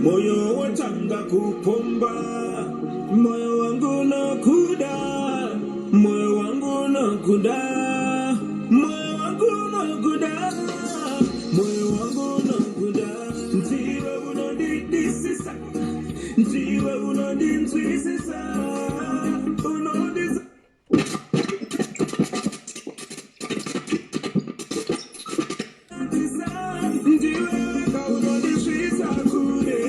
Moyo watanga kupomba, moyo wangu nakuda, moyo wangu nakuda, moyo wangu nakuda, moyo wangu nakuda. Ndiwe unondidisisa, ndiwe unondinzwisisa, unondizisa. Ndiwe unondisvitsa kure,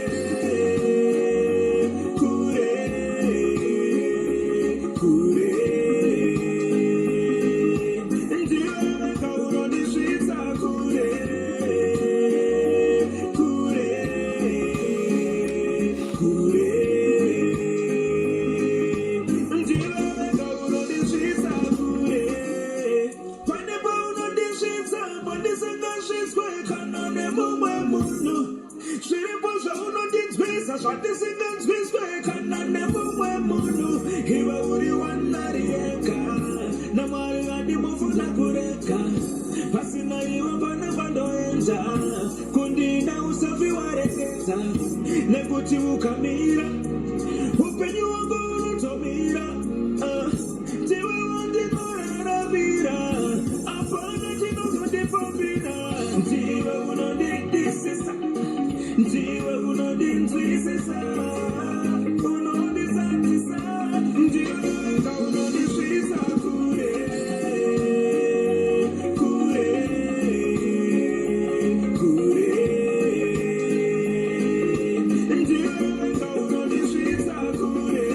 kure, kure. Ndiwe unondisvitsa kure, kure, kure. Ndiwe unondisvitsa kure. Pane paunondisvitsa pandisingasvitswe kana nemumwe munhu. Zviripo zvaunondinzwisa zvandisinganzwiswe kana nemumwe munhu. Iwe uri wanari ega, naMwari andimufuna kurega. Pasina iwe pana pandoenda, kundida usafi waregedza, nekuti ukamira upenyu wangu unotomira. Ah, ndiwe wandinoraramira, apana chinozondipambira. Ndiwe unondidisisa, ndiwe unondinzwisisa, unondizadzisa, ndiwe unondisvitsa kure, kure, kure. Ndiwe unondisvitsa kure,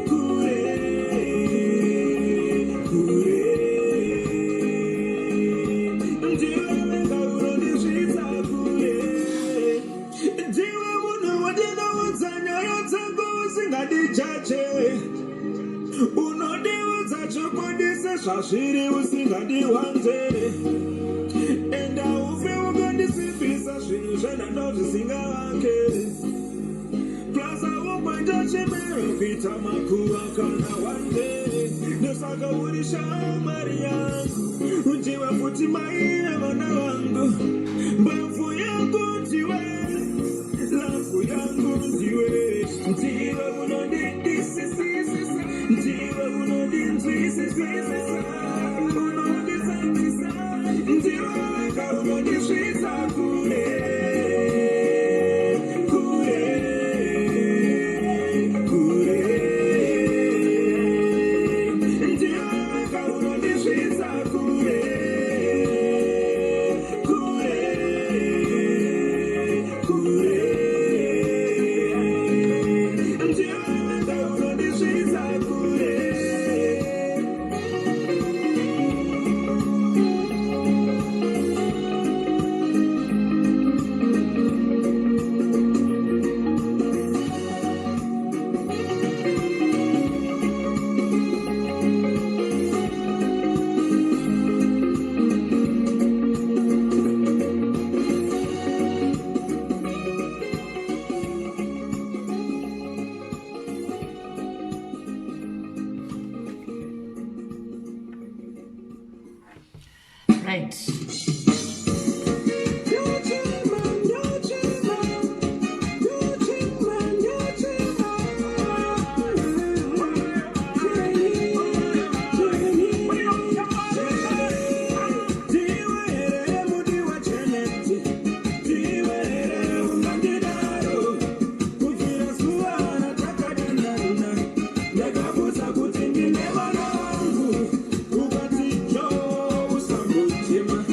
kure, kure. Ndiwe unondisvitsa kure. Ndiwe munhu wandinoudza nyaya dzangu usingadijaje, unondiudza chokwadi sezvazviri usingadiwanze. Enda ufe ukandisimbisa zvinhu zvenhando zvisingavake. Plus aumboita chimiro kuita makuva kana wande. Ndosaka uri shamwari yangu, ndiwe futi mai vevana vangu. Mbabvu yangu ndiwe, love yangu ndiwe. Ndiwe unondidisisisa, ndiwe unondinzwisisa, unondizadzisa, ndiwe wega unondisvitsa kure, kure, kure. Ndiwe wega unondisvitsa kure, kure, kure. Ndiwe wega unondisvitsa kure. Right. Ndochema, ndochema, ndochema, ndochema. Jenny, Jenny, Ndiwe here mudiwa Janet? Ndiwe here ungandidaro? Kubvira zuva ratakadanana, ndakabvunza kuti ndine vana vangu, ukati, "Jo, usambochema."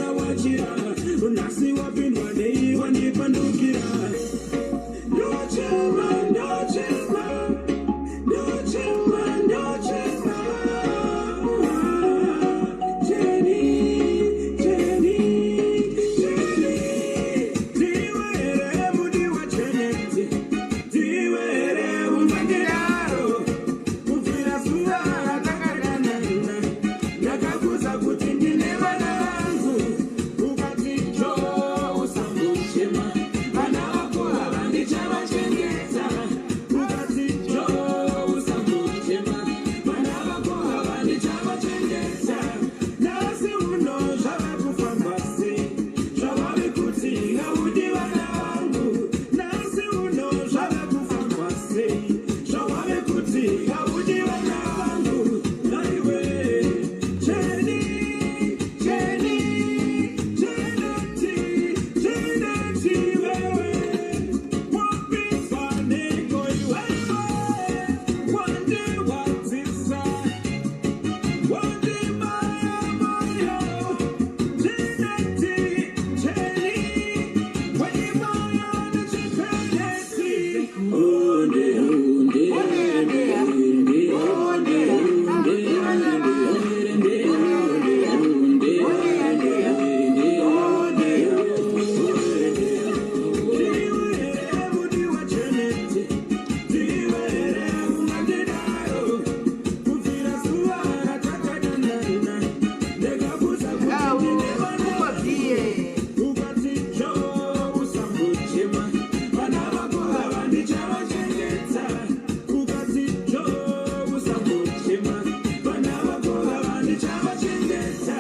wachira wachira nhasi wapindwa nei wandipandukira ndochema ndochema ndochema ndochema Jenny, Jenny, Jenny. Ndiwe here mudiwa Janet, ndiwe here ungandidaro kubvira zuva ratakadanana ndakakuudza kuti ndine vana vangu ukati jo usambochema vana vako ava ndichavachengeta ukati jo usambochema vana vako ava ndichavachengeta nhasi uno zvava kufamba sei zvavave kuti haudi vana vangu nhasi uno zvava kufamba sei zvavave kuti haudi vana vangu naiwe Jenny, Jenny, Jeneti, Jeneti wewe wapinzwa neko iwewe wandirwadzisa wandibaya moyo Jeneti, Jenny, wandibaya nechipeneti Onde, onde, onde, onde, onde, onde, onde, onde, onde, Ndiwe here mudiwa Jeneti, ndiwe here ungandidaro kubvira zuva ratakadanana ndakakuudza kuti ndine vana Kubabie. ukati jo usambochema vana vako ava ndichavachengeta ukati jo usambochema vana vako ava ndichavachengeta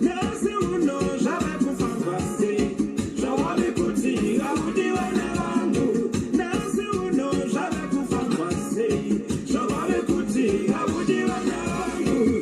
nhasi uno zvava kufamba sei zvawave kuti haudi vana vangu nhasi uno zvava kufamba sei zvawave kuti haudi vana vangu.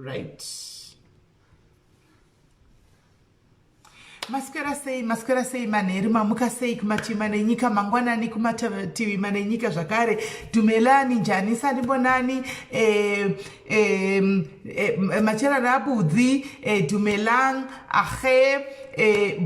Right, maswera sei, maswera sei, manheru, mamuka sei kumativi mana enyika, mangwanani kumativi mana enyika zvakare. Dumelang, njani, sanibonani, macherana abudzi, dumelang, ahe,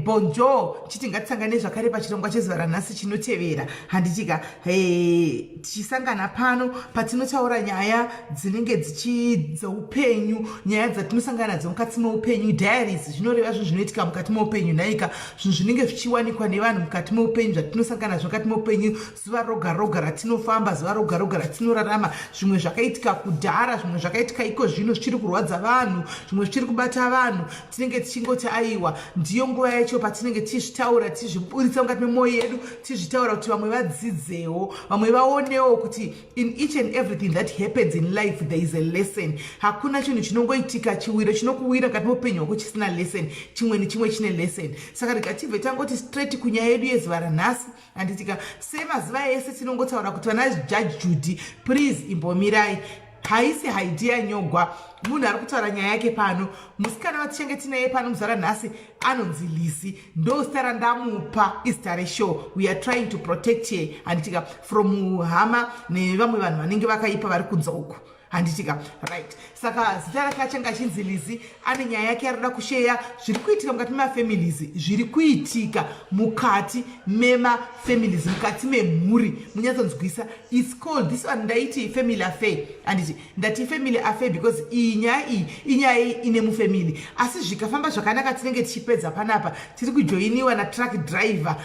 bonjour. Chiti ngatisangane zvakare pachirongwa chezuva ranhasi chinotevera, handitika? Tichisangana pano patinotaura nyaya dzinenge dzichi dzeupenyu, nyaya dzatinosangana nadzo mukati meupenyu. Diaries zvinoreva zvinhu zvinoitika mukati meupenyu nhaika, zvinhu zvinenge zvichiwanikwa nevanhu mukati meupenyu, zvatinosangana nazvo mukati meupenyu zuva roga roga ratinofamba, zuva roga roga ratinorarama. Zvimwe zvakaitika kudhara, zvimwe zvakaitika iko zvino zvichiri kurwadza vanhu, zvimwe zvichiri kubata vanhu. Tinenge tichingoti aiwa, ndiyo nguva yacho patinenge tichizvitaura, tichizviburitsa mukati memwoyo yedu, tichizvitaura kuti vamwe vadzidzewo, vamwe vaonewo kuti in each and everything that happens in life there is a lesson. Hakuna chinhu chinongoitika, chiwiro chinokuwira mukati meupenyu hwako chisina lesson. Chimwe nechimwe chine lesson. Saka rega tibve tangoti straight kunyaya yedu yezuva ranhasi, handitika? Semazuva ese tinongotaura kuti vana Judge Judy, please imbomirai. Haisi haidi yanyogwa munhu ari kutaura nyaya yake pano. Musikana watichange tinaye pano muzuva ranhasi anonzi Lisi, ndo zita randamupa, izita reshow. We are trying to protect her, handitika, from hama nevamwe vanhu vanenge vakaipa vari kunze uku. Handitika? Right, saka zita rake achange achinzi Lizi. Ane nyaya yake arikuda kusheya zviri kuitika mukati memafamilies, zviri kuitika mukati memafamilies, mukati memhuri. Munyatsonzwisa, it's called this one, ndaiti family affair. Handiti ndati family affair because iyi nyaya iyi inyaya ine mufamily. Asi zvikafamba zvakanaka, tinenge tichipedza panapa, tiri kujoiniwa natruck driver.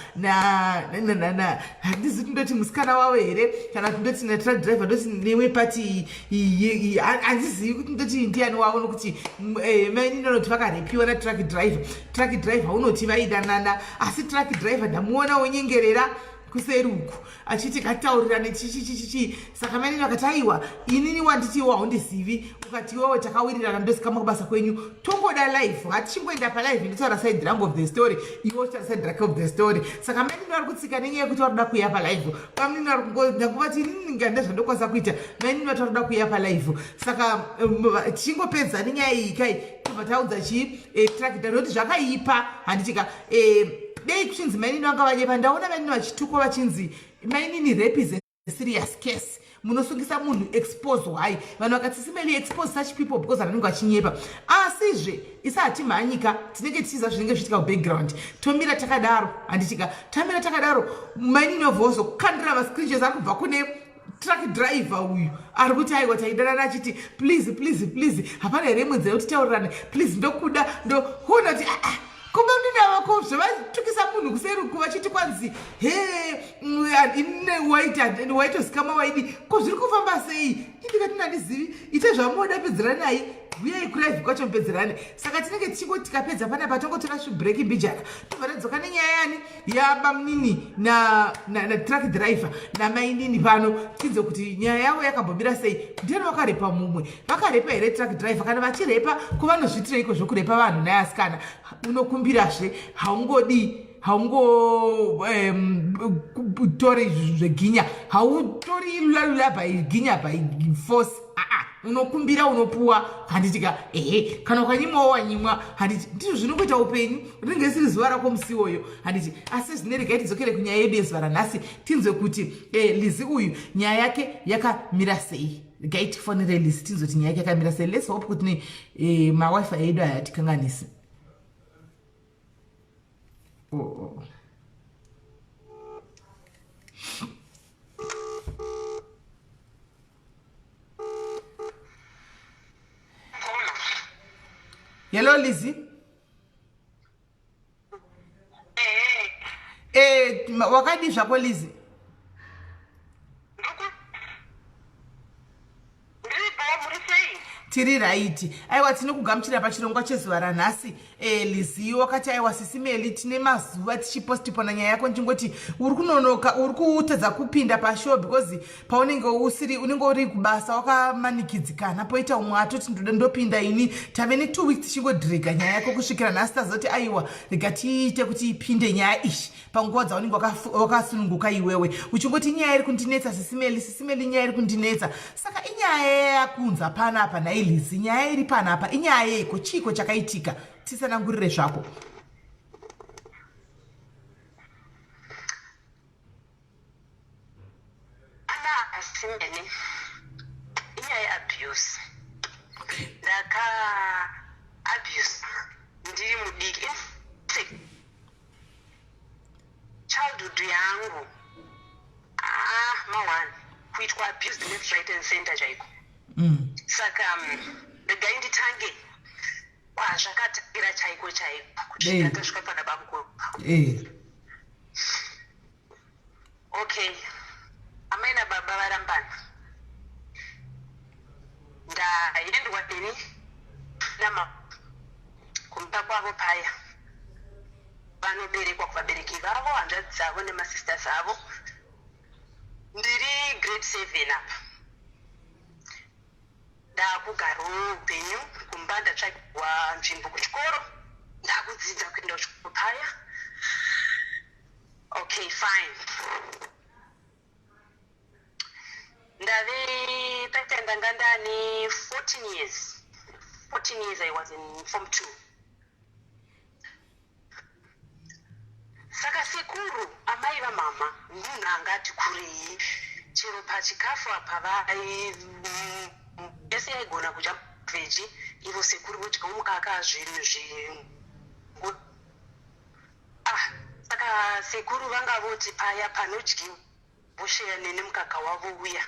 Handizi kuti ndoti musikana wavo here kana kuti ndoti natruck driver, ndoti neimwe pati. Handizivi kuti ndoti ndiani wavo, nokuti mainini vanoti vakarepiwa natruck driver. Truck driver unoti vaidanana, asi truck driver ndamuona wonyengerera kuseri uku achiti ngatitaurirane, chichichichichi. Saka mainini vakati, "Aiwa, inini wanditiwo haundizivi, ukati iwewe takawirirana, ndosikama kubasa kwenyu, tongoda live. Hatichingoenda palive, ndotaura side rangu of the story, iwe uchitaura side rake of the story." Saka mainini vari kutsika nenyaya yekuti vari kuda kuuya palive. Pamunini vari kungondakuvati, "Inini nganda zvandokwanisa kuita." Mainini vati vari kuda kuuya palive. Saka tichingopedza nenyaya iyi kai, tobva taudza chii truck driver kuti zvakaipa. Handitika dei kuchinzi mainini vanga vanyepa. Ndaona mainini vachitukwa vachinzi, "Mainini, rape is a serious case, munosungisa munhu, expose." Why vanhu vakati, "Simeli, expose such people," because vanenge vachinyepa. Asizve isa hatimhanyika, tinenge tichiziva zvinenge zvichiitika kubackground. Tomira takadaro, handitika? Tamira takadaro, mainini vabva vazokandira mascreenshots ari kubva kune truck driver uyu ari kuti, "Aiwa, taidanana," achiti, "Please, please, please, hapana here imwe nzira yekuti taurirane? Please, ndokuda." Ndokuona kuti aa ah, kuba munini avako zvavatukisa munhu kuseri uku vachiti kwanzi, "He, ine waitozikamwa waidi ko, zviri kufamba sei?" Indikati, "Nandizivi, ite zvamuoda, pedzeranai, huyai kulive kwacho mupedzerane." Saka tinenge tichingoti tikapedza panapa, tongotora zvibreak mbijana, tobva tadzoka nenyaya yani yabamunini natruck driver namainini pano, tinze kuti nyaya yavo yakambomira sei. Ndiani vakarepa mumwe? Vakarepa here truck driver? Kana vachirepa, kuvanozvitireiko zvokurepa vanhu naye? Asikana, unokumbirazve, haungodi, haungotori zveginya, hautori lulalula by ginya, by force. Aa, unokumbira, unopuwa, handitika? Ehe, kana ukanyimwawo wanyimwa, handiti? Ndizvo zvinongoita upenyu, rinenge risiri zuva rako musi iwoyo, handiti? Asi zvine, regai tidzokere kunyaya yedu yezuva ranhasi, tinzwe kuti Lizi uyu nyaya yake yakamira sei. Regai tifonere Lizi, tinzwe kuti nyaya yake yakamira sei. Let's hope kuti mawifi edu aya tikanganisi. Oh. Hello, Lizzie. Wakadi zvako, Lizzie? Ndiripo, muri sei? Tiri right. Aiwa, tinokugamuchira pachirongwa chezuva ranhasi. Lizi wakati, "Aiwa, Sisimeli, tine mazuva tichipostipona nyaya yako, ndichingoti uri kunonoka, uri kutadza kupinda pashow because paunenge usiri, unenge uri kubasa wakamanikidzikana, poita umwe atoti ndoda ndopinda ini." Tave ne2 weeks tichingodhirega nyaya yako kusvikira nhasi tazoti, "Aiwa, rega tiite kuti ipinde nyaya iyi panguva dzaunenge wakasununguka iwewe." Uchingoti, "Nyaya iri kundinetsa, Sisimeli, Sisimeli, nyaya iri kundinetsa." Saka inyaya yakunza panapa nailizi, nyaya iri panapa inyaya yeiko? Chiiko chakaitika? Tisanangurire zvako. Ana asimene, inyaya yeabuse. Ndaka abuse ndiri mudiki. In fact, childhood yangu, ah, ma1 kuitwa abused left, right and center chaiko. Saka regai nditange kwazvakatangira chaiko chaiko kuti tasvika pana bamukuru. Okay, amai nababa varambana, ndaendwa ini nama kumba kwavo paya vanoberekwa kuvabereki vavo, hanzvadzi dzavo nemasisters avo. Ndiri grade 7 apa, ndakugarawo upenyu kumba, ndatsvagirwa nzvimbo kuchikoro, ndakudzidza kuenda kuchikoro paya. Okay, fine. Ndave paita ndanga ndane 14 years, 14 years, I was in form 2. Saka sekuru amai vamama munhu angati kurei, chero pachikafu apa vai Yese yaigona kudya veggie, ivo sekuru vodyawo mukaka, zvinhu zvi ah. Saka sekuru vanga voti paya panodyiwa vosheya neni mukaka wavo uya,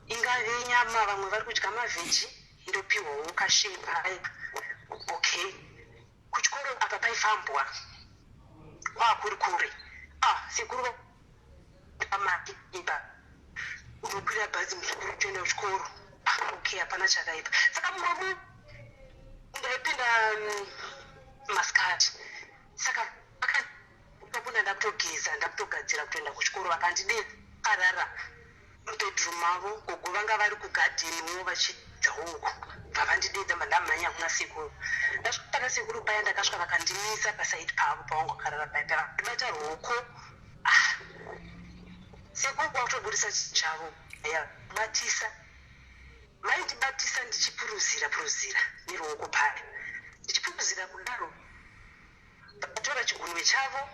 ingave nyama, vamwe vari kudya maveggie, ndopiwawo kashare paya. Okay, kuchikoro apa paifambwa, kwakuri kure. Ah, sekuru pamari imba unokwira bhazi, muzukuru, uchienda kuchikoro. Ah, okay, hapana chakaipa. Saka mumwe ndaipinda masikati, saka vakabona ndakutogeza, ndakutogadzira kutoenda kuchikoro. Vakandidekarara mubedroom mavo. Gogo vanga vari kugadheniwo vachidzawo uko. Bva vandidedza, ndamhanya kuna sekuru. Ndasvika pana sekuru paya, ndakasvika vakandimisa paside pavo pavanga vakarara paya paya, vandibata ruoko. Ah, sekuru kwakutobudisa chavo ya batisa, vaindibatisa ndichipuruzira puruzira neruoko paya. Ndichipuruzira kudaro, vatora chigunwe chavo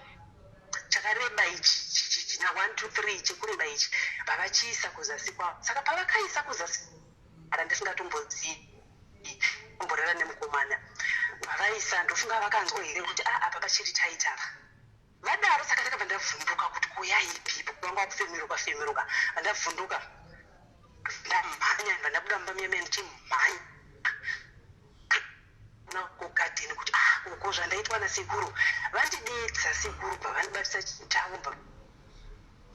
chakareba ichi, china 1 2 3, chekureba ichi, vavachiisa kuzasi kwavo. Saka pavakaisa kuzasi ara, ndisingatombozivi kumborara nemukomana, vavaisa, ndofunga vakanzwa here kuti a apa pachiri tight apa. Vadaro, saka ndakabva ndavhunduka kuti kuyaipipo vanga vakufemeruka femeruka. Vandavhunduka, ndamhanya, ndabuda mumba muya muya ndichimhanya kugadheni kuti ah, uko zvandaitwa nasekuru. Vandidedza sekuru, bva vandibatisa chavo, bva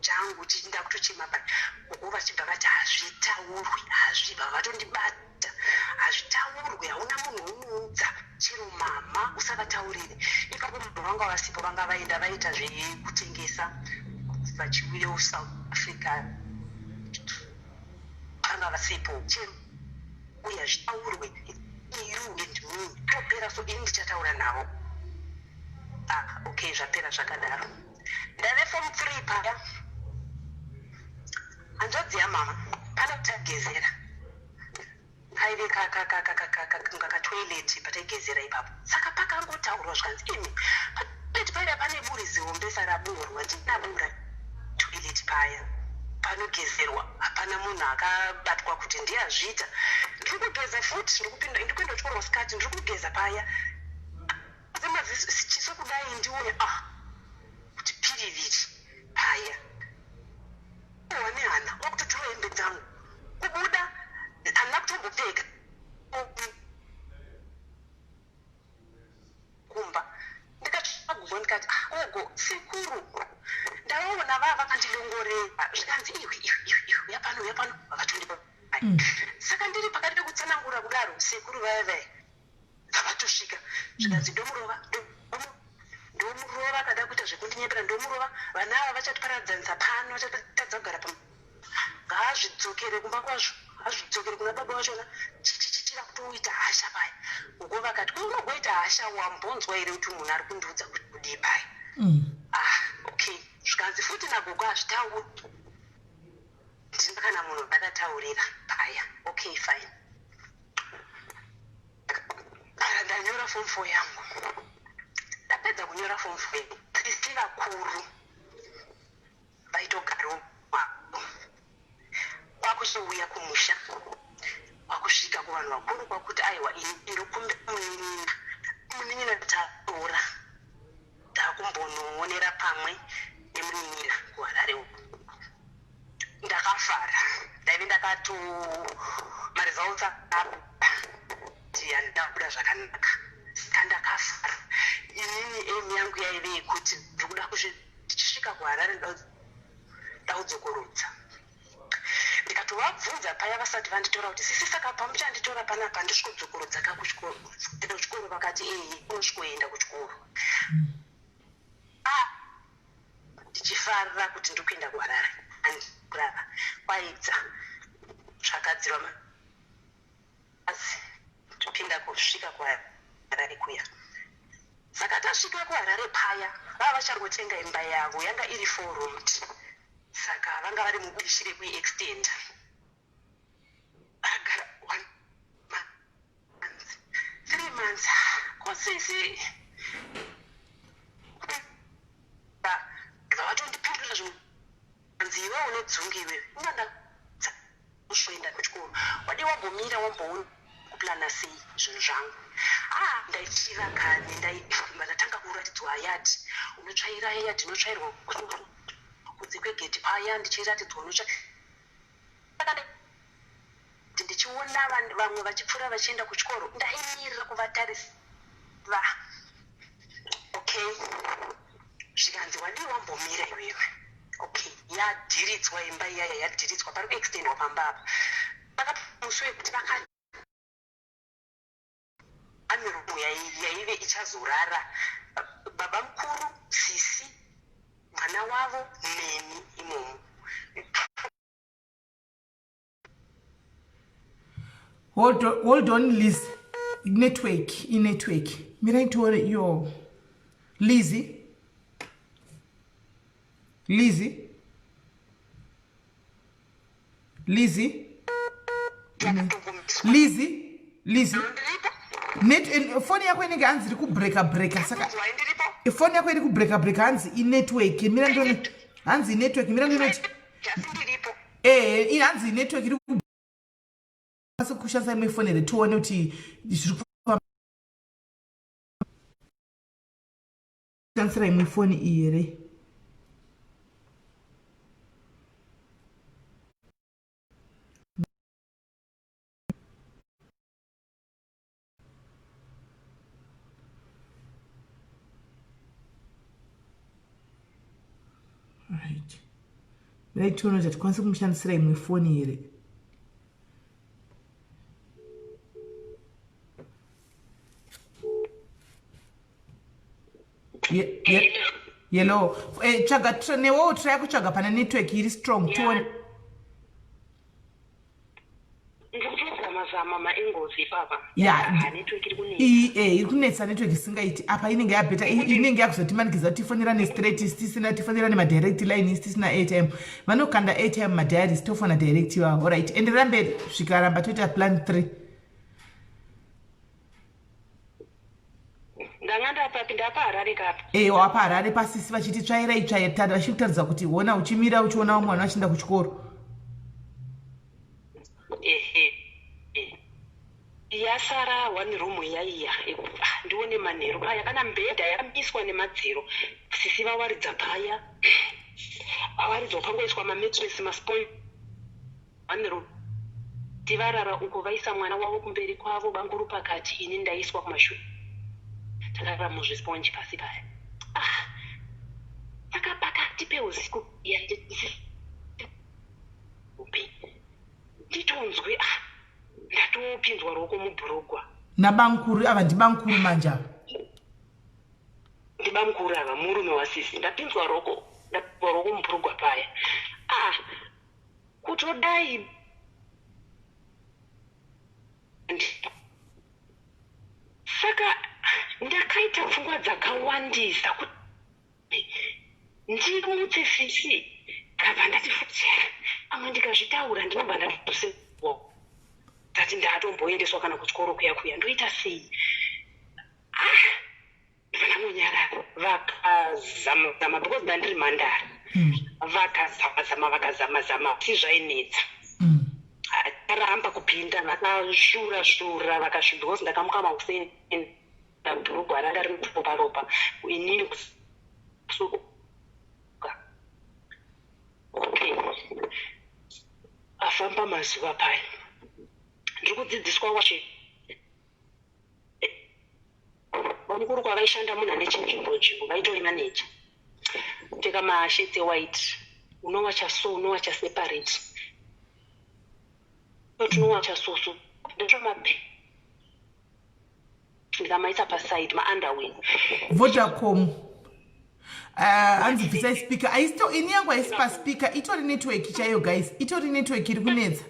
changu ndakutochema pai. Uko vachibva vati, "Hazvitaurwi, hazvi." Bva vatondibata, "Hazvitaurwi, hauna munhu unoudza, chero mama usavataurire." Ipapo munhu vanga vasipo, vanga vaenda vaita zvekutengesa vachiuya South Africa, vanga vasipo. Chero uye hazvitaurwe, you and me, topera. So ini ndichataura navo. Ah, okay, zvapera zvakadaro. Ndave form 3 paya, hanzvadzi yamama pana kutagezera kaive katoilet pataigezera ipapo. Saka pakangotaurwa zvikanzi, "Imi, patoilet paiva pane buri zihombesa raburwa." Ndinabura toilet paya panogezerwa, hapana munhu akabatwa kuti ndiye azviita. Ndiri kugeza futi, ndiri kuenda kuchikoro masikati, ndiri kugeza paya chiso kudai, ndione ah kuti piriviri paya wane hana wakutotora hembe dzangu kubuda, handina kutombopfeka kumba. Ndikatsvaga, ndikati, "Ah, gogo, sekuru ndavaona vava vakandidongorera." Zvikanzi, "Iwe, iwe, iwe, iwe, uya pano, uya pano." Vakatondipa. Saka ndiri pakati pekutsanangura kudaro, sekuru vaya vaya vavatosvika. Zvikanzi, "Ndomurova, ndomurova, akada kuita zvekundinyepera, ndomurova. Vana ava vachatiparadzanisa pano, vachatadza kugara pa. Ngaazvidzokere kumba kwazvo, azvidzokere kuna baba vachona." Chichichichira kutoita hasha paya. Uko vakati, "Unogoita hasha, wambonzwa here kuti munhu ari kundiudza kuti kudii paya?" Ah, okay. Zvikanzi futi nagogo, "Hazvitauri." Ndina kana munhu ndakataurira paya. Okay, fine. Ndanyora form 4 yangu. Ndapedza kunyora form 4, sisi vakuru vaitogarawo kwakuchiuya kumusha, kwakusvika kuvanhu vakuru, kwakuti, "Aiwa, ini ndokumbira munin'ina, munin'ina taora, takumbonoonera pamwe nemunin'ina kuHarare uku." Ndakafara, ndaive ndakato maresults abuda, handabuda zvakanaka. Saka ndakafara. Inini aim yangu yaive yekuti ndikuda ndichisvika kuHarare ndakudzokorodza. Ndikatovabvunza paya vasati vanditora kuti, "Sisi, saka pamuchanditora panapa ndisvikodzokorodza ka kuchikoro?" Vakati, "Ehe, unosvikoenda kuchikoro." Ah, ndichifarira kuti ndiri kuenda kuHarare, andikurara kwaidza zvagadzirwa asi topinda kusvika kuHarare kuya. Saka tasvika kuHarare paya, vava vachangotenga imba yavo, yanga iri four roomed. Saka vanga vari mubishi rekuiextenda. Agara one month, 3 months, kosisi vavatondipindura zvinzi, "Iwe une dzungu iwewe, inganda usvoenda kuchikoro, wadi wambomira." Chienda wamboona kuplana sei zvinhu zvangu. Ah, ndaichiva kani, ndatanga kuratidzwa yard. Unotsvaira yard, inotsvairwa kunze kwegedhi paya, ndichiratidzwa unotsva. Saka ndichiona vamwe vachipfuura vachienda kuchikoro, ndaimirira kuvatarisa. Okay, zvikanzi wadii wambomira iwewe. Okay, yadhiridzwa imba iyaya, yadhiridzwa, pari kuextendwa pamba apa. Saka musi wekuti vaka ane room yaive ichazorara baba mukuru, sisi, mwana wavo neni imomo. Hold on, hold on Liz. Network, inetwork. Mirai tione iyo. Lizzy. Lizzy. Lizzy. Lizzy. Lizzy. Net foni yako inenge hanzi iri kubreka breka, saka foni yako iri kubreka breka, hanzi inetwork. Mira ndione. Hanzi inetwork. Mira ndione. Eh, hanzi inetwork iri ku kushandisa imwe foni here, tione kuti zviri kushandisira imwe foni iyi here. Right, right, tione kuti hatikwanisi kumushandisira imwe foni here. Yellow, tsvaga newewo, try kutsvaga pane network iri strong, tione. Ndikutozama-zama maengozi ipapa. Ya. Ah, network iri kunetsa. Iri kunetsa network isingaiti. Apa inenge yabheta, inenge yakuzotimanikidza kuti tifonerane straight, tisina tifonerane madirect line, tisina airtime. Vanokanda airtime madiaries, tofona direct iwavo. Alright, enderera mberi, zvikaramba toita plan 3. Ndanga ndapapi? Ndapa Harare kapa. E, wapa Harare pasisi vachiti tsvairai, tsvaira, vachikutaridza kuti hona uchimira uchiona vamwe vanhu vachienda kuchikoro. Ehe, yasara one room yaiya. Ah, ndione manheru paya kana mbedha yakamiswa nemadziro, sisi vawaridza paya, vawaridzwa, pangoiswa mamattress, masponge. One room, tivarara uko, vaisa mwana wavo kumberi kwavo, bamukuru pakati, ini ndaiswa kumashure, takarara muzvisponge pasi paya. Ah, saka pakati peusiku upi nditonzwe, ah, ndatopinzwa ruoko mubhurugwa. Nabankuru ava, ndibankuru manje ava. Ndibamukuru ava, murume wasisi. Ndapinzwa ruoko, ndapinzwa ruoko mubhurugwa paya. Ah, kutodai saka ndakaita pfungwa dzakawandisa kuti ndimutse sisi. Kabva ndati futi pamwe ndikazvitaura ndinobva ndatosewa tati ndatomboendeswa kana kuchikoro kuya kuya, ndoita sei? Ah, ndangonyarara. Vakazama zama because ndandiri mhandara. Vakazama zama, vakazama zama, asi zvainetsa. Akaramba kupinda. Vakashura shura, vakashu because ndakamuka makuseni, bhurugwa ranga riri ropa ropa, inini kusuka. Okay, afamba mazuva paya, ndiri kudzidziswa wache. Bamukuru kwavaishanda munhu ane chinzvimbo nzvimbo, vaitori maneja. Pfeka mashirts ewhite, unowacha so, unowacha separate, tinowacha so so. Ndatora mape ndikamaisa paside, maunderwear. Vodacom, hanzi bvisai speaker. Aisito, ini yangu haisi paspeaker, itori network chaiyo guys, itori network iri kunetsa,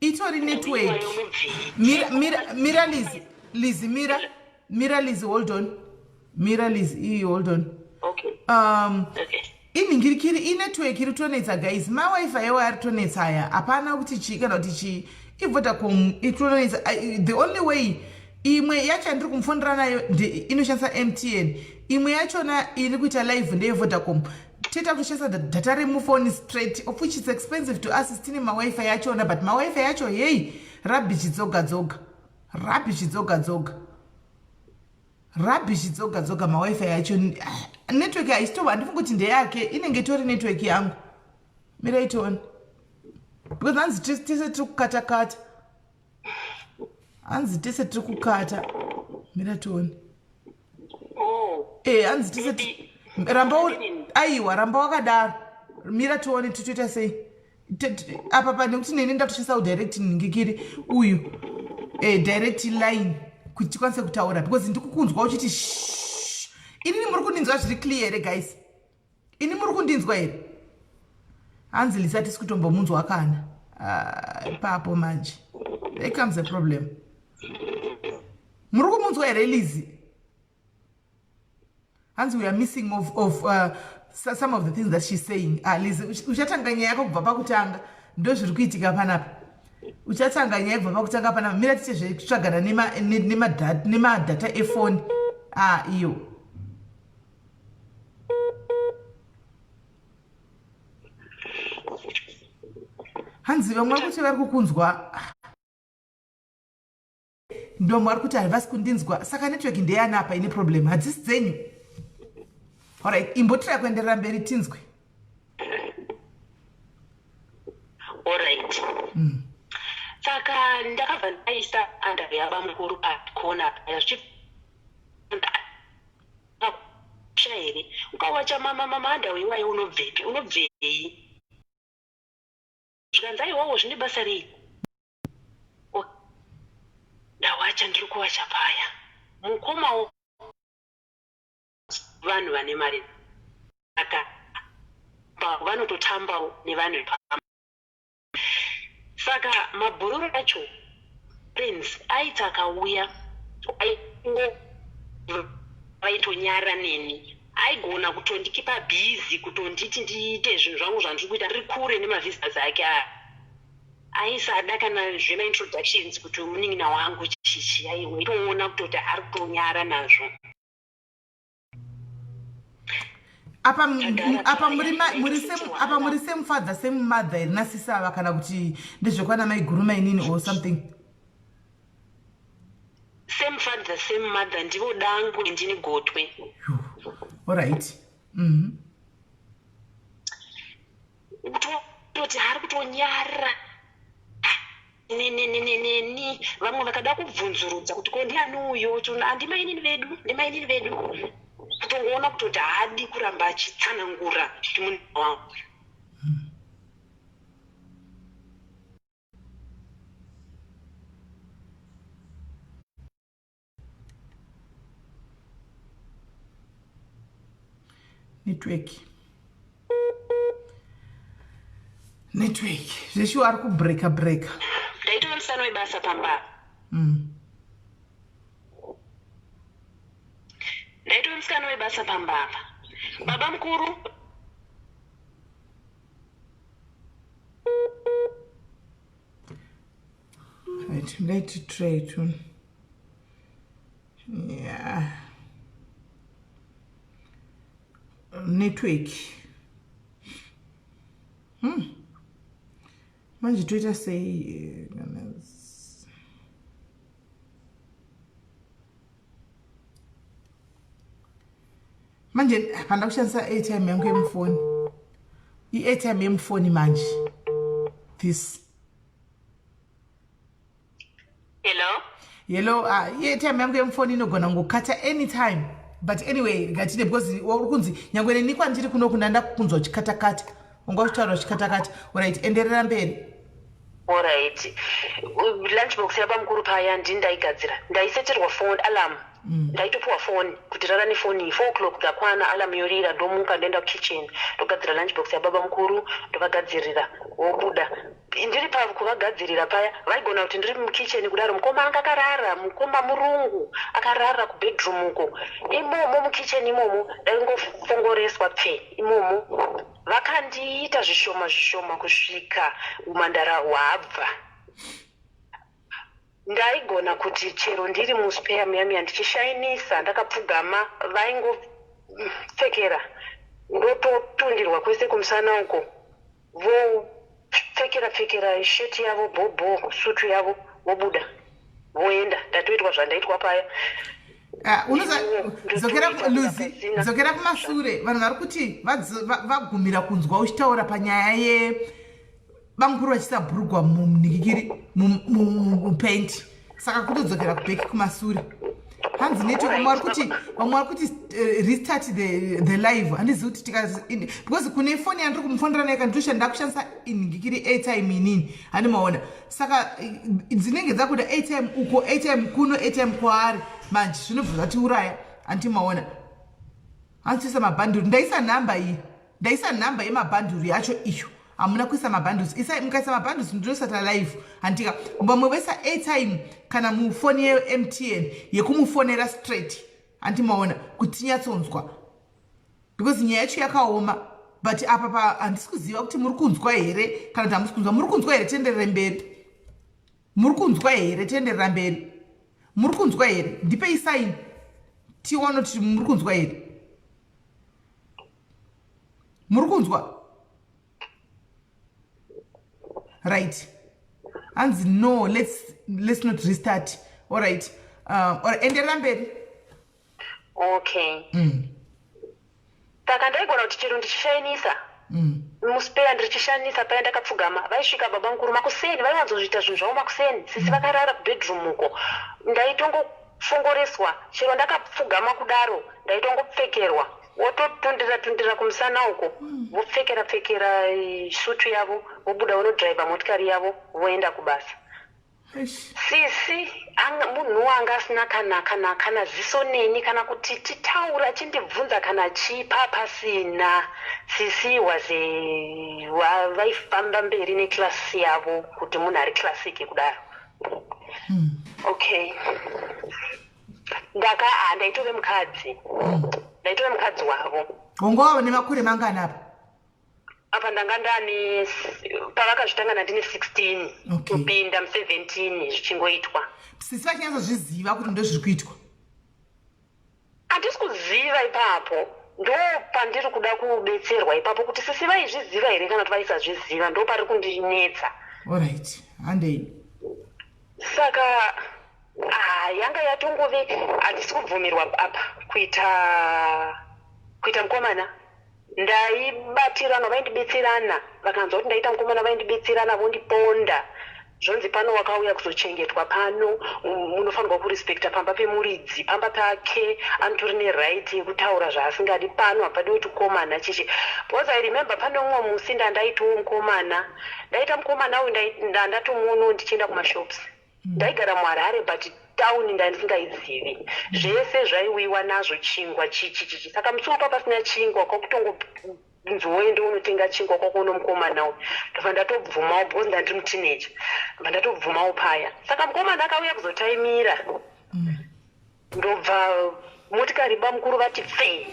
itori network. Mira, mira, mira Lizi, Lizi, mira, mira Lizi, hold on, mira Lizi, iyi, hold on. Okay. Inhingirikiri, inetwork iri kutonetsa guys. Mawifi ewo ari kutonetsa aya, hapana kuti chii kana kuti chii, iVodacom iri kutonetsa. The only way, imwe yacho yandiri kumufonera nayo inoshandisa MTN, imwe yachona iri kuita live ndeyeVodacom. Toita kutoshandisa data remufoni straight, of which it's expensive to us. Tine mawifi yachona, but mawifi yacho, hei. Rubbish dzoga dzoga, rubbish dzoga dzoga, rubbish dzoga dzoga. Mawifi yacho, ah, network haisitova. Handifungi kuti ndeyake, inenge itori network yangu. Mirai tione, because hanzi tese tiri kukatakata, hanzi tese tiri kukata. Mira tione. Oh. E, hanzi tese ramba, aiwa, ramba wakadaro. Mira tione titoita sei apa pa, nekuti neni ndatoshandisa direct nhingikiri uyu, direct line, kuti tikwanise kutaura, because ndikukunzwa uchiti. Inini muri kundinzwa zviri clear here, guys? Ini muri kundinzwa here? Hanzi Lisa tisi kutombomunzwa kana. Ah, ipapo manje there comes a problem. Muri kumunzwa here Lizi? Hanzi we are missing of some of the things that she's saying. Ah, Lizi, uchatanga nyaya yako kubva pakutanga. Ndo zviri kuitika panapa, uchatanga nyaya kubva pakutanga panapa. Mira tiite zvekutsvagana nemadata efoni. Ah, iyo. Hanzi vamwe vari kuti vari kukunzwa, ndomwe vari kuti havasi kundinzwa. Saka network ndeyani apa ine problem? Hadzisi dzenyu. Alright, imbotirai kuenderera mberi tinzwe. Alright. Saka ndakabva ndaisa underwear yabamukuru pakona paya. Zvichikusha here ukawacha maunderwear iwayo? Unobvepi? Unobvei? Zvikanzi, "Aiwawo, zvine basa rei?" Ndawacha, ndiri kuwacha paya, mukomawo vanhu vane mari, saka vanototambawo nevanhu. Saka mabhururu acho, friends aiti akauya, vaitonyara neni. Aigona kutondikipa busy, kutonditi ndiite zvinhu zvangu zvandiri kuita ndiri kure nemavisitors ake aya. Aisada kana zvemaintroductions kuti munin'ina wangu chichi. Aiwa, kutoti ari kutonyara nazvo. Apa apa muri apa muri same father, same mother here nasisava, kana kuti ndezvekwana maiguru, mainini or something? Same father, same mother. Ndivo dangwe, ndini gotwe. Alright. Kutoti ari kutonyara neni. Vamwe vakada kubvunzurudza kuti ko ndiani uyo, handimainini vedu, ndimainini vedu. Kutongoona kutoti haadi kuramba achitsanangura kuti munhu wangu. Network, network zveshuwa ari kubreka breka. Ndaitova musana webasa pamba. Ndaitova musikana webasa pamba apa. Baba mukuru Right, let try to, yeah, network. Manje toita sei? Kana manje panda kushandisa airtime yangu yemufoni, i-airtime yemufoni manje this. Hello. Hello. I-airtime yangu yemufoni inogona kungokata anytime, but anyway ngatide, because uri kunzi nyangwe neni kwandiri kuno kunda ndakunzwa uchikatakata, unga uchitaura uchikatakata. Alright, enderera mberi. Alright. Lunchbox yabamukuru paya ndini ndaigadzira. Ndaiseterwa phone alarm. Ndaitopiwa foni kuti rara nefoni iyi. 4 o'clock dzakwana, alarm yorira, ndomuka, ndoenda kukitchen, ndogadzira lunchbox yababa mukuru, ndovagadzirira, vobuda. Ndiri pakuvagadzirira paya, vaigona kuti ndiri mukitchen kudaro, mukoma anga akarara, mukoma murungu akarara kubedroom uko. Imomo mukitchen imomo ndaingofongoreswa pfe imomo. Vakandiita zvishoma zvishoma kusvika umandara hwabva. Ndaigona kuti chero ndiri muspare muya muya ndichishainisa ndakapfugama, vaingopfekera, ndototundirwa kwese kumusana uko, vopfekera pfekera sheti yavo bhobho, sutu yavo. Vobuda, voenda. Ndatoitwa zvandaitwa paya. Ah, unoza dzokera, Lucy, dzokera kumasure. Vanhu vari kuti vagumira kunzwa uchitaura panyaya yebamukuru vachiisa bhurugwa munhikikiri, mupenti. Saka kutodzokera kuback, kumasure. Hanzi network. Vamwe vari kuti restart the live. Handizivi kuti tika, because kune foni yandiri kumufonera nayo, kanditosha ndakushandisa inhikikiri airtime inini, handimaona. Saka dzinenge dzakuda airtime uko, airtime kuno, airtime kwaari. Manje zvinobva zvatiuraya, handimaona. Handichoisa mabhanduru. Ndaisa nhamba iyi, ndaisa nhamba yemabhanduru yacho iyo. Hamuna kuisa mabundles. Isai, mukaisa mabundles ndinoisata live, handika? Vamwe vaisa airtime kana mufoni yeMTN yekumufonera straight, handimaona, kuti tinyatsonzwa, because nyaya yacho yakaoma. But apa pa handisi kuziva kuti muri kunzwa here kana kuti hamusi kunzwa. Muri kunzwa here? Tenderere mberi. Muri kunzwa here? Tenderera mberi. Muri kunzwa here? Ndipei sign tione kuti muri kunzwa here. Muri kunzwa? Right. Hanzi no, let's not restart. Alright, enderera mberi. Okay. Saka ndaigona kuti chero ndichishainisa muspare, ndichishanisa paya ndakapfugama, vaisvika baba mukuru makuseni. Vaiwanzozviita zvinhu zvavo makuseni, sisi vakarara kubedroom uko. Ndaitongofongoresa chero ndakapfugama kudaro, ndaitongopfekerwa, wototundira tundira kumusana uko, vopfekera pfekera sutu yavo, vobuda, vonodhiraivha motikari yavo, voenda kubasa. Eish. Sisi munhu wanga asina kana ziso neni, kana kuti titaura achindibvunza kana chipa pasina. Sisi was vaifamba mberi neclass yavo, kuti munhu ari classic kudaro. Okay, ndaka ndaitove mukadzi, ndaitove mukadzi wavo. Wanga wava nemakore mangani apa? Apa ndanga ndane, pavakazvitanga ndandine 16. Kupinda mu17 zvichingoitwa. Sisi vachinyatsozviziva kuti ndo zviri kuitwa? Handisi kuziva ipapo. Ndo pandiri kuda kubetserwa ipapo, kuti sisi vaizviziva here kana kuti vaisazviziva. Ndo pari kundinetsa. Alright, handei. Saka yanga yatongove, handisi kubvumirwa apa kuita mukomana. Ndaibatirana, vaindibetserana. Vakanzwa kuti ndaita mukomana, vaindibetserana, vondiponda. Zvonzi pano wakauya kuzochengetwa pano, munofanirwa kurespekta pamba pemuridzi, pamba pake anotori neright yekutaura zvaasingadi. Pano hapadi kuti mukomana chichi, because I remember pane umwe musi ndandaitawo mukomana. Ndaita mukomana uyu, ndandatomuonawo ndichienda kumashops. Ndaigara muHarare, but tauni ndandisingaizivi. Zvese zvaiuyiwa nazvo, chingwa, chichi chichi. Saka musi upa pasina chingwa, kwakutongonzi woende unotenga chingwa kwakuona mukomana uyu. Ndobva ndatobvumawo, because ndandiri muteenager. Ndobva ndatobvumawo paya. Saka mukomana akauya kuzotaimira, ndobva motikari bamukuru vati pfee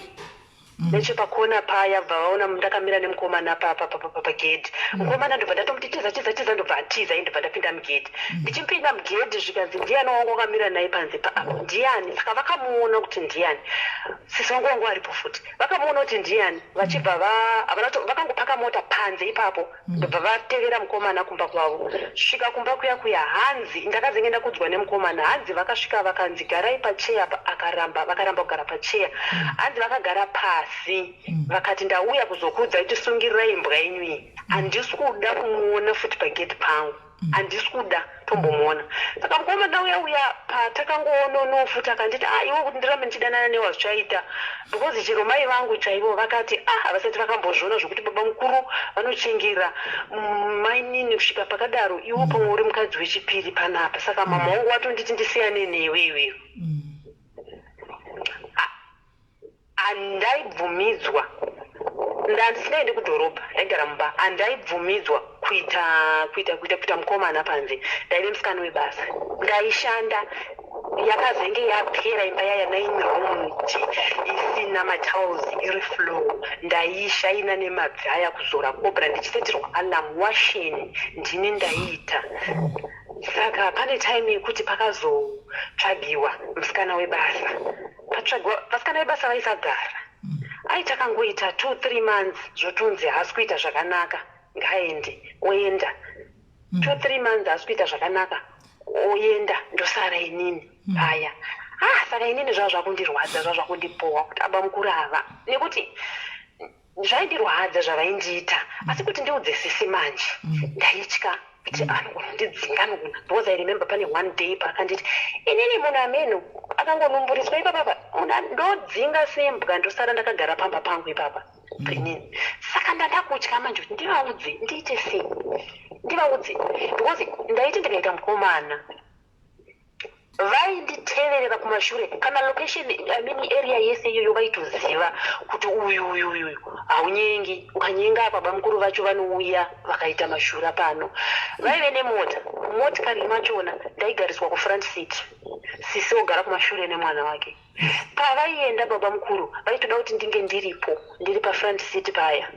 nechepakona paya, bva vaona ndakamira nemukomana pagedhi. Mukomana ndobva ndatomuti, "Tiza, tiza, tiza." Ndobva atiza. Ini ndobva ndapinda mugedhi. Ndichipinda mugedhi, zvikanzi, "Ndiani wanga wakamira naye panze paapo? Ndiani?" Saka vakamuona kuti ndiani. Sisi vangu vangu varipo futi, vakamuona kuti ndiani. Vachibva havana vakangopaka mota panze ipapo, ndobva vatevera mukomana kumba kwavo. Svika kumba kuya kuya, hanzi ndakazenge ndakudzwa nemukomana, hanzi vakasvika vakanzi, "Garai pacheya." Akaramba, vakaramba kugara pacheya. Hanzi vakagara pasi, vakati, "Ndauya kuzokuudzai kuti sungirirai imbwa yenyu iyi. Handisi kuda kumuona futi pagedhi pangu, handisi kuda tombomuona." Saka mukomana uya uya patakangoonono futi, akanditi, "Ah, iwe, kuti ndirambe ndichidanana newe hazvichaita, because chero mai vangu chaivo vakati, ah, havasati vakambozviona zvokuti baba mukuru vanochengera mainini kusvika pakadaro. Iwe pamwe uri mukadzi wechipiri panapa. Saka mama wangu watonditi ndisiyane newe iwewe." Handaibvumidzwa, ndandisingaendi kudhorobha, ndaigara mumba. Handaibvumidzwa kuita mukomana panze. Ndaive musikana webasa, ndaishanda. Yakazenge yapera imba yaya nine roomed, isina matiles, iri floor. Ndaishaina nemabvi aya, kuzora cobra, ndichisetirwa alarm, washing ndini ndaiita. Saka pane time yekuti pakazotsvagiwa musikana webasa. Patsvagiwa vasikana vebasa, vaisagara. Aiti akangoita 2-3 months, zvotonzi haasi kuita zvakanaka, ngaende. Oenda. 2-3 months, haasi kuita zvakanaka. Oenda, ndosara inini paya. Ah, saka inini zvava zvakundirwadza, zvava zvakundibohwa kuti aba mukuru ava, nekuti zvaindirwadza zvavaindiita. Asi kuti ndiudze sisi manje, ndaitya kuti anogona kundidzinga, anogona, because I remember pane one day paakanditi inini munhu ameno akangonumburiswa ipapapa, munhu ndodzinga sembwa, ndosara ndakagara pamba pangu ipapa inini. Saka ndandakutya manje kuti ndivaudze, ndiite sei, ndivaudze, because ndaiti ndikaita mukomana vainditeverera kumashure, kana location, I mean area yese iyoyo vaitoziva kuti uyu, uyu, uyu, uyu haunyengi. Ukanyenga apa, bamukuru vacho vanouya vakaita mashura pano. Vaive nemota, motikari machona ndaigariswa kufront seat, sisi ogara kumashure nemwana wake. Pavaienda baba mukuru vaitoda kuti ndinge ndiripo, ndiri pafront seat paya,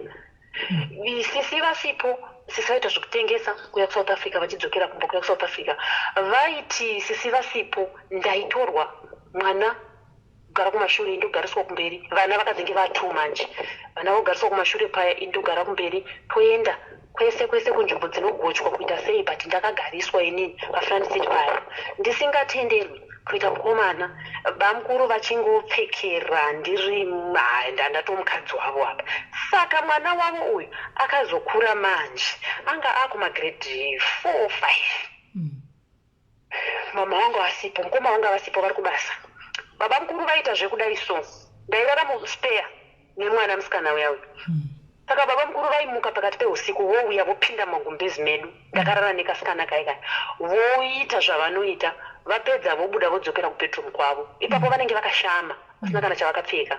sisi vasipo. Sisi vaita zvekutengesa kuya kuSouth Africa, vachidzokera kumba kuya kuSouth Africa. Vaiti sisi vasipo, ndaitorwa, mwana kugara kumashure, indogariswa kumberi. Vana vakazenge vatu manje, vana vogariswa kumashure paya, indogara kumberi, toenda kwese kwese kunzvimbo dzinogochwa kuita sei, but ndakagariswa inini pafront seat paya, ndisingatenderwi kuita mukomana. Bamukuru vachingopfekera ndiri ndatomukadzi wavo apa. Saka mwana wavo uyu akazokura manje, anga akumagrade 4 5. Mama wangu asipo, mukoma wangu avasipo, vari kubasa. Baba mukuru vaita zvekudai, so ndairara muspare nemwana musikana uya uyu. Saka baba mukuru vaimuka pakati peusiku, vouya vopinda mumagumbezi medu ndakarara nekasikana kai kai, voita zvavanoita. Vapedza vobuda, vodzokera kubedroom kwavo. Ipapo vanenge vakashama, vasina kana chavakapfeka.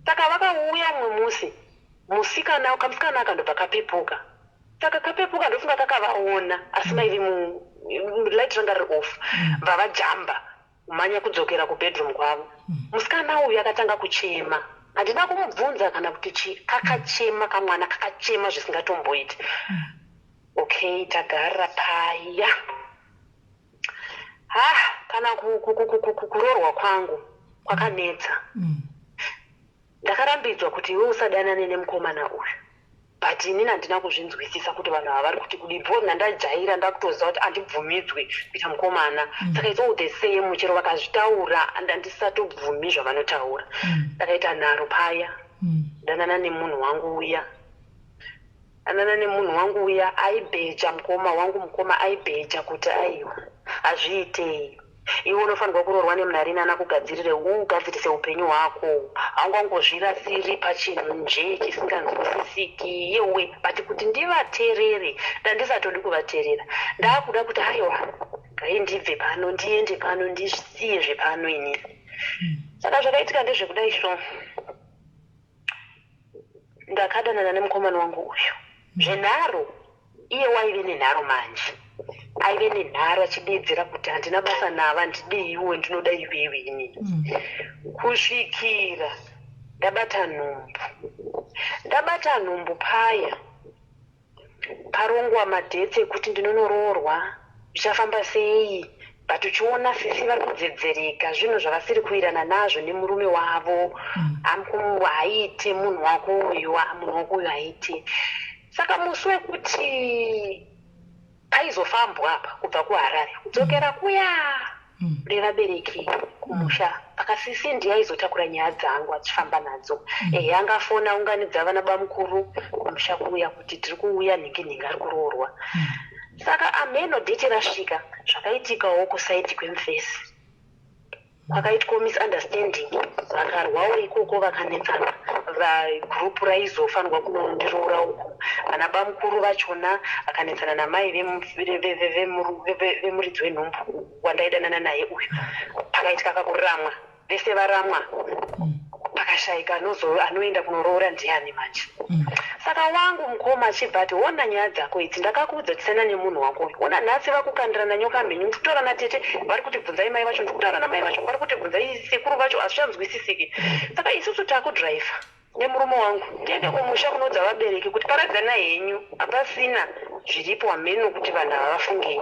Saka vakauya umwe musi, musikana, kamusikana akandobva kapepuka. Saka kapepuka, ndofunga kakavaona, asi maive mu light ranga riri off. Vavajamba kumhanya kudzokera kubedroom kwavo. Musikana uyu akatanga kuchema. Handina kumubvunza kana kuti chii. Kakachema kamwana, kakachema zvisingatomboiti. Okay, tagara paya. Ha, kana kuroorwa kwangu kwakanetsa. Ndakarambidzwa kuti iwe usadanane nemukomana uyu, but inini handina kuzvinzwisisa kuti vanhu ava vari kuti kudii, because ndandajaira, ndakutoziva kuti handibvumidzwi kuita mukomana. Saka it's all the same, chero vakazvitaura, handisatobvumi zvavanotaura. Ndakaita nharo paya, danana nemunhu wangu uya, danana nemunhu wangu uya. Aibheja mukoma wangu, mukoma aibheja kuti aiwa, hazviitei, iwe unofanirwa kuroorwa nemunhu ari nana, kugadzirire, ugadzirise upenyu hwako, haungangozvirasiri pachinhu nje chisinganzwisisiki yewe. But kuti ndivateerere, ndandisatodi kuvateerera. Ndaakuda kuti aiwa, gai ndibve pano, ndiende pano, ndisiye zvepano inini. Saka zvakaitika ndezvekudai so, ndakadanana nemukomana wangu uyu zvenharo. Iye waive nenharo manje, aive nenharo achididzira kuti handina basa nava, handidii iwe, ndinoda iwewe inini. Kusvikira ndabata nhumbu. Ndabata nhumbu paya, parongwa madates ekuti ndinonoroorwa, zvichafamba sei, but uchiona sisi vari kudzedzereka, zvinhu zvavasiri kuwirana nazvo nemurume wavo. Haaite munhu wako uyu, munhu wako uyu haite. Saka musi wekuti paizofambwa apa kubva kuHarare kudzokera kuya kune vabereki kumusha, pakasisi ndiye aizotakura nyaya dzangu achifamba nadzo. Ehe, angafona aunganidza vana bamukuru kumusha kuuya kuti tiri kuuya, nhingi nhingi ari kuroorwa. Saka amheno date rasvika, zvakaitikawo kuside kwemufesi kwakaitwa misunderstanding, vakarwawo ikoko, vakanetsana. Vagroup raizofanirwa kunondiroora uku, vana bamukuru vachona vakanetsana namai vemuridzi wenhumbu wandaidanana naye uyu. Pakaitika kakuramwa, vese varamwa, pakashayika anoenda kunoroora ndiani manje. Saka wangu mukoma achibva ati, "Ona nyaya dzako idzi, ndakakuudza tisiyana nemunhu wako uyu. Ona nhasi vakukandirana nyoka mhenyu. Ndikutaura natete, vari kuti bvunzai mai vacho, ndikutaura namai vacho, vari kuti bvunzai sekuru vacho, hazvichanzwisisiki." Saka isusu takudhiraivha nemurume wangu, tiende kumusha kunoudza vabereki kuti paradzana henyu, hapasina zviripo, hameno kuti vanhu ava vafungei.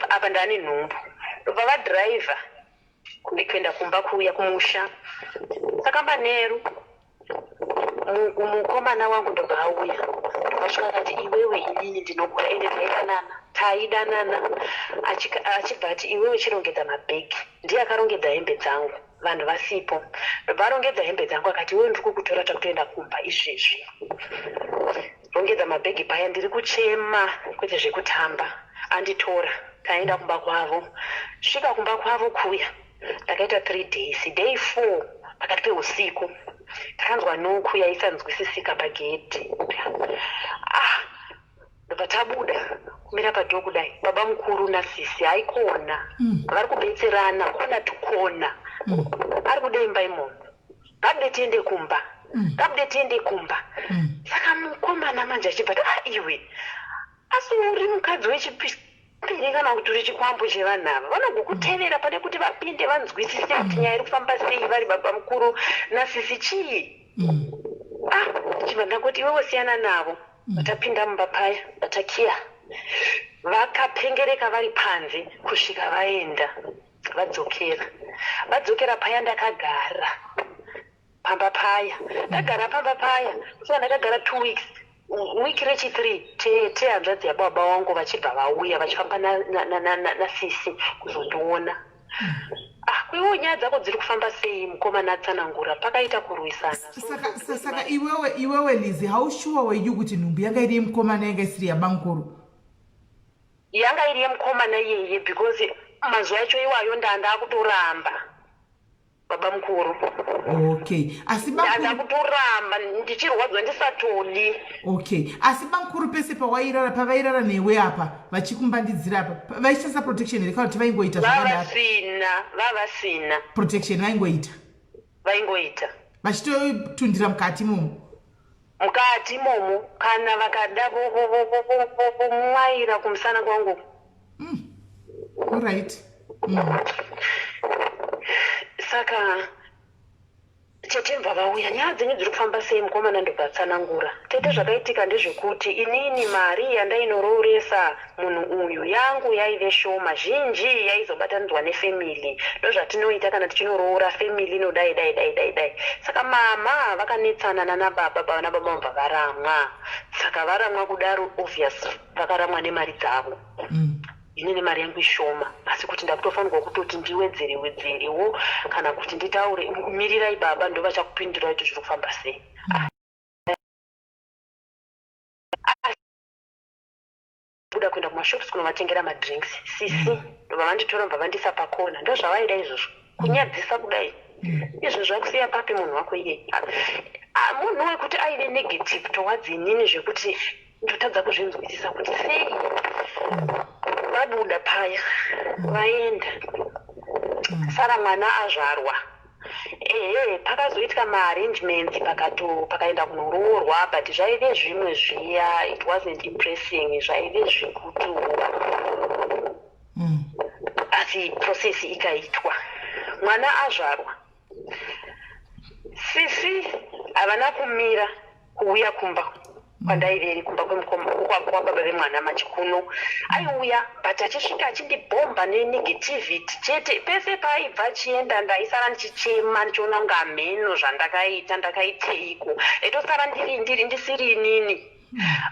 Apa ndane nhumbu. Ndobva vadhiraivha kuenda kumba kuuya kumusha. Saka manheru mukomana wangu ndobva auya. Vasvika akati, "Iwewe, inini ndinokura." Ende taidanana, taidanana. Achibva ati, "Iwewe, chirongedza mabhegi." Ndiye akarongedza hembe dzangu vanhu vasipo. Ndobva arongedza hembe dzangu, akati, "Iwewe, ndiri kukutora, takutoenda kumba izvezvi, rongedza mabhegi." Paya ndiri kuchema, kwete zvekutamba. Anditora, taenda kumba kwavo. Svika kumba kwavo kuya, ndakaita 3 days. Day four, pakati peusiku, takanzwa knock yaisanzwisisika pagedhi. Ah, ndobva tabuda, kumira padoor kudai, baba mukuru nasisi haikona, vari kubetserana corner to corner. Ari kudemba imomo, "Ngabude tiende kumba, ngabude tiende kumba." Saka mukomana manje achibva ati, "Ah, iwe, asi uri mukadzi wechipiri kana kuti uri chikwambo chevanhu ava vanogokutevera pane kuti vapinde vanzwisise kuti nyaya iri kufamba sei? Vari baba mukuru nasisi, chii?" Ah, chibva ndangoti, "Iwewe, siyana navo." Vatapinda mumba paya, vatakiya, vakapengereka vari panze kusvika vaenda. Vadzokera, vadzokera paya, ndakagara pamba paya. Ndagara pamba paya, saka ndakagara 2 weeks. Wiki rechi3, tehanzvadzi yababa wangu vachibva vauya vachifamba nasisi kuzondiona. Ah, kuiwo nyaya dzako dziri kufamba sei, mukomana atsanangura? Pakaita kurwisana. Saka iwewe Lizi, how sure were you kuti nhumbu yanga iri yemukomana, yanga isiri yabamukuru? Yanga iri yemukomana iyeye, because mazuva acho iwayo ndandakutoramba baba mukuru. Okay, asi Ndandakutoramba ndichirwadzwa, ndisatodi. Okay, asi bamukuru pese pawairara, pavairara newe apa, vachikumbandidzira apa, vaishandisa protection here kana kuti vaingoita zvakadaro? Vavasina, vavasina. Protection vaingoita? Vaingoita. Vachitotundira mukati imomo? Mukati imomo. Kana vakada, vomwaira kumusana kwangu. Alright. Saka tete mva vauya, "Nyaya dzenyu dziri kufamba sei, mukomana?" Ndobva atsanangura, "Tete, zvakaitika ndezvekuti inini mari yandainorooresa munhu uyu yangu yaive shoma, zhinji yaizobatanidzwa nefamily. Ndozvatinoita kana tichinoroora, family inodai dai dai dai dai. Saka mama vakanetsana nana baba, baba nababa vabva varamwa. Saka varamwa kudaro, obvious vakaramwa nemari dzavo. Inini mari yangu ishoma, asi kuti ndakutofanirwa kutoti ndiwedzere wedzerewo kana kuti nditaure. Mirirai baba, ndo vachakupindurai kuti zviri kufamba sei." Buda kuenda kumashops kunovatengera madrinks. Sisi ndobva vanditora, ndobva vandisa pakona. Ndozvavaida izvozvo, kunyadzisa kudai izvo. Zvakusiya papi munhu wako iyeye? Ah, munhu wekuti aive negative towards inini zvekuti ndotadza kuzvinzwisisa kuti sei. Vabuda paya, vaenda, sara mwana azvarwa. Ehe, pakazoitwa maarrangements, pakato pakaenda kunoroorwa, but zvaive zvimwe zviya, it wasn't impressing, zvaive zvekuti asi process ikaitwa, mwana azvarwa. Sisi havana kumira kuuya kumba kwandaiveri, kumba kwababa vemwana manje kuno. Aiuya, but achisvika achindibhomba nenegativity chete. Pese paaibva achienda, ndaisara ndichichema, ndichiona kunge hameno zvandakaita, ndakaiteiko, ndaitosara ndiri ndisiri inini.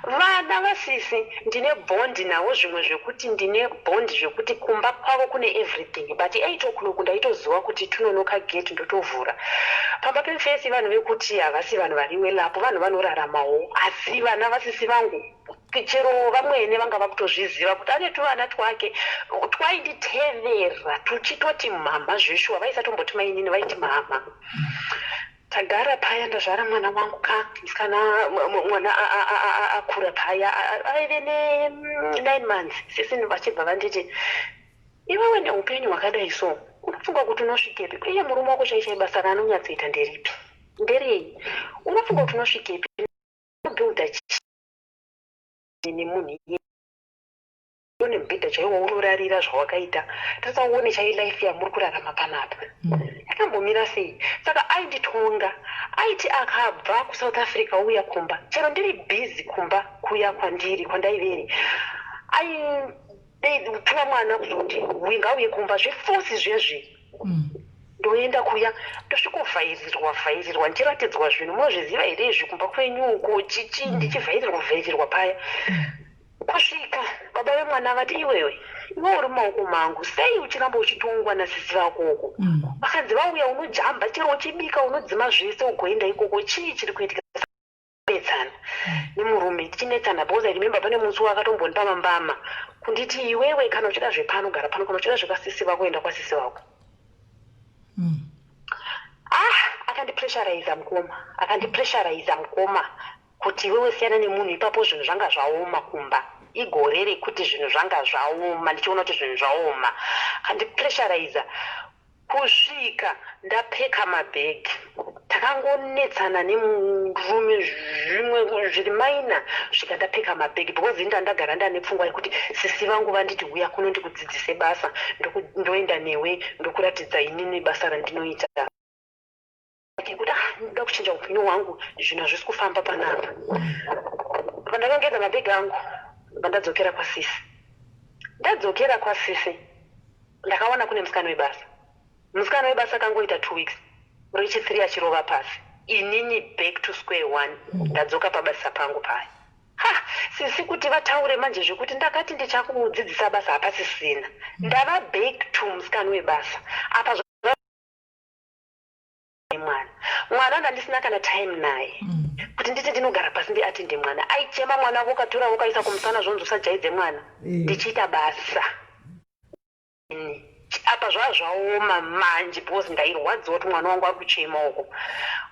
Vana vasisi ndine bond navo, zvimwe zvekuti ndine bond zvekuti kumba kwavo kune everything, but 8 o'clock ndaitoziva kuti tunonoka gate, ndotovhura. Pamba pemufesi vanhu vekuti havasi vanhu vari welapo, vanhu vanoraramawo, asi vana vasisi vangu, chero vamwene vanga vakutozviziva kuti ane tuvana twake twainditevera tuchitoti mhamha. Zveshuwa vaisatomboti mainini, vaiti mhamha. Tagara paya, ndazvara mwana wangu ka musikana. Mwana akura paya, aive ne9 months. Sisi vachibva vanditi, "Iwewe, neupenyu hwakadai so, unofunga kuti unosvikepi? Iye murume wako chaichai basa raanonyatsoita nderipi, nderei? Unofunga kuti unosvikepi builda nemunhu iye une mubhedha chaiwo unorarira zvawakaita? Tasaone chai life yamuri kurarama panapa yakambomira sei?" Saka ainditonga. Aiti akabva kuSouth Africa uya kumba, chero ndiri busy kumba kuya kwandiri kwandaiveri, aitura mwana kuzoti ngauye kumba zveforce zvezvi. Ndoenda kuya, ndosvikovhairirwa vhairirwa, ndichiratidzwa zvinhu. Munozviziva here izvi kumba kwenyu uko? Chichi, ndichivhairirwa vhairirwa paya, kusvika baba vemwana vati, "Iwewe, iwe uri mumaoko mangu. Sei uchiramba uchitongwa nasisi vako uko?" Vakanzi vauya, unojamba, chero uchibika unodzima zvese ugoenda ikoko. Chii chiri kuitika? Netsana nemurume, tichinetsana, because I remember pane musi wakatombonipa mambama kunditi, "Iwewe, kana uchida zvepano, gara pano. Kana uchida zvekwasisi vako, enda kwasisi vako." Ah, akandipressuriza mukoma, akandipressuriza mukoma, kuti, "Iwewe, siyana nemunhu." Ipapo zvinhu zvanga zvaoma kumba, igore rekuti zvinhu zvanga zvaoma, ndichiona kuti zvinhu zvaoma. Akandipressuriza kusvika ndapeka mabhegi. Takangonetsana nemurume zvimwe zviri minor, svika ndapeka mabhegi, because inda ndagara ndane pfungwa yekuti sisi vangu vanditi, "Uya kuno ndikudzidzise basa, ndoenda newe, ndokuratidza inini basa randinoita," kuti, "Ah, ndoda kuchinja upenyu hwangu, zvinhu hazvisi kufamba panapa." Pandakangedza mabhegi angu, ndadzokera kwasisi. Ndadzokera kwasisi, ndakaona kune musikana webasa. Musikana webasa akangoita 2 weeks, rechi3 achirova pasi. Inini back to square one, ndadzoka pabasa pangu paya. Ha, sisi kuti vataure manje zvekuti ndakati ndichakudzidzisa basa, hapasisina. Ndava back to musikana webasa apa. Mwana, mwana ndandisina kana time naye kuti nditi ndinogara pasi ndiatinde mwana. Aichema mwana, vokatora vokaisa kumusana, zvonzi usajaidze mwana. Ndichiita basa ini. Apa zvava zvaoma manje, because ndairwadziwa kuti mwana wangu ari kuchema uko.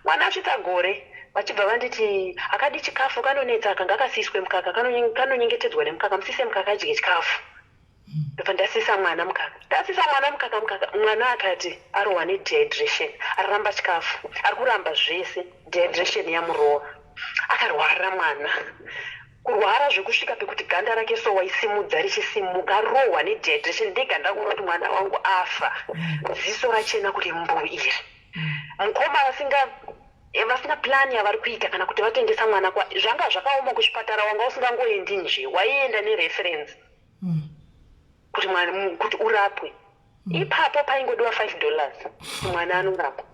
Mwana asvitsa gore, vachibva vanditi akadi chikafu, kanonetsa, akanga akasiiswe mukaka, kanonyengetedzwa nemukaka, musise mukaka adye chikafu. Ndobva ndasisa mwana mukaka. Ndasisa mwana mukaka, mukaka, mwana akati arohwa nedehydration, aramba chikafu, ari kuramba zvese, dehydration yamurova. Akarwara mwana, kurwara zvekusvika pekuti ganda rake so waisimudza richisimuka, arohwa nedehydration. Ndega ndakuona kuti mwana wangu afa, ziso rachena kuti mbu iri. Mukoma, vasina plan yavari kuita kana kuti vatengesa mwana kwa zvanga zvakaoma. Kuchipatara wanga usingangoendi nje, waienda nereference kuti mwana kuti urapwe. Ipapo paingodiwa $5 kuti mwana anorapwa.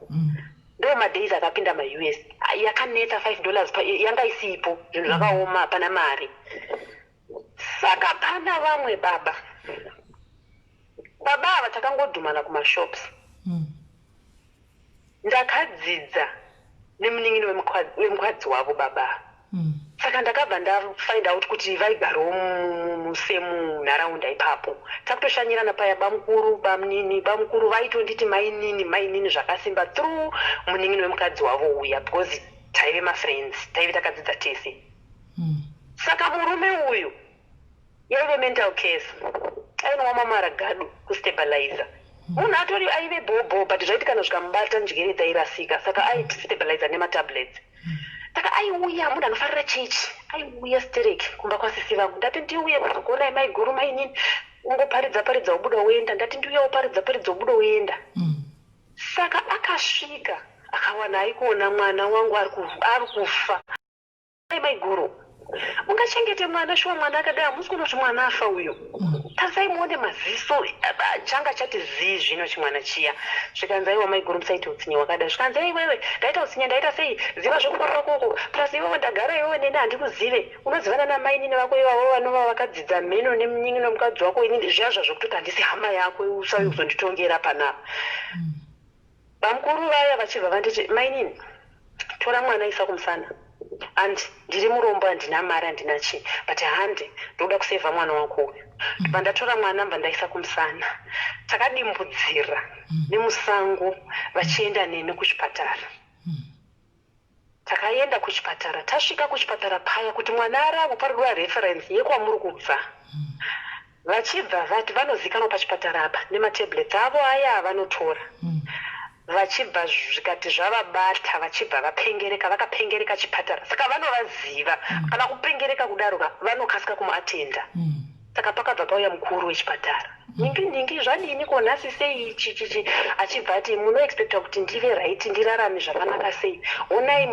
Ndo madays akapinda maUS yakanetsa. $5 yanga isipo, zvinhu zvakaoma, hapana mari. Saka pana vamwe baba, baba ava takangodhumana kumashops. Ndakadzidza nemunin'ini wemukadzi wavo, baba ava. Saka ndakabva ndafind out kuti vaigarawo musemunharaunda ipapo. Takutoshanyirana paya, bamukuru, bamunini. Bamukuru vaitonditi mainini, mainini zvakasimba, through munin'ini wemukadzi wavo uya, because taive mafriends, taive takadzidza tese. Saka murume uyu yaive mental case, ainwa mamaragadu kustabiliza. Munhu atori aive bhobho, but zvaiti kana zvikamubata njere dzairasika, saka aitistabiliza nematablets. Saka aiuya, munhu anofarira chechi, aiuya stereki kumba kwasisi vangu. Ndati ndiuye kuzokuonai maiguru, mainini. Ungoparidza paridza, ubuda woenda. Ndati ndiuye, uparidza paridza, ubuda woenda. Saka akasvika, akawana aikuona mwana wangu ari kufa. "Ai maiguru, ungachengete mwana shuwa? Mwana akadai, hamusi kuona kuti mwana afa uyu? Tarisai muone maziso, changa chati zii zvino chimwana chiya." Zvikanzi, "Aiwa maiguru, musaite utsinye hwakadai." Zvikanzi, "Ei wewe, ndaita utsinye? Ndaita sei? Ziva zvekumba kwako. Plus iwewe ndagara iwewe neni handikuzive, unozivana namainini vako ivavo vanova vakadzidza mheno nemunin'ini wemukadzi wako. Inini zviya zvazvokutoti handisi hama yako, usauye kuzonditongera panapa." Vamukuru vaya vachibva vanditi, "Mainini, tora mwana, isa kumusana. And ndiri murombo, handina mari, handina chii, but hande, ndoda kusevha mwana wako uyu." Ndobva ndatora mwana, mbva ndaisa kumusana. Takadimbudzira nemusango vachienda neni kuchipatara. Takaenda kuchipatara. Tasvika kuchipatara paya, kuti mwana arapwe paridiwa reference yekwamuri kubva. Vachibva vati vanozikanwa pachipatara apa nematablets avo aya avanotora. Vachibva zvikati zvavabata, vachibva vapengereka, vakapengereka chipatara. Saka vanovaziva, kana kupengereka kudaro ka, vanokasika kumuatenda. Saka pakabva pauya mukuru wechipatara, "Ningi ningi, zvadini ko nhasi? Sei chichichi?" Achibva ati, "Munoexpecta kuti ndive right, ndirarame zvakanaka sei? Onai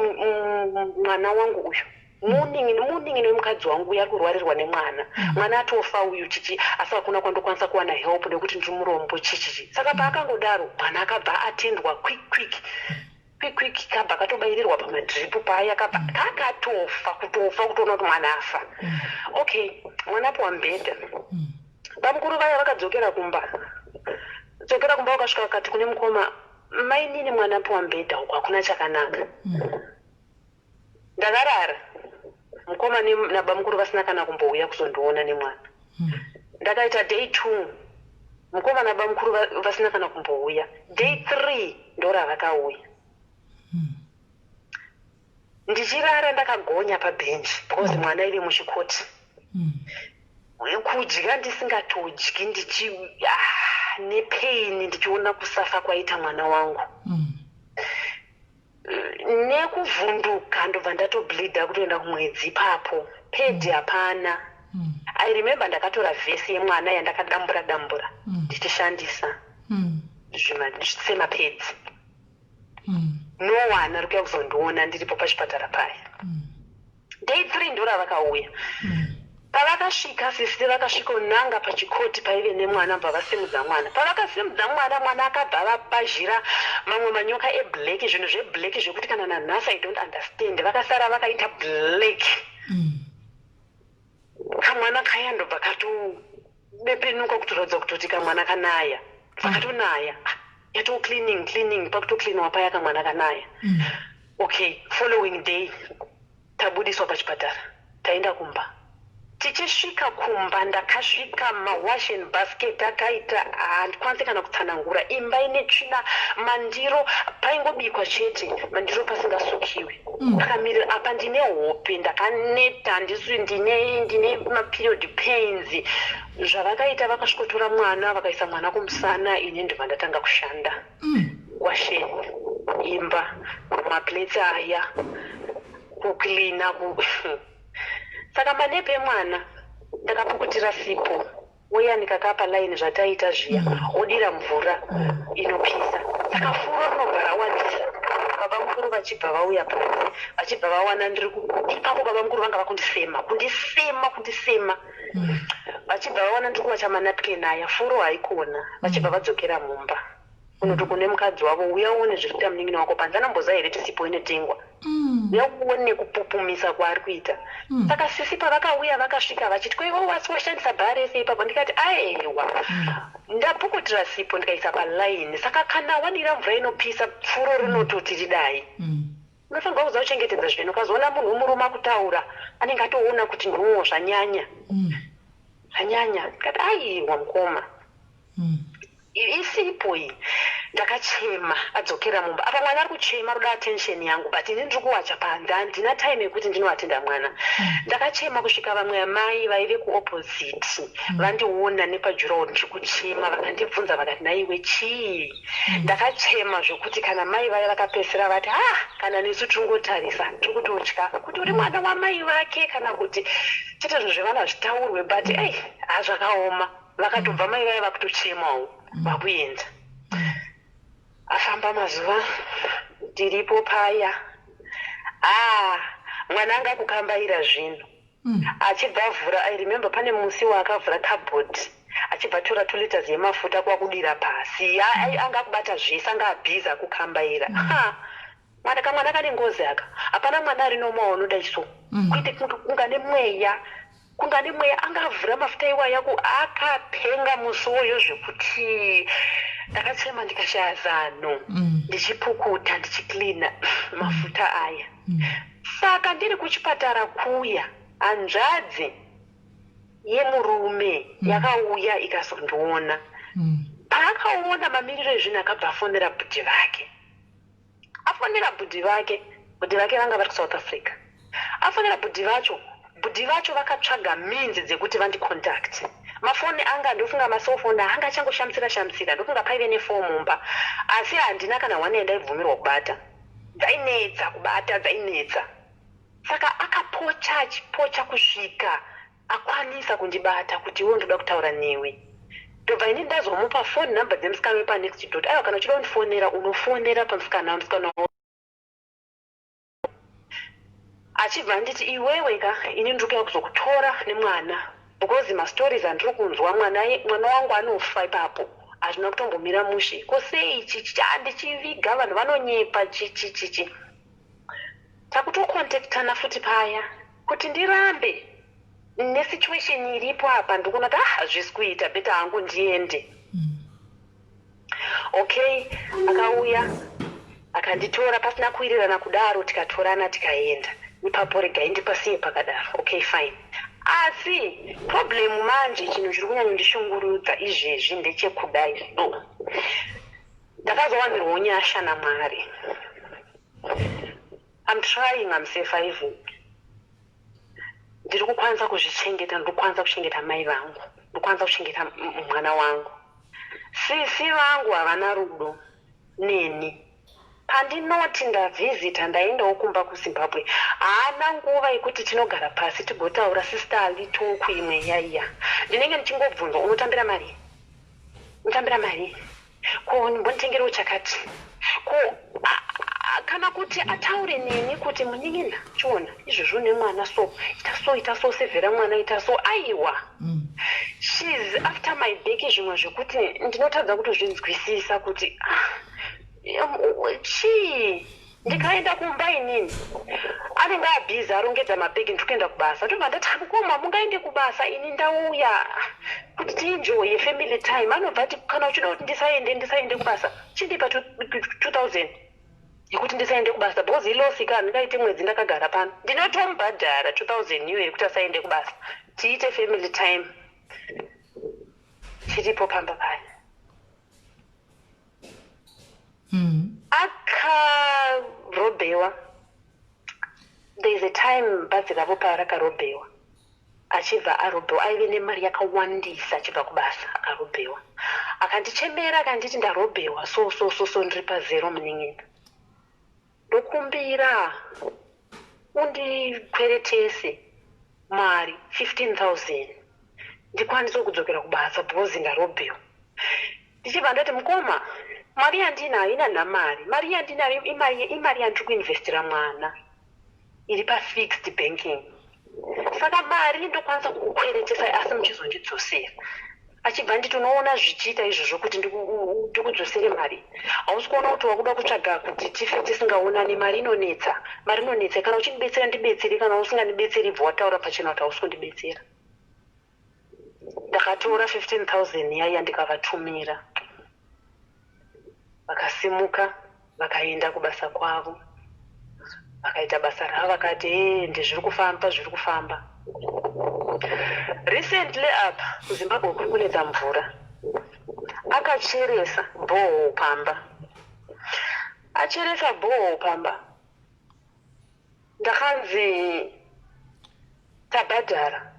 mwana wangu uyu." Munin'ina wemukadzi wangu uyu ari kurwarirwa nemwana. Mwana atofa uyu chichi asi hakuna kwandokwanisa kuwana help nekuti ndiri murombo chichichi. Saka paakangodaro mwana akabva atendwa quick quick. Quick quick kabva katobairirwa pamadrip paya kabva kakatofa kutofa kutoona kuti mwana afa. Okay, mwana apiwa mubhedha. Bamukuru vaya vakadzokera kumba. Dzokera kumba vakasvika vakati kune mukoma mainini mwana apiwa mubhedha uku hakuna chakanaka. Ndakarara mukoma nabamukuru vasina kana kumbouya kuzondiona nemwana. Ndakaita day 2 mukoma nabamukuru vasina kana kumbouya. Day 3 ndoravakauya. Ndichirara ndakagonya pabhenji because mwana aive muchikoti. Kudya ndisingatodyi ndichi nepain ndichiona kusafa kwaita mwana wangu. Nekuvhunduka ndobva ndatobleeda kutoenda kumwedzi ipapo. Pad hapana. I remember ndakatora vhesi yemwana yandakadambura dambura ndichishandisa semapads. No one ari kuuya kuzondiona ndiripo pachipatara paya. Day 3 ndoravakauya. Pavakasvika sisi vakasvikonanga pachikoti paive nemwana bva vasimudza mwana. Pavakasimudza mwana, mwana akabva avapazhira mamwe manyoka eblack, zvinhu zveblack zvekuti kana nanhasi I don't understand. Vakasara vakaita black. Kamwana kaya ndobva katobepenuka kutoratidza kutoti kamwana kanaya. Vakatonaya. Yato cleaning cleaning pakutocleanwa paya kamwana kanaya. Okay, following day tabudiswa pachipatara taenda kumba. Tichisvika kumba ndakasvika mawashing basket akaita handikwanisi kana kutsanangura. Imba ine tsvina, mandiro paingobikwa chete, mandiro pasingasukiwi. Ndakamirira apa ndine hope, ndakaneta, ndine maperiod pains. Zvavakaita vakasvikotora mwana vakaisa mwana kumusana, ini ndobva ndatanga kushanda. Washing imba, maplates aya, kucleana Saka manepi emwana ndakapukutira sipo woyanika kapa line zvataita zviya wodira mvura inopisa. Saka furo rinobva rawandisa. Baba mukuru vachibva vauya panze vachibva vawana ndiri ipapo baba mukuru vanga vakundisema kundisema kundisema. Vachibva vawana ndiri kuwacha manapkin aya furo haikona vachibva vadzokera mumba. Kunoti kune mukadzi wavo uya uone zviri kuita munin'ina wako panze anomboziva here kuti sipo inotengwa. Uya uone kupupumisa kwaari kuita. Saka sisi pavakauya vakasvika vachiti ko iwe wasi washandisa bhara rese ipapo ndikati aewa ndapukutira sipo ndikaisa paline saka kana wadira mvura inopisa pfuro rinototi ridai. Unofanirwa kuziva kuchengetedza zvinhu ukazoona munhu wemurume akutaura anenge atoona kuti no zvanyanya. Zvanyanya ndikati aiwa mukoma. Isipo iyi. Ndakachema adzokera mumba. Apa mwana ari kuchema roda attention yangu but ini ndiri kuwacha panze handina time yekuti ndinoatenda mwana. Ndakachema kusvika vamwe amai vaive kuopposite vandiona nepajuraworo ndiri kuchema vakandibvunza vakati nhaiwe chii? Ndakachema zvekuti kana mai vaya vakapedzisira vati ah kana nesu tiri kungotarisa tiri kutotya kuti uri mwana wamai vake kana kuti chete zvinhu zvevana hazvitaurwe but ei hazvakaoma. Vakatobva mai vaya vakutochemawo vakuenda. Afamba mazuva ndiripo paya ah mwana anga akukambaira zvinhu achibva avhura I remember pane musi waakavhura cupboard achibva atora 2 liters yemafuta kwakudira pasi anga akubata zvese anga abhizi akukambaira ha mwana kamwana kane ngozi aka hapana mwana ari normal anodai so kuite kunga nemweya Kunge ane mweya anga avhura mafuta iwaya ku akapenga musi uwoyo zvekuti ndakachema ndikashaya zano ndichipukuta ndichicleana mafuta aya. Saka ndiri kuchipatara kuya hanzvadzi yemurume yakauya ikazondiona. Paakaona mamiriro ezvinhu akabva afonera bhudhi vake. Afonera bhudhi vake, bhudhi vake vanga vari kuSouth Africa. Afonera bhudhi vacho, bhudhi vacho vakatsvaga means dzekuti vandicontact. Mafoni anga ndofunga macellphone anga achangoshamisira shamisira, ndofunga paive nefour mumba asi handina kana one yandaibvumirwa kubata. Dzainetsa kubata, dzainetsa. Saka akapocha achipocha kusvika akwanisa kundibata kuti iwe ndoda kutaura newe. Ndobva ini ndazomupa phone number dzemusikana wepanext door. Aiwa kana uchida kundifonera unofonera pamusikana musikana. Achibva anditi, "Iwewe ka, ini ndiri kuya kuzokutora nemwana, because mastories andiri kunzwa, mwana wangu anofa ipapo, hazvina kutombomira mushe. Ko sei chichi ndichiviga, vanhu vanonyepa, chichi chichi." Takutocontactana futi paya kuti ndirambe nesituation iripo apa. Ndikuona kuti, ah, hazvisi kuita, better hangu ndiende. Okay, akauya akanditora pasina kuwirirana kudaro, tikatorana tikaenda ipapo. Regai ndipasiye pakadaro. Okay, fine. Asi problem manje, chinhu chiri kunyanyondishungurudza izvezvi ndechekudai so, ndakazowanirwawo nyasha naMwari. I'm trying, I'm surviving, ndiri kukwanisa kuzvichengeta, ndiri kukwanisa kuchengeta mai vangu, ndiri kukwanisa kuchengeta mwana wangu. Sisi vangu havana rudo neni. Pandinoti ndavhizita, ndaendawo kumba kuZimbabwe, haana nguva yekuti tinogara pasi tigotaura sisterly talk imwe yaiya. Ndinenge ndichingobvunzwa, "Unotambira mari? Unotambira mari? Ko mbonditengerewo chakati?" Ko kana kuti ataure neni kuti, "Munin'ina, chiona izvozvo nemwana, so ita so, ita so, sevhera mwana, ita so." Aiwa, she's after my back, zvimwe zvekuti ndinotadza kutozvinzwisisa kuti, ah, chii. Ndikaenda kumba inini, anenge abhizi arongedza mabhegi, ndiri kuenda kubasa. Ndobva ndati, "Mukoma, mungaende kubasa, ini ndauya kuti tienjoye family time." Anobva ati, "Kana uchida kuti ndisaende kubasa, chindipa 2000 yekuti ndisaende kubasa, because iloss ka, handingaite mwedzi ndakagara pano." Ndinotomubhadhara 2000 iyo yekuti asaende kubasa, tiite family time tiripo pamba paya. Akarobhewa. There is a time bhazi ravo parakarobhewa, achibva arobhewa, aive nemari yakawandisa. Achibva kubasa akarobhewa, akandichemera, akanditi, "Ndarobhewa so so so so, ndiri pazero munin'ina, ndokumbira undikweretese mari 15,000 ndikwanise kudzokera kubasa because ndarobhewa." Ndichibva ndati, "Mukoma, mari yandinayo ina namari, mari yandinayo imari yandiri kuinvestira mwana iri pafixed banking, saka mari ndokwanisa kukukweretesai asi muchizondidzosera." Achibva nditi, "Unoona zvichiita izvozvo kuti ndikudzosere mari? Hausi kuona kuti wakuda kutsvaga kuti tife tisingaonani? Mari inonetsa, mari inonetsa. Kana uchindibetsera, ndibetsere. Kana usingandibetseri, ibva wataura pachena kuti hausi kundibetsera." Ndakatora 15,000 yaiya, ndikavatumira. Vakasimuka, vakaenda kubasa kwavo, vakaita basa ravo, vakati, "E, ndezviri kufamba, zviri kufamba." Recently apa kuZimbabwe kuri kunetsa mvura. Akacheresa borehole pamba. Acheresa borehole pamba, ndakanzi tabhadhara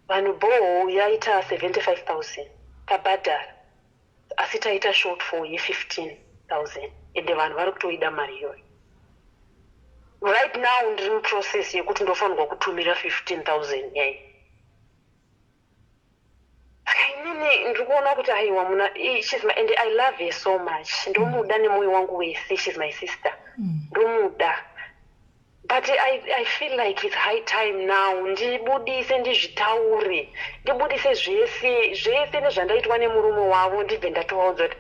vanhu, borehole yaita 75,000, tabhadhara, asi taita shortfall ye15,000, ende vanhu vari kutoida mari iyoyo right now. Ndiri muprocess yekuti ndofanirwa kutumira 15,000 yai. Saka inini ndiri kuona kuti, aiwa, muna she's my, and I love her so much, ndomuda nemwoyo wangu wese. She's my sister, ndomuda, but I feel like it's high time now ndibudise, ndizvitaure, ndibudise zvese zvese nezvandaitwa nemurume wavo. Ndibve ndatovaudza kuti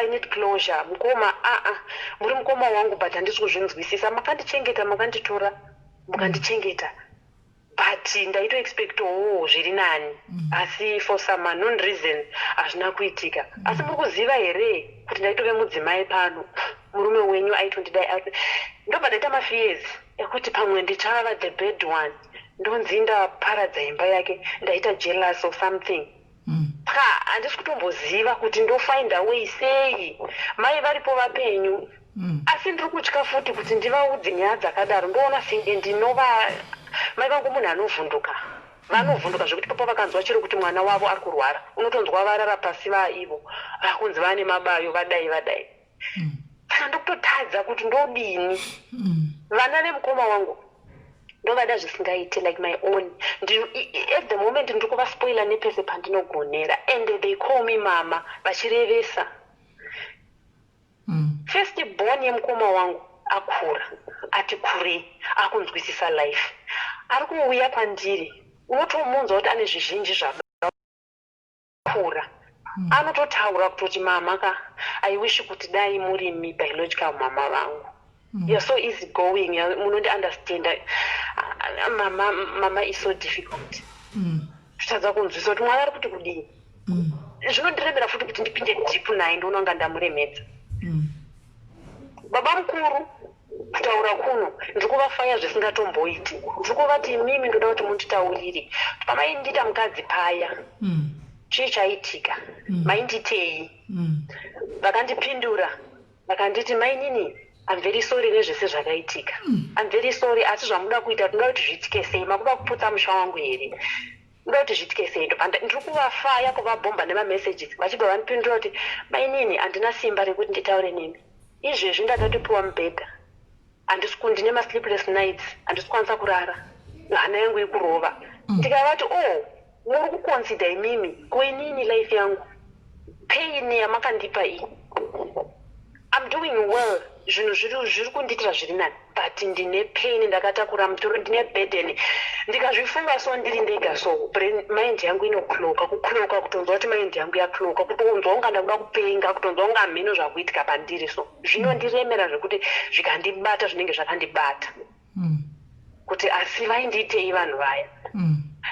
I need closure. Mukoma, aa, muri mukoma wangu, but handisi kuzvinzwisisa. Makandichengeta, makanditora, mukandichengeta, but ndaitoexpectawo zviri nani, asi for some unknown reason hazvina kuitika. Asi muri kuziva here kuti ndaitove mudzimai pano? Murume wenyu aitondidai." Ndobva ndaita mafears ekuti pamwe ndichava the bad one, ndonzi ndaparadza imba yake, ndaita jealous or something. Saka handisi kutomboziva kuti ndofind a way sei. Mai varipo vapenyu, asi ndiri kutya futi kuti ndivaudze nyaya dzakadaro. Ndoona senge ndinova, mai vangu munhu anovhunduka, vanovhunduka zvekuti papa vakanzwa chero kuti mwana wavo ari kurwara, unotonzwa varara pasi, vaivo vakunzi vane mabayo, vadai vadai. Saka ndokutotadza kuti ndodini. Vana vemukoma wangu ndovada zvisingaiti, like my own. At the moment ndiri kuvaspoila nepese pandinogonera, and they call me mama vachirevesa. First born yemukoma wangu Akura, ati kurei, akunzwisisa life, ari kuuya kwandiri. Unotomunzwa kuti ane zvizhinji zvakura. Anototaura kutoti, "Mama ka, I wish kuti dai muri mi biological mama vangu. You're so easy going, munondiunderstanda. Mama, mama is so difficult." Totadza kunzwisa kuti mwana ari kuti kudii. Zvinondiremera futi kuti ndipinde deep naye, ndoona kunga ndamuremedza. Baba mukuru, kutaura kuno ndiri kuvafaya zvisingatomboiti. Ndiri kuvati, "Imimi, ndoda kuti munditaurire pamaindiita mukadzi paya, chii chaitika? Mainditei?" Vakandipindura vakanditi, "Mainini, I'm very sorry nezvese zvakaitika. I'm very sorry, asi zvamuda kuita, tinoda kuti zviitike sei? Makuda kuputsa musha wangu here? Muda kuti zviitike sei?" Ndiri kuvafaya, kuvabhomba nemamessages. Vachibva vandipindura kuti, "Mainini, handina simba rekuti nditaure nemi izvezvi. Ndakatopiwa mubhedha, handisi ndine masleepless nights, handisi kukwanisa kurara, hana yangu ikurova." Ndikavati, "Oh, muri kuconsider imimi, kuinini life yangu, pain yamakandipa iyi? I'm doing well, zvinhu zviri kundiitira zviri nani, but ndine pain, ndakatakura mutoro, ndine burden. Ndikazvifunga so ndiri ndega so, brain mind yangu inoclocka, kuclocka, kutonzwa kuti mind yangu yaclocka, kutonzwa kunga ndakuda kupenga, kutonzwa kunga mhino zvakuitika pandiri. So zvinondiremera zvekuti zvikandibata zvinenge zvakandibata, kuti asi vaindiitei vanhu vaya?"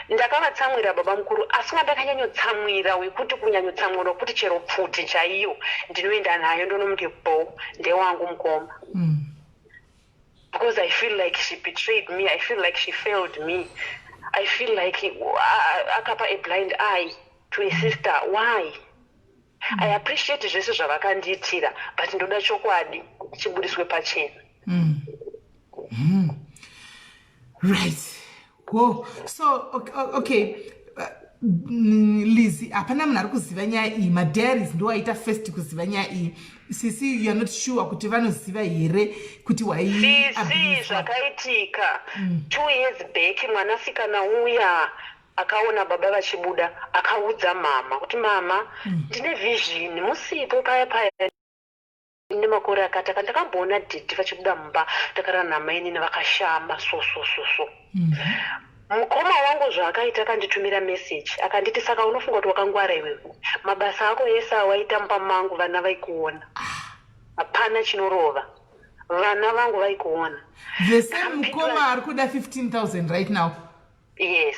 Ndakavatsamwira baba mukuru, asi wandakanyanyotsamwira wekuti kunyanyotsamwira wekuti chero pfuti chaiyo ndinoenda nayo ndonomuti bo, ndewangu mukoma, because I feel like she betrayed me. I feel like she failed me. I feel like akapa a blind eye to a sister. Why? I appreciate zvese zvavakandiitira, but ndoda chokwadi chibudiswe pachena. Right, wo so okay, Lizzy, hapana munhu ari kuziva nyaya iyi. Madiaries ndo aita first kuziva nyaya iyi. Sisi, you are not sure kuti vanoziva here kuti wai Sisi, zvakaitika 2 years back, mwanasikana uya akaona baba vachibuda, akaudza mama kuti, "Mama, ndine vision. Musipo paya paya nemakore akati aka, ndakamboona daddy vachibuda mumba, ndakarara namainini vakashama so so so so." Mukoma wangu zvaakaita, akanditumira meseji akanditi, "Saka unofunga kuti wakangwara iwewe? Mabasa ako ese awaita mumba mangu, vana vaikuona. Hapana chinorova, vana vangu vaikuona." The same mukoma ari kuda 15,000 right now? Yes,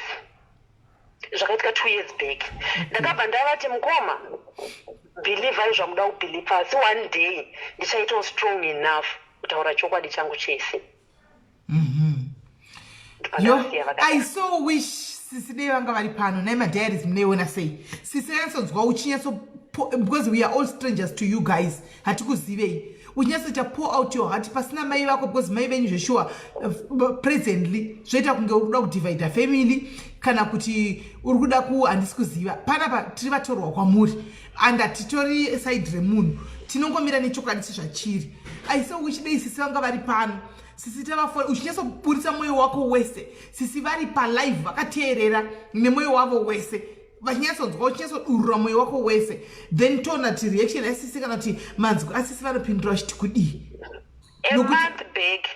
zvakaitika 2 years back. Ndakabva ndavati, "Mukoma, believai zvamuda kubelieva, asi one day ndichaitawo strong enough kutaura chokwadi changu chese." Yo, Ndopandakasiya vakadaro. I so wish sisi dei vanga vari pano. Nai madiaries, munoiona sei? Sisi, anyatsonzwa uchinyatso, because we are all strangers to you guys, hatikuzivei, uchinyatsoita pour out your heart pasina mai vako, because mai venyu zvesure, presently zvoita kunge uri kuda kudivida family kana kuti uri kuda ku, handisi kuziva. Panapa tiri vatorwa kwamuri and hatitori side remunhu, tinongomira nechokwadi sezvachiri. I so wish dei sisi vanga vari pano. Sisi, tavafora, uchinyatsoburitsa mwoyo wako wese. Sisi vari palive, vakateerera nemwoyo wavo wese, vachinyatsonzwa uchinyatsodurura mwoyo wako wese. Then toona kuti reaction yasisi kana kuti manzwi asisi vanopindura vachiti kudii. A month back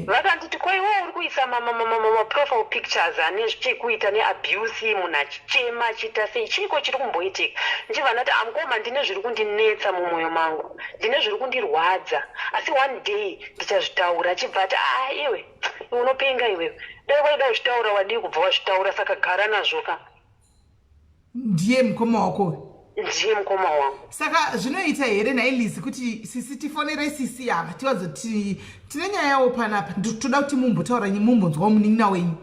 vakanditi, "Ko iwe uri kuisa maprofile pictures ane chekuita neabuse, munhu achichema achiita sei? Chiiko chiri kumboitika?" Ndichibva ndati, "Amukoma, ndine zviri kundinetsa mumwoyo mangu, ndine zviri kundirwadza, asi one day ndichazvitaura." Achibva ati, "A, iwe, iwe unopenga iwewe. Dai waida kuzvitaura, wadii kubva wazvitaura? Saka gara nazvo ka." Ndiye mukoma wako? Ndiye mukoma wangu. Saka zvinoita here nhai Lizzy kuti sisi tifonere sisi ava, tivazoti tine nyaya yawo panapa, toda kuti mumbotaura, mumbonzwawo munin'ina wenyu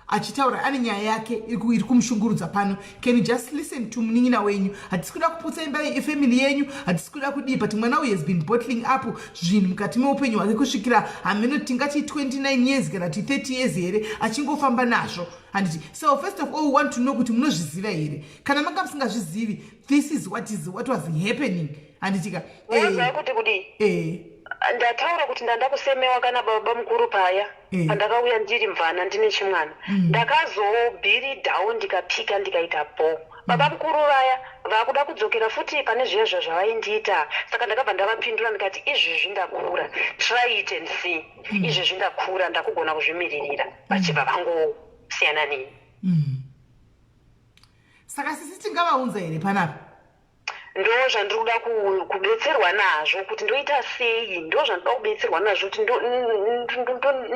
achitaura, ane nyaya yake iri kumushungurudza pano. Can you just listen to munin'ina wenyu? Hatisi kuda kuputsa imba yefamily yenyu, hatisi kuda kudii, but mwana uyu has been bottling up zvinhu mukati meupenyu hwake kusvikira hameno tingati 29 years kana kuti 30 years here, achingofamba nazvo, handiti? So first of all, we want to know kuti munozviziva here. Kana manga musingazvizivi, this is what was happening, handitika? Unoziva kuti kudii? Ndataura kuti ndanda kusemewa kana baba mukuru paya pandakauya ndiri mvana, ndine chimwana. Ndakazobhiridhawo, ndikapika, ndikaita bo. Baba mukuru vaya vakuda kudzokera futi pane zviya zva zvavaindiita. Saka ndakabva ndavapindura ndikati izvezvi ndakura, try it and see. Izvezvi ndakura, ndakugona kuzvimiririra. Vachibva vangosiyana neni. Saka sisi tingavaunza here panapa? Ndo zvandiri kuda kubetserwa nazvo kuti ndoita sei. Ndo zvandinoda kubetserwa nazvo kuti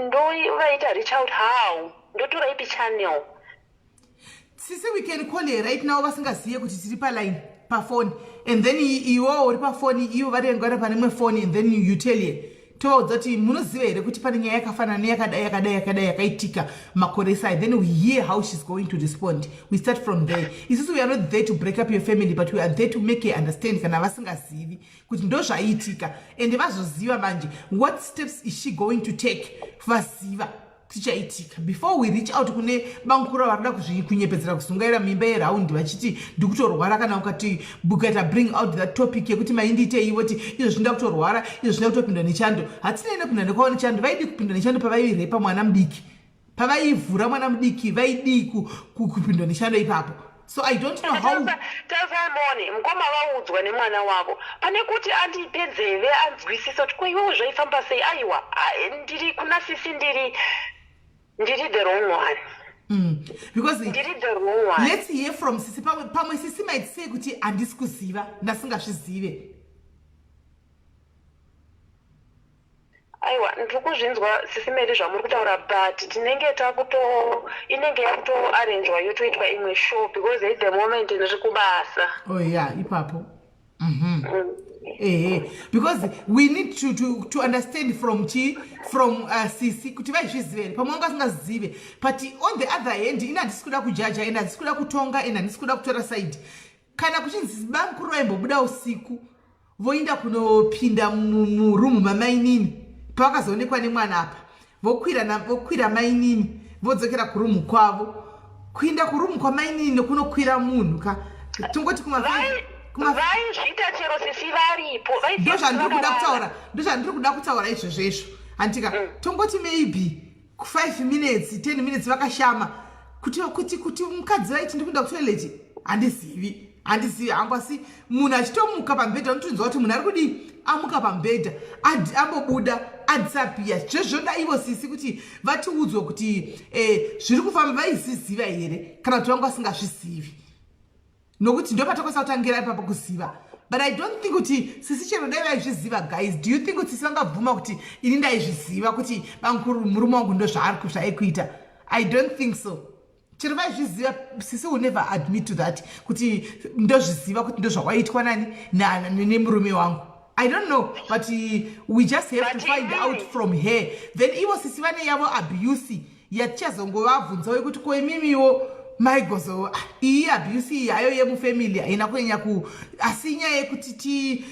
ndovaita reach out how, ndotora ipi channel. Sisi, we can call her right now vasingazive kuti tiri paline, pafoni, and then iwewo uri pafoni, ivo vari vari pane imwe foni, and then you tell her, tovaudza kuti munoziva here kuti pane nyaya yakafanana neyakadai, yakadai, yakadai yakaitika makore esai. Then we hear how she's going to respond. We start from there. Isusu we are not there to break up your family, but we are there to make her understand kana vasingazivi kuti ndo zvaiitika, and vazoziva manje, what steps is she going to take vaziva tichaitika before we reach out kune bamukuru varikuda kunyepedzera kuzungaira mimba yeraundi vachiti ndikutorwara. Kana ukati ukaita bring out that topic yekuti maindiitei, voti izvo zvinda kutorwara, izvo zvinda kutopindwa nechando. Hatinei nekupinda nekwavo nechando. Vaidi kupinda nechando pavairepa mwana mudiki, pavaivhura mwana mudiki, vaidii kupindwa nechando ipapo? So I don't know how. Tasamoni mukoma vaudzwa nemwana wavo, pane kuti andipe nzeve anzwisise kuti ko iwewe zvaifamba sei. Aiwa, ndiri kuna sisi, ndiri the wrong one. Because Ndiri the wrong one. Let's hear from sisi. Pamwe sisi might say kuti handisi kuziva, ndasingazvizive. Aiwa, ndiri kuzvinzwa, sisi Meri, zvamuri kutaura, but tinenge takuto inenge yakutoarrangewa yotoitwa imwe show because at the moment ndiri kubasa. Oh yeah, ipapo. Ehe, because we need to understand from chi from sisi kuti vaizviziva here. Pamwe vanga vasingazive, but on the other hand, ini handisi kuda kujaja and handisi kuda kutonga and handisi kuda kutora side. Kana kuchinzi bamukuru vaimbobuda usiku voinda kunopinda murumu mamainini, pavakazoonekwa nemwana apa, vokwira mainini, vodzokera kurumu kwavo, kuinda kurumu kwamainini nekunokwira munhu ka, tongoti kuma Vaizviita chero sisi varipo. Ndo zvandiri kuda kutaura, ndo zvandiri kuda kutaura izvozvo izvo, handika? Tongoti maybe 5 minutes, 10 minutes vakashama kuti mukadzi vaiti ndikuenda kutoilet. Handizivi, handizivi hangu, asi munhu achitomuka pamubhedha, unotonzwa kuti munhu ari kudii, amuka pamubhedha, ambobuda, adisappear. Zvezvoda ivo sisi kuti vatiudzwe kuti zviri kufamba, vaiziziva here kana kuti vanga vasingazvizivi, nokuti ndo patakwanisa kutangira ipapo kuziva. But I don't think kuti sisi, chero dai vaizviziva, guys, do you think kuti sisi vangabvuma kuti ini ndaizviziva kuti bamukuru murume wangu ndo zvaari zvaikuita? I don't think so. Chero vaizviziva, sisi will never admit to that kuti ndozviziva kuti ndo zvakwaitwa nani nemurume wangu. I don't know, but we just have to But find out from her. Then ivo sisi vane yavo abuse yatichazongovabvunzawo yekuti ko imimiwo maigozo, ah, iyi abuse iyi hayo yemufamily haina kunyanya ku, asi inyaya yekuti ti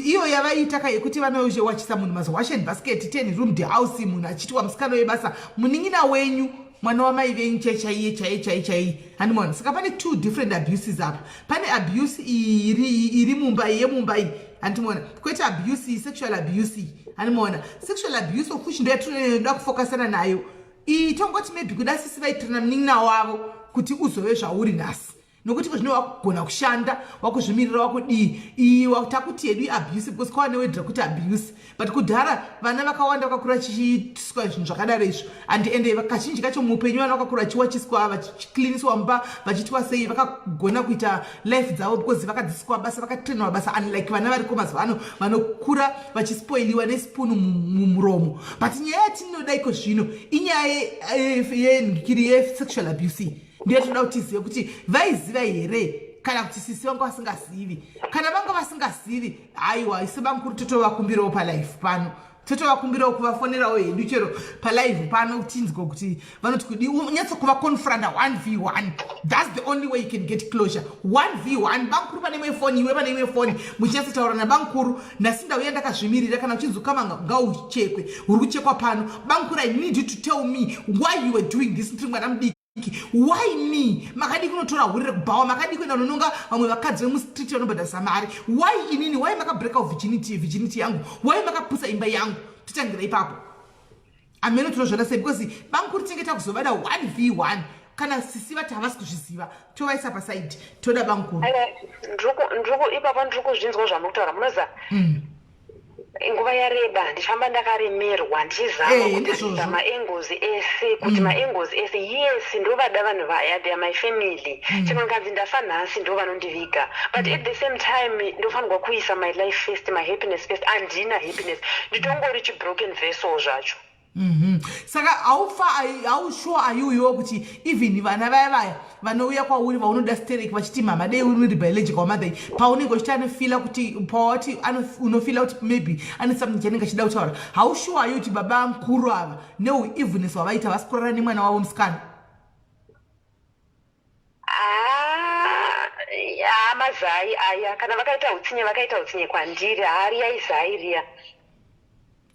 iyo yavaiita ka, yekuti vanowachisa munhu maziwashing basket, 10 roomed house, munhu achitiwa musikana webasa, munin'ina wenyu, mwana wamai venyu, chai chaiye chaiye chai chai, handimona. Saka pane two different abuses apa. Pane abuse iri mumba, iyi yemumba iyi, handimona, kwete abuse iyi, sexual abuse iyi, handimona. Sexual abuse of which ndo yatinoda kufokasana nayo iyi. Tongoti maybe kuda sisi vaitirana munin'ina wavo kuti uzove zvauri nhasi, nokuti zvino wakugona kushanda, wakuzvimirira, wakudii. Iyi takuti yedu iabuse because kwava neword rekuti abuse, but kudhara vana vakawanda vakakura chichiitiswa zvinhu zvakadaro izvo, and ende kazhinji kacho muupenyu vana vakakura vachiwachiswa, vachicleaniswa mumba, vachiitwa sei, vakagona kuita life dzavo because vakadzidziswa basa, vakatrainwa basa, unlike vana variko mazuva ano vanokura vachispoiliwa nesipunu mumuromo. But nyaya yatinoda iko zvino inyaya yenhikiri yesexual abuse. Ndiyo toda kuti tizive kuti vaiziva here kana kuti sisi vanga vasingazivi. Kana vanga vasingazivi, haiwa, isi bamukuru totovakumbirawo palive pano, totovakumbirawo kuvafonerawo hedu chero palive pano, tinzwe kuti vanoti kudi. Nyatsokuvaconfronta 1v1. That's the only way you can get closure, 1v1. Bamukuru pane imwe foni, iwe pane imwe foni, muchinyatsotaura nabamukuru. Nhasi ndauya ndakazvimirira. Kana uchinzi ukama ngauchekwe, uri kuchekwa pano. Bamukuru, I need you to tell me why you were doing this. Ndiri mwana mudiki, why me? Makadi kunotora hure rekubhawa? Makadi kuenda kunononga vamwe vakadzi vemustreet vanobhadharisa mari? Why inini? Why makabreaka virginity yangu? Why makapusa imba yangu? Totangira ipapo. Ameno tinozvona sei, because bamukuru tinenge takuzovada 1v1. Kana sisi vati havasi kuzviziva, tovaisa pasaidi, toda bamukuru. Ipapo ndiri kuzvinzwa zvamuri kutaura, munoziva nguva yareba ndichifamba ndakaremerwa, ndichizama kutarisa Ndizvozvo. Maangles ese kuti maangles ese, yes, ndovada vanhu vaya, they are my family. Chero nganzi ndafa nhasi, ndo vanondiviga, but at the same time ndofanirwa kuisa my life first, my happiness first. Handina happiness, nditongori chibroken vessel zvacho. Saka haufa hausure ayuyo kuti even vana vaya vaya vanouya kwauri vaunoda stereki vachiti, "Mama, dei uri biological mother," paunenge uchiti anofeela kuti pawati unofeela kuti maybe ane something chanenge achida kutaura, hausure ayu kuti baba mukuru ava neuevilness hwavaita vasi kurara nemwana wavo musikana? Ah, ya mazai aya, kana vakaita utsinye, vakaita utsinye kwandiri. Haariya, izai riya.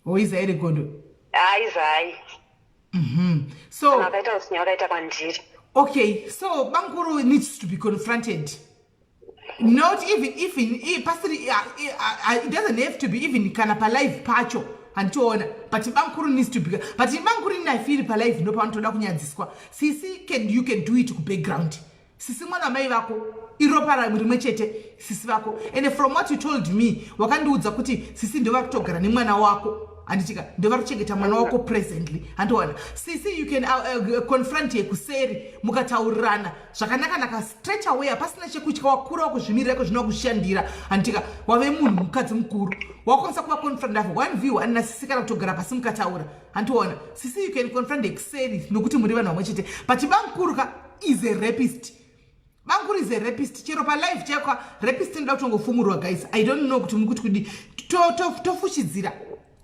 Oizai regondo. Haizai. So Kana vakaita utsinye, vakaita kwandiri. Okay, so bamkuru needs to be confronted, not even even pasiri, it doesn't have to be even kana palive pacho, handitoona, but bamkuru needs to be, but bamkuru inafeeli palive ndo pavanotoda kunyadziswa. Sisi can, you can do it kubackground. Sisi mwana wamai vako, iropa rimwe chete, sisi vako. And from what you told me, wakandiudza kuti sisi ndo vari kutogara nemwana wako, handitika? Ndo vari kuchengeta mwana wako presently, handiona? Sisi you can confront yekuseri, mukataurirana zvakanaka-naka straight away, hapasina chekutya. Wakura, wakuzvimirira kwezvino, wakushandira, handitika? Wave munhu mukadzi mukuru, wakwanisa kuva confront avo 1 v 1 nasisi, kana kutogara pasi mukataura, handiona? Sisi you can confront yekuseri nokuti muri vanhu vamwe chete, but bamkuru ka is a rapist. Bamkuru is a rapist. Chero palive chekwa rapist inoda kutongofumurwa. Guys, I don't know kuti mukuti kudi. Tofushidzira,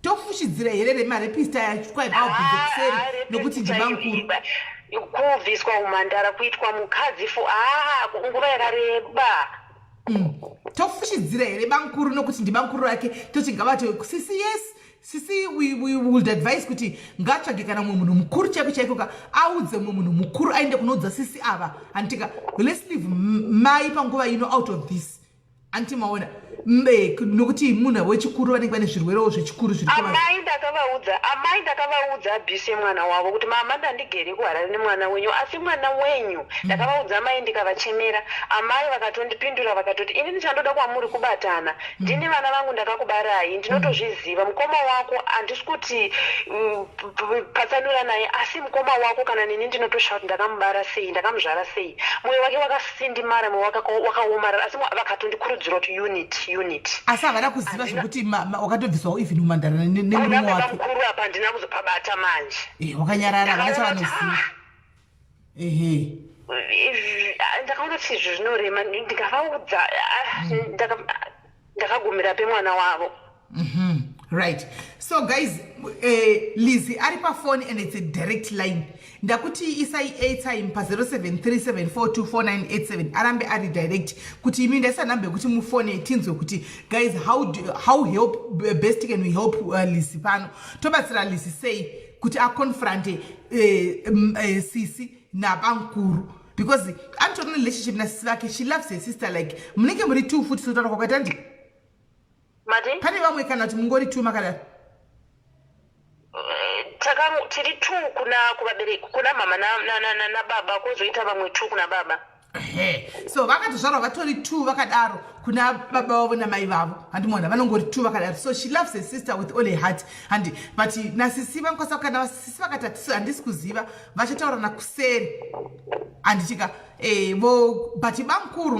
tofushidzira here remarapist aya kwaibva kuseri nokuti ndibamkuru? Kubviswa umhandara, kuitwa mukadzi fu aa nguva yakareba. Tofushidzira here bamkuru nokuti ndibamkuru vake? Toti ngavati sisi, yes, sisi, we would advise kuti ngatsvage kana mumwe munhu mukuru chaiko chaiko ka, audze mumwe munhu mukuru aende kunoudza sisi ava, handitika? Let's leave mai panguva ino out of this, anti maona? Nokuti munhu wechikuru vanenge vane zvirwerewo zvechikuru zviri. Amai ndakavaudza, amai ndakavaudza abuse yemwana wavo, kuti mama, ndandigere kuHarare nemwana wenyu, asi mwana wenyu ndakavaudza amai, ndikavachemera. Amai vakatondipindura vakatoti, "Ini ndichandoda kwamuri kubatana, ndini vana vangu ndakakubarai, ndinotozviziva. Mukoma wako handisi kuti patsanura naye, asi mukoma wako kana neni ndinotoshaa kuti ndakamubara sei, ndakamuzvara sei. Mwoyo wake wakasindimara, mwoyo wakaomarara." Asi vakatondikurudzira kuti unity, unity. Asi havana kuziva zvekuti wakatobviswawo even umhandara nemurume wake? Mukuru apa handina kuzopabata manje. Wakanyarara, havana chavanoziva, ehe. Ndakaona kuti izvi zvinorema, ndikavaudza, ndakagumira pemwana wavo. Right, so guys, Lizzy ari pafoni and it's a direct line. Ndakuti isai airtime pa0737424987, arambe ari direct, kuti imi ndaisa nhamba yekuti mufone tinzwe kuti guys, how help best can we help Lizzy pano? Tobatsira Lizzy sei kuti aconfronte sisi nabankuru? Because anotori nerelationship nasisi vake, she loves her sister. Like munenge muri two futi, sotaura kwakaita ndi Mati? Pane vamwe kana kuti mungori two makadaro? Tiri two kuna kuvabereki, kuna mama nababa, kwozoita vamwe two kuna baba. Ehe, so vakatozvarwa vatori two vakadaro kuna baba vavo namai vavo, handimona? Vanongori two vakadaro. So she loves her sister with all her heart, handi? But nasisi vanokwanisa, kana sisi vakati handisi kuziva, vachataura nakuseri, handichika? Vo but bamkuru,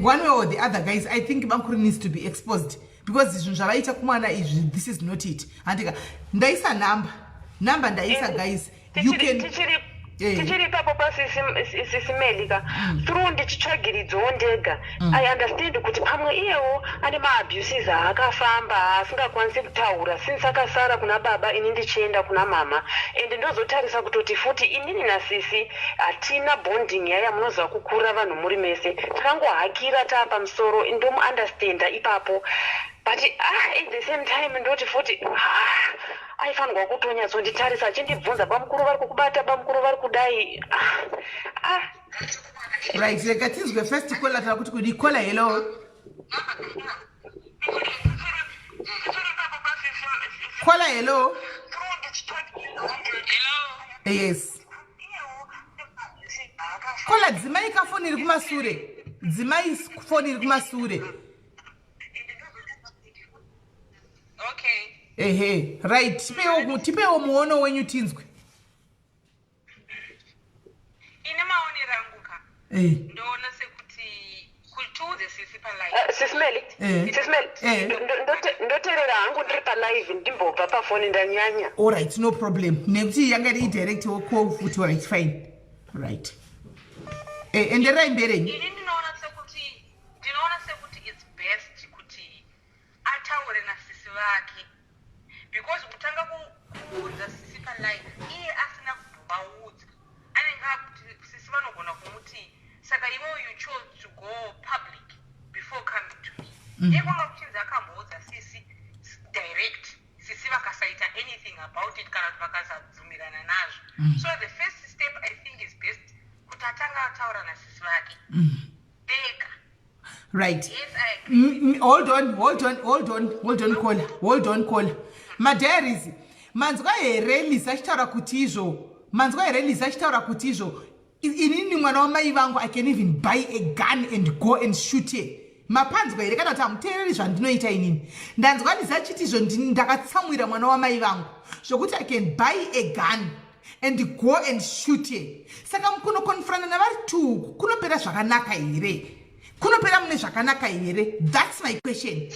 one way or the other, guys, I think bamkuru needs to be exposed, because zvinhu zvavaita kumwana izvi, this is not it, handika? Ndaisa nhamba, nhamba ndaisa, guys, you can Tichiri ipapo pasisi Melika, through ndichitsvagiridzawo ndega, I understand kuti pamwe iyewo ane maabuses aakafamba asingakwanisi kutaura, since akasara kuna baba, ini ndichienda kuna mama. And ndozotarisa kutoti futi inini nasisi hatina bonding yaya, munoziva kukura vanhu muri mese, takangohakira taapamusoro. Ndomuunderstanda ipapo, but at the same time ndoti futi aifanirwa kutonyatsonditarisa achindibvunza, "Bamukuru vari kukubata? Bamukuru vari kudai?" Right, rega tinzwe first caller tara kuti kudi. Caller, hello. Caller, hello. Yes. Caller, dzimai kafoni iri kumasure. Dzimai foni iri kumasure. Okay. Ehe, right, tipewo muono wenyu tinzwe. Ini maonero angu ka, ndoona sekuti kutiudze sisi palive. Sis Melly, Sis Melly, ndoteerera hangu ndiri palive, ndimbobva pafoni, ndanyanya. Alright, no problem, nekuti yanga iri direct call futi. Alright, fine, right, endererai mberi. Ini ndinoona sekuti it's best kuti ataure nasisi vake, because kutanga kuudza sisi palive iye asina kumbovaudza, anenge akuti sisi vanogona kumuti, "Saka iwewo you chose to go public before coming to me." Iye kwanga kuchinzi akamboudza sisi direct, sisi vakasaita anything about it kana kuti vakasabvumirana nazvo. So the first step, I think, is best kuti atanga ataura nasisi vake vega. Right. Yes, I agree. Hold on, hold on, hold on, hold on, caller, hold on, caller. Madiaries, manzwa here Lisa achitaura kuti izvo? Manzwa here Lisa achitaura kuti izvo, "Inini mwana wamai vangu, I can even buy a gun and go and shoot her"? Mapanzwa here, kana kuti hamuteereri zvandinoita inini? Ndanzwa Lisa achiti izvo, "Ndakatsamwira mwana wamai vangu zvokuti I can buy a gun and go and shoot her." Saka mukunokonfrana navari two kunopera zvakanaka here? Kunopera mune zvakanaka here? That's my question.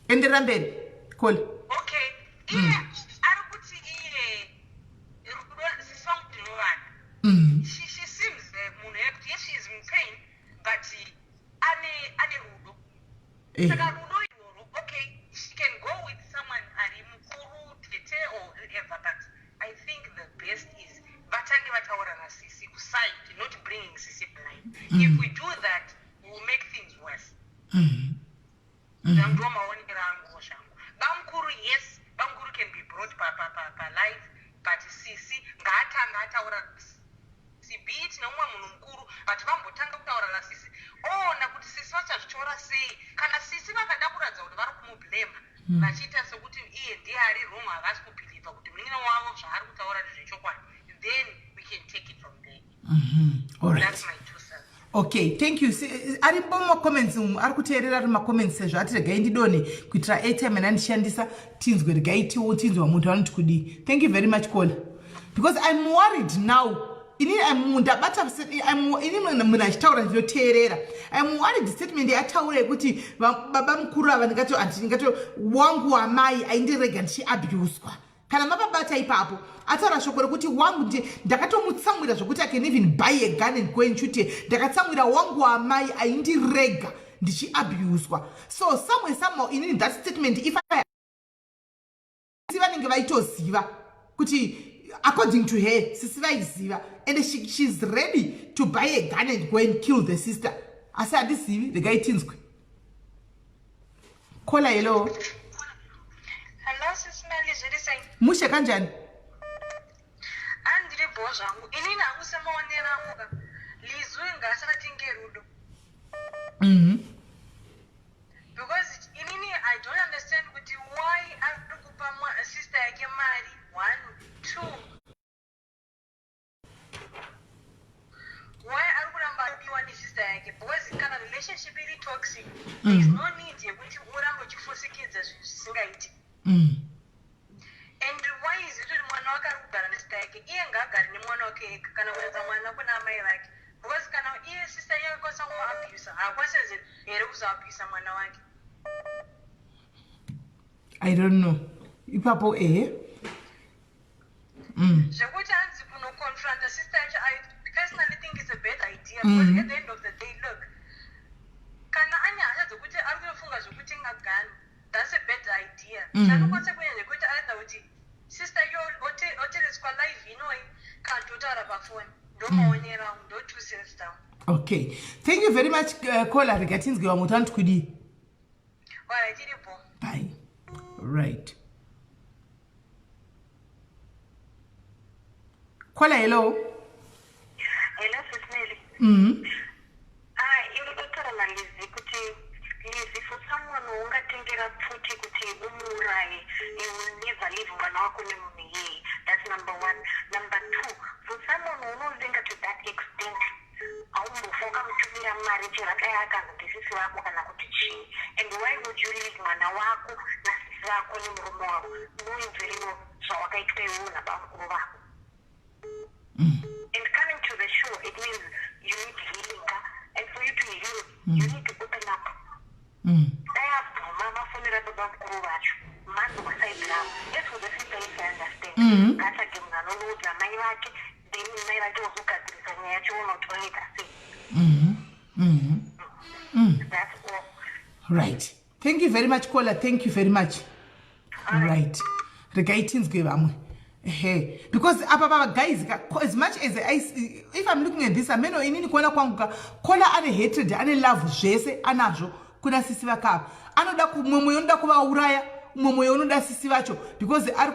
Enderera mberi, caller. Okay, iye ari kuti iye rudo, sisi vangu ndinovada. She seems munhu yekuti, yes, she is in pain, but ane rudo. Saka rudo irworwo, okay, she can go with someone ari mukuru, tete or whoever, but I think the best is vatange vataura nasisi kuside, not bringing sisi blind. If we do that, we will make things worse. Ndo maonero anguwo zvangu. Bamukuru, yes, bamukuru can be brought palive, but sisi ngaatanga ataura, be it neumwe munhu mukuru, but vambotanga kutaura nasisi, oona kuti sisi vachazvitora sei. Kana sisi vakada kuratidza kuti vari kumublema, vachiita sekuti iye ndiye ari wrong, havasi kubhilivha kuti munin'ina wavo zvaari kutaura ndezvechokwadi, then we can take it from there. All right. That's my two cents. Okay, thank you. Aripo macomments umu, ari kuteerera ari macomments, sezvo ati regai ndidone kuitira airtime andandishandisa. Tinzwe, regai tiwo tinzwa munhu vanoti kudii. Thank you very much, caller, because I'm worried now. Inini ndabata ini munhu achitaura ndinoteerera. I'm worried statement yataura yekuti baba mukuru ava, ndingato ndingato wangu wamai aindirega ndichiabuswa. Kana mapabata ipapo, ataura shoko rekuti wangu, ndakatomutsamwira zvokuti I can even buy a gun and go and shoot her. Ndakatsamwira wangu wamai aindirega ndichiabuswa. So somewhere, somehow, inini that statement, if I vanenge vaitoziva kuti, according to her, sisi vaiziva, and she's ready to buy a gun and go and kill the sister. Asi handizivi, regai tinzwe. Caller, hello. Hello, Sis Melly, zviri sei? Mushe, kanjani? Andiri bho zvangu. Inini hangu, semaonero angu ka, Lizwi ngaasati rudo. Because inini I don't understand kuti why ari kupa sister yake mari, one, two, why ari kuramba apiwa nesister yake? Because kana relationship iri toxic, there is no need yekuti urambe uchifusikidza zvinhu zvisingaiti. And why is it kuti mwana wake ari kugara nesister yake? Iye ngaagare nemwana wake ega, kana kuedza mwana kuna amai vake, because kana iye sister iye akwanisa kumuabusa, haakwanisi here kuzoabusa mwana wake? I don't know ipapo, ehe. Zvekuti hanzi kunoconfronta sister yacho, I personally think it's a bad idea, because at the end of the day, look, kana ane hasha dzekuti ari kutofunga zvekutenga gun, that's a bad idea. Chaanokwanisa kuita ndekuti either kuti sister iyo otereswa live inoi, kana kuti otaura pafoni. Ndo maonero angu, ndo two cents down. Okay, thank you very much, caller. Rega tinzwe vamwe kuti vanoti kudii. Alright, iripo. Bye. Right, caller, hello. Hello, Sis Melly. Ah, iri kutaura naLizi kuti Lizi, for someone ungatengera pfuti kuti umuuraye, you will never leave mwana wako nemunhu iyeye. That's number one. Number two, for someone unovenga to that extent. mari chero dai akanzi ndisisi vako kana kuti chii. And why would you leave mwana wako nasisi vako nemurume wako, knowing very well zvawakaitwa iwewo nabamukuru vako? And coming to the show, it means you need healing ka? And for you to heal, you need to open up. Dai abvuma, mafonera baba mukuru vacho, manzwa side ravo. As for the sister, if I understand, ngaatsvage munhu anonoudza mai vake, then mai vake vozogadzirisa nyaya yacho, ona kuti vanoita sei. That's all. Right, thank you very much, caller. Thank you very much. Right, regai tinzwe vamwe. Ehe, because apa pava guys ka, as much as I, if I'm looking at this, ameno inini kuona kwangu ka, caller ane hatred, ane love, zvese anazvo kuna sisi vakava. Anoda mumwe mwoyo unoda kuvauraya, umwe mwoyo unoda sisi vacho, because ari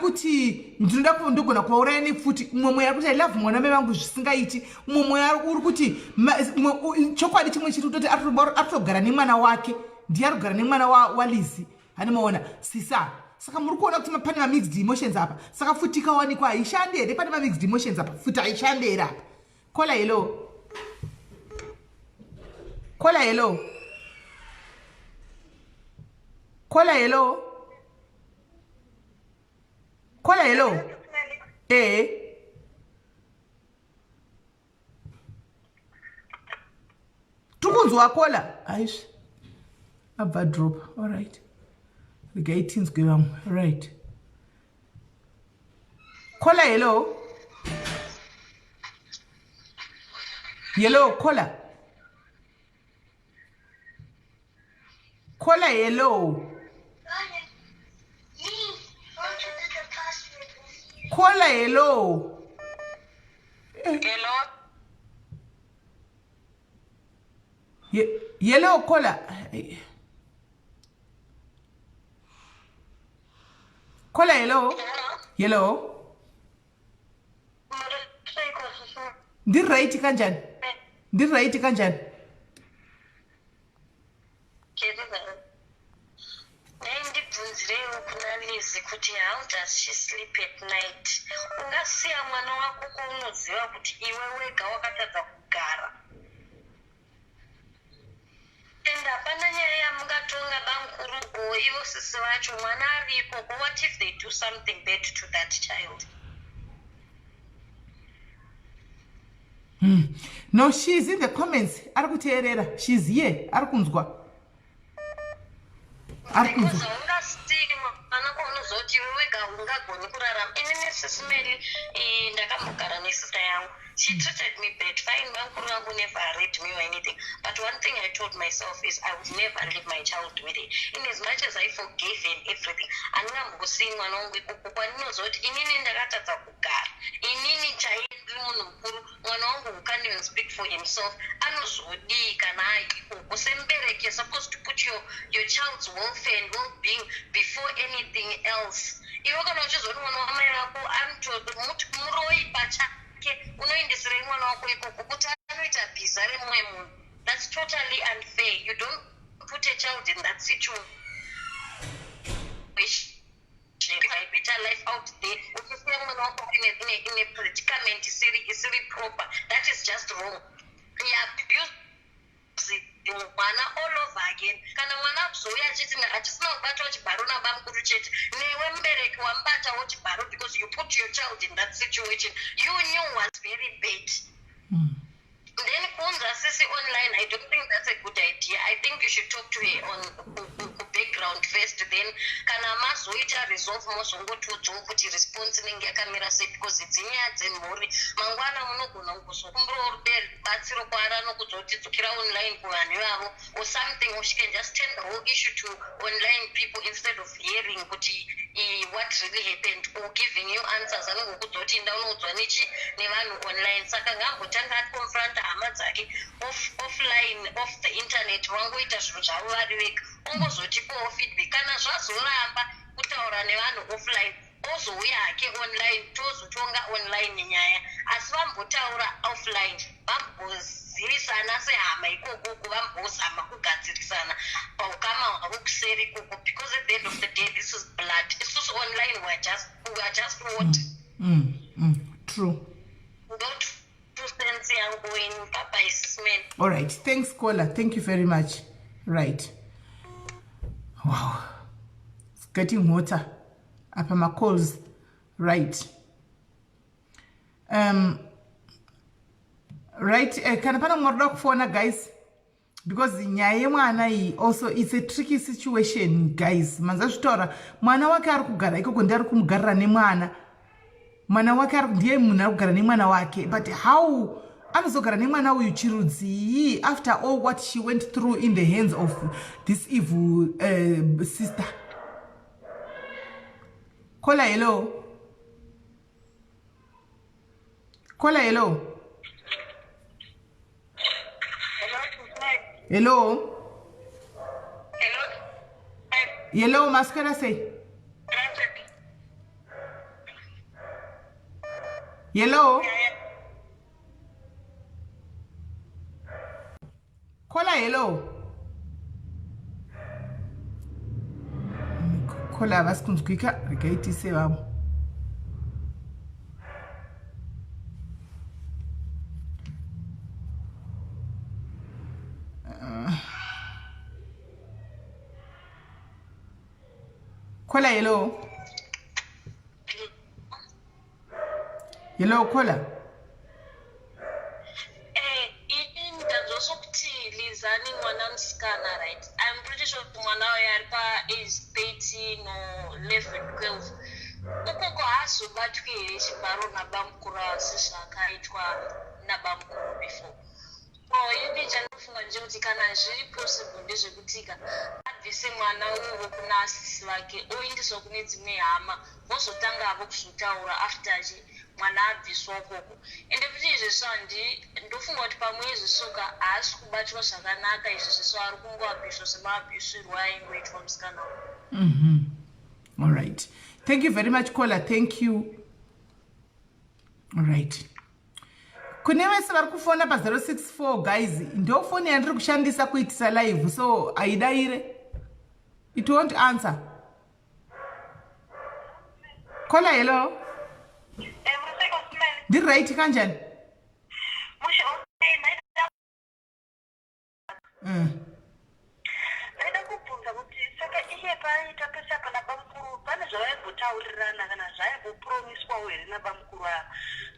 kuti ndinoda ndogona kuvauraya nepfuti. Umwe mweya ari kuti I love mwana mai vangu zvisingaiti. Umwe mweya uri kuti chokwadi chimwe chiri kutoti ari kutogara nemwana wake, ndiye ari kugara nemwana waLizi, hani maona sisa. Saka muri kuona kuti pane mamixed emotions apa. Saka futi ikawanikwa haishandi here? Pane mamixed emotions apa, futi haishandi here apa? Caller, hello. Caller, hello. Caller, hello. Caller, hello. Ee, tiri kunzwa, caller. Aizvi, abva drop. Allright, regai tinzwe vamwe. Right, caller, hello. Hello, caller. Caller, hello. Caller, hello. Hello. Hello, caller. Caller, hello. Hello. Ndiri right, kanjani? Ndiri right, kanjani? Dai ndibvunzireiwo kuna Lizi kuti how does she sleep at night? Ungasiya mwana wako kwaunoziva kuti iwe wega wakatadza kugara, and hapana nyaya yamungatonga bamukuru o ivo sisi vacho, mwana ari ikoko. What if they do something bad to that child? No, she's in the comments, ari kuteerera. She's here, ari kunzwa, ari Because kunzwa. haungasii mwana kwaunozoti iwe wega ungagoni kurarama. Inini, Sis Melly, ndakambogara nesister yangu. She treated me bad, fine. Bamukuru vangu never rape me or anything, but one thing I told myself is I would never leave my child with it. In as much as I forgave and everything, handingambosii mwana wangu ikoko kwandinozoti inini ndakatadza kugara. Inini chaiye ndiri munhu mukuru, mwana wangu who can't even speak for himself anozodii kana ari ikoko? Semubereki, you're supposed to put your child's welfare and well-being before anything else. Iwe kana uchizoti mwana wamai vako muroi pachake, unoendesirei mwana wako ikoko kuti anoita bhiza remumwe munhu? That's totally unfair. You don't put a child in that situation. A better life out there, uchisiya mwana wako in a predicament isiri proper. That is just wrong. Abuse mwana all over again. Kana mwana akuzouya achiti hachisina kubatwa chibharo nabamukuru chete, newe mubereki wamubatawo chibharo, because you put your child in that situation. You knew was very bad. Then kuunza sisi online, I don't think that's a good idea. I think you should talk to her on background first, then kana mazoita resolve, mozongotiudzawo kuti response inenge yakamira sei, because dzinyaya dzemhuri. Mangwana munogona kuzokumbirawo rubatsiro kwaari, anokudza dzokera online kuvanhu ivavo or something, or she can just turn the whole issue to online people instead of hearing kuti what really happened or giving you answers. Anongokudza kuti inda unoudzwa nechi nevanhu online. Saka ngaambotanga aconfronta hama dzake offline, off the internet, vangoita zvinhu zvavo vari vega, ongozotipowo feedback. Kana zvazoramba kutaura nevanhu offline, ozouya hake online, tozotonga online nyaya. Asi vambotaura offline, vambozivisana sehama ikokoko, vambozama kugadzirisana paukama hwavo kuseri ikoko, because at the end of the day this is blood. Isusu online we are just what? True. Not two cents yangu. Mel. All right, thanks caller, thank you very much. Right, wow, it's getting hotter apa macalls. Right, right, kana pana mumwe ruda kufona guys, because nyaya yemwana iyi also, it's a tricky situation guys. Manza zvitaura, mwana wake ari kugara ikoko, ndi ari kumugarira nemwana, mwana wake ndiye munhu ari kugara nemwana wake, but how anozogara nemwana uyu chirudzii after all what she went through in the hands of this evil sister? Caller, hello. Caller, hello. Hello. Hello. Hello, maswera sei? Hello caller, hello caller, havasi kunzwika, regai tise vamwe. Caller, hello. Hello caller. Ini ndanzwa sokuti Lizani mwana musikana, right? I'm pretty sure kuti mwana uyo ari paage 13 or 11, 12 ukoko, haazobatwi here chibharo nabamukuru asi zvakaitwa nabamukuru before? So ini chandinofunga ndechekuti kana zviri possible ndezvekutika abvise mwana uwo kuna asisi vake, oindiswa kune dzimwe hama, vozotanga havo kuzotaura after chi mwana abviswa ukoko. Ende futi izvezvo handi ndofunga kuti pamwe izvesoka haasi kubatwa zvakanaka izvezviso, ari kungoabviswa semaabvisirwo aingoitwa musikana uyu. All right, thank you very much caller, thank you. All right, kune vese vari kufona pa064 guys, ndo foni yandiri kushandisa kuitisa live, so haidaire, it won't answer. Caller, hello. Ndiri right, kanjani? Mushe, ndaida kubvunza kuti saka iye paaita pese apa nabamukuru, pane zvavaimbotaurirana kana zvaimbopromiswawo here nabamukuru ava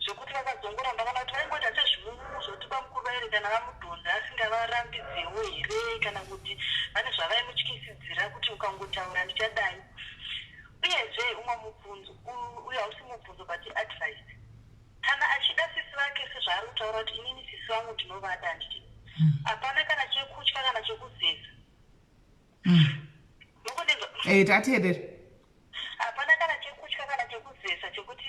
zvekuti vakazongoramba, kana kuti vaingoita sezvimumumu zvokuti bamukuru vairekana vamudhonza asingavarambidzewo here, kana kuti vane zvavaimutyisidzira kuti ukangotaura ndichadai? Uyezve umwe mubvunzo, uyo hausi mubvunzo but advice, kana achida sisi vake sezvaari kutaura kuti inini sisi vangu ndinovada, handiti hapana kana chekutya kana chekuzeza? Nokundinzwa? Tateerera. Hapana kana chekutya kana chekuzesa chekuti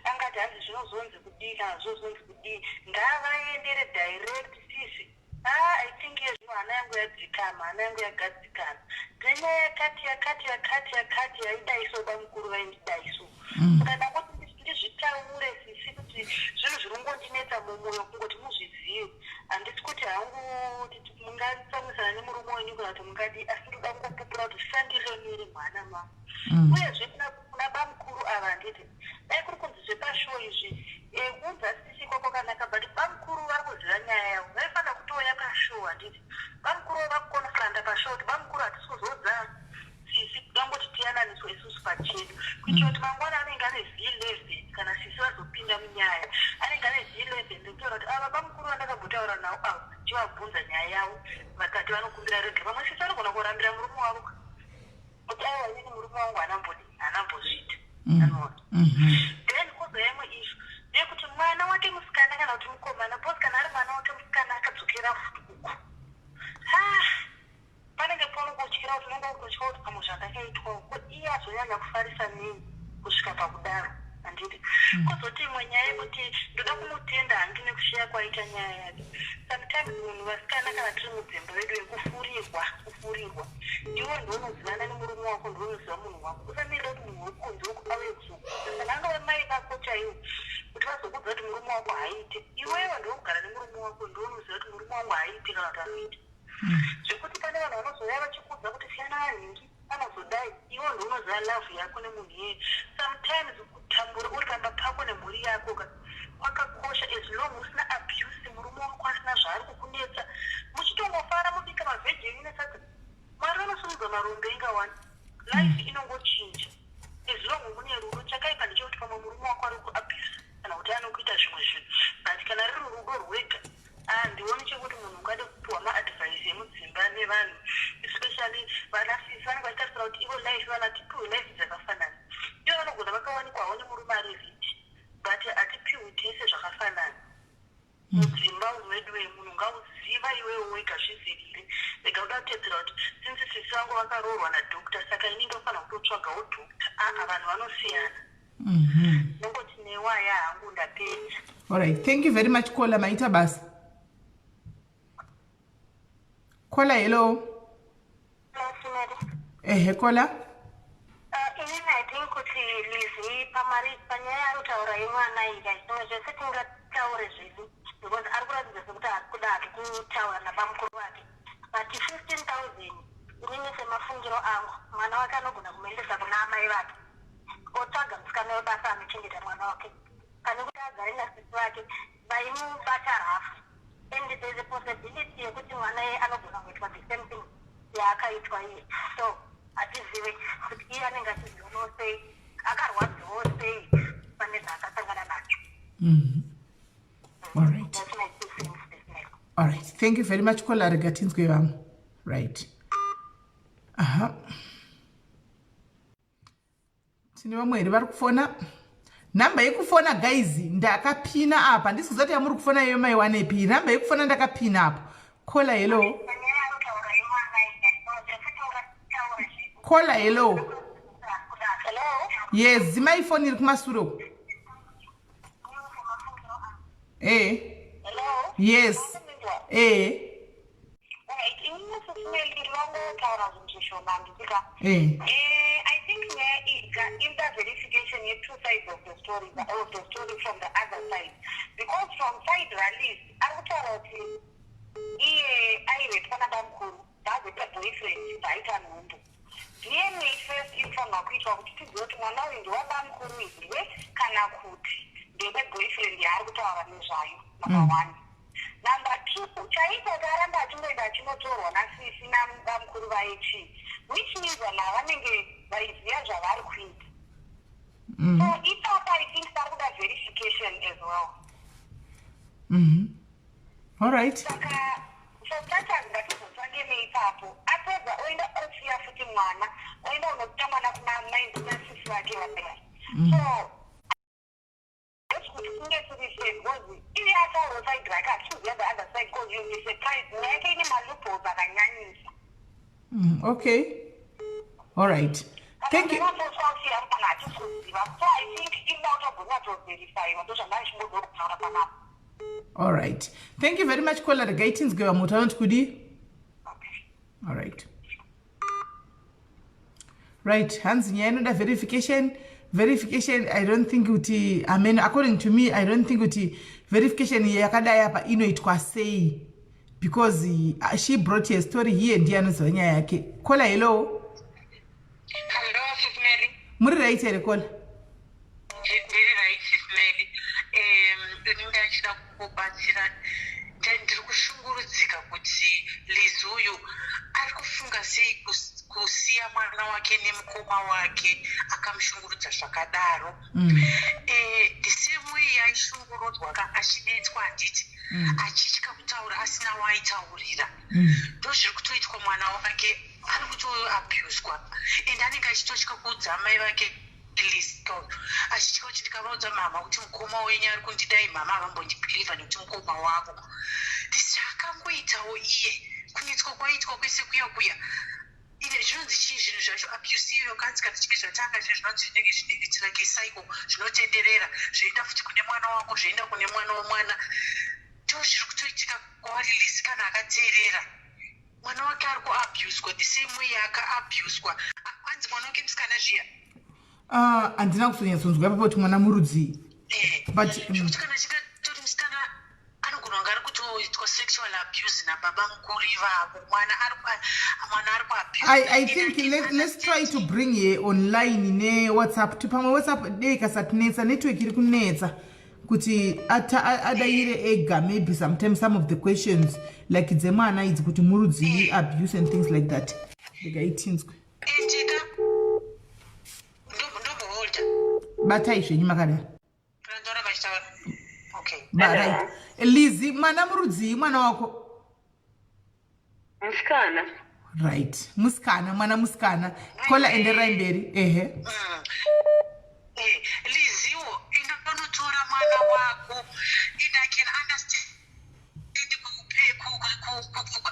angati hanzi zvinozonzi kudii kana zvozonzi kudii. Ngavaendere direct sisi. Ah, I think iye zvino hana yangu yadzikama, hana yangu yagadzikana nenyaya yakati yakati yakati yakati yaidai so, bamukuru vaindidai so. Saka ndangoti ndizvitaure sisi kuti zvinhu zviri kungondinetsa mumwoyo, kungoti muzvizive. Handisi kuti hangu mungatsamwisana nemurume wenyu kana kuti mungadii, asi ndoda kungopupura kuti zvisandiremere mwana mangu. Uyezve kuna bamukuru ava, handiti dai kuri kunzi zvepashow izvi, kuunza sisi kwakanaka, but bamukuru vari kuziva nyaya yavo, vaifanira kutouya pashow, handiti bamukuru vakuconfronta pashow kuti bamukuru, hatisi kuzoudza sisi, dangoti tiyananiswe isusu pachedu, kuitira kuti mangwana anenge ane z11 kana sisi vazopinda munyaya, anenge ane z11 ndekutaura kuti ava bamukuru vandakambotaura navo ava, chivabvunza nyaya yavo, vakati vanokumbira rege. Vamwe sisi vanogona kurambira murume wavo kuti aiwa, inini murume wangu hanambodi, hanambozviita, anoona. Then kozouya imwe issue ndeyekuti mwana wake musikana kana kuti mukomana, because kana ari mwana wake musikana akadzokera futi uku, ah, panenge ponokutyira kuti unonga kutotya kuti pamwe zvandakaitwawo ko iye azonyanya kufarisa nei kusvika pakudaro, handiti? Kozoti imwe nyaya yekuti ndoda kumutenda hangi nekushiya kwaita nyaya yake. Sometimes munhu, vasikana, kana tiri mudzimba vedu, yekufurirwa, kufurirwa, iwe ndounozivana nemurume wako, ndounoziva munhu wako. Usamirira kuti munhu wekunze uku auye kuzokudza, kana angava mai vako chaiwo, kuti vazokudza kuti murume wako haaite. Iwewe ndokugara nemurume wako, ndounoziva kuti murume wangu haaite kana kuti anoita. Zvekuti pane vanhu vanozouya vachikudza kuti siyana nanhingi, anozodai, iwe ndounoziva love yako nemunhu iyeye. Sometimes kutambura uri pamba pako nemhuri yako ka kwakakosha, as long usina abuse. murume wako asina zvaari kukunetsa, muchitongofara mobika mavheji enyu nesadza. Mwari vanosimudza marombe inga wani. Life inongochinja as long mune rudo. Chakaipa ndechekuti pamwe murume wako ari kuabuse kana kuti anokuita zvimwe zvinhu, but kana riri rudo rwega, handioni chekuti munhu ungade kupiwa maadvice emudzimba nevanhu, especially vanasisi vanenge vachitarisira kuti ivo life vana tipiwe life dzakafanana. Ivo vanogona vakawanikwawo nemurume ari rich, but hatipiwi tese zvakafanana mudzimba umu. Vedu vemunhu ngauziva iwewe wega, zvizivire rega kuda kutedzera kuti since sisi vangu vakaroorwa nadoctor, saka ini ndofanira kutotsvagawo doctor. Aa, vanhu vanosiyana. Nongoti newaya hangu, ndapedza. Alright, thank you very much, caller. Maita basa, caller. Hello. Ehe, caller. Inini I think kuti Lizi pamari panyaya yaari kutaura yemwana iyi, zvimwe zvese tingataure zvedu because ari kuratidza sekuti haasi kuda hake kutaura nabamukuru vake, but 15,000, inini semafungiro angu, mwana wake anogona kumuendesa kuna amai vake, otsvaga musikana webasa anochengeta mwana wake, pane kuti agare nasisi vake vaimubata rafu. And there's a possibility yekuti mwana iye anogona kuitwa the same thing yaakaitwa iye, so hatizive kuti iye anenge achizvionawo sei, akarwadziwawo sei pane zvaakasangana nacho. All right. That's my two cents this night. All right, thank you very much, caller. Rega tinzwe vamwe. Right, aha, tine vamwe here vari kufona? Nhamba yekufona, guys, ndakapina apa. Handisi kuziva kuti yamuri kufona iyo maiwanepi nhamba yekufona. Ndakapina apo. Caller, hello. Caller, hello. Hello. Yes, dzimai foni iri kumasure uku. Hello. Yes. Right, inini Sis Melly ndinongotaura zvinhu zvishoma, handisika. I think nyaya iyi ka inoda verification ye-two sides of the story, of the story from the other side, because from side raLiz ari kutaura kuti iye airetwa nabamukuru, bvazoita boyfriend, bvaita nhumbu. DNA first inofanirwa kuitwa kuti tizive kuti mwana uyu ndewabamukuru here kana kuti ndeweboyfriend yaari kutaura nezvayo, number one. Number two, chaita kuti aramba achingoenda achinotorwa nasisi nabamukuru vaichi, which means vanhu ava vanenge vaiziva zvavari kuita. So ipapa I think pari kuda verification as well. All right. Saka for starters ngatizotange neipapo. Apedza oenda osiya futi mwana, oenda unokuta mwana kuna mai nasisi vake vaya. So hesi kuti kunge tiri fair, because iye ataura side rake, hatikuziva the other side, because you'll be surprised, nyaya yake ine maloopholes akanyanyisa. Okay, all right, thank you. Unotosa mwana, hatisi kuziva. So I think inoda kutogonyatsoverifyiwa, ndozvandanga chimboda kutaura panapa. All right, thank you very much, caller. Regai tinzwe vamwe kuti vanoti kudii. All right, right, hanzi nyaya inoda verification. Verification, I don't think kuti, I mean, according to me, I don't think kuti verification yakadai apa inoitwa sei, because she brought her story here, ndiye anoziva nyaya yake. Caller, hello. Hello, Sis Melly. Muri right here, caller? Ndiri right, Sis Melly. Ini ndachida kukubatsira. Ndiri kushungurudzika kuti Liz uyu ari kufunga sei kusiya mwana wake nemukoma wake akamushungurudza zvakadaro. The same way yaishungurudzwa ka achinetswa, handiti, achitya kutaura, asina waaitaurira, ndozviri kutoitwa mwana wake, ari kutoabuswa and anenge achitotya kuudza amai vake Liz, achitya kuti ndikavaudza mama kuti mukoma wenyu ari kundidai, mama havambondibhilivha nekuti mukoma wavo. Zvakangoitawo iye kunetswa kwaitwa kwese kuya kuya ine zvinonzi chii zvinhu zvacho, abuse iyoyo kanzi kana chinge zvatanga zvinhu zvinonzi zvinenge zvinenge, it's like a cycle, zvinotenderera, zvoenda futi kune mwana wako, zvoenda kune mwana womwana. Ndo zviri kutoitika kwaari Liz. Kana akateerera, mwana wake ari kuabuswa the same way yaakaabuswa. Anzi mwana wake musikana zviya. Ah, handina kuzonyatsonzwa ipapo kuti mwana murudzii. But Zvekuti kana chingatori musikana anogona kunge ari kutoitwa sexual abuse nababa mukuru ivavo, mwana ari kuabuse. I think let's try to bring her online neWhatsApp. Pamwe WhatsApp dei kasatinetsa, network iri kunetsa. Kuti adayire ega maybe sometimes some of the questions like dzemwana idzi kuti murudzii, abuse and things like that. Regai tinzwe. Indika ndomboholda. Batai zvenyu makadaro. Ndoramba chitaura. Okay. Right, Lizi, mwana murudzii mwana wako? Musikana. Right, musikana, mwana musikana. Caller, enderai mberi, ehe. Liziwo, inonotora mwana wako, and I can understand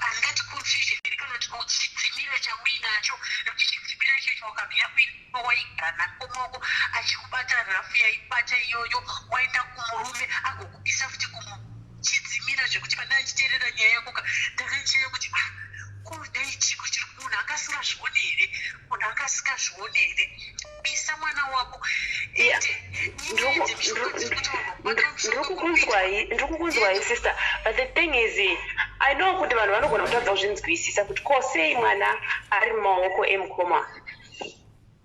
angati confusion iri kana kuti chidzimira chauinacho, nekuti chidzimira ichocho wakabvira kuino waigara nako maoko achikubata rafu yaibata iyoyo, waenda kumurume agokubisa futi kumu chidzimira, zvekuti pandanga ndichiteerera nyaya yako ka, ndakaichaya kuti, ah, kudai chiko chiri munhu anga asingazvioni here? Munhu anga asingazvioni here? Bisa mwana wako. Ende nyaya dzemishonga dziri kutaurwa, kubata mushonga Ndiri kukunzwai sister, but the thing is, I know kuti vanhu vanogona kutadza kuzvinzwisisa kuti ko sei mwana ari mumaoko emukoma.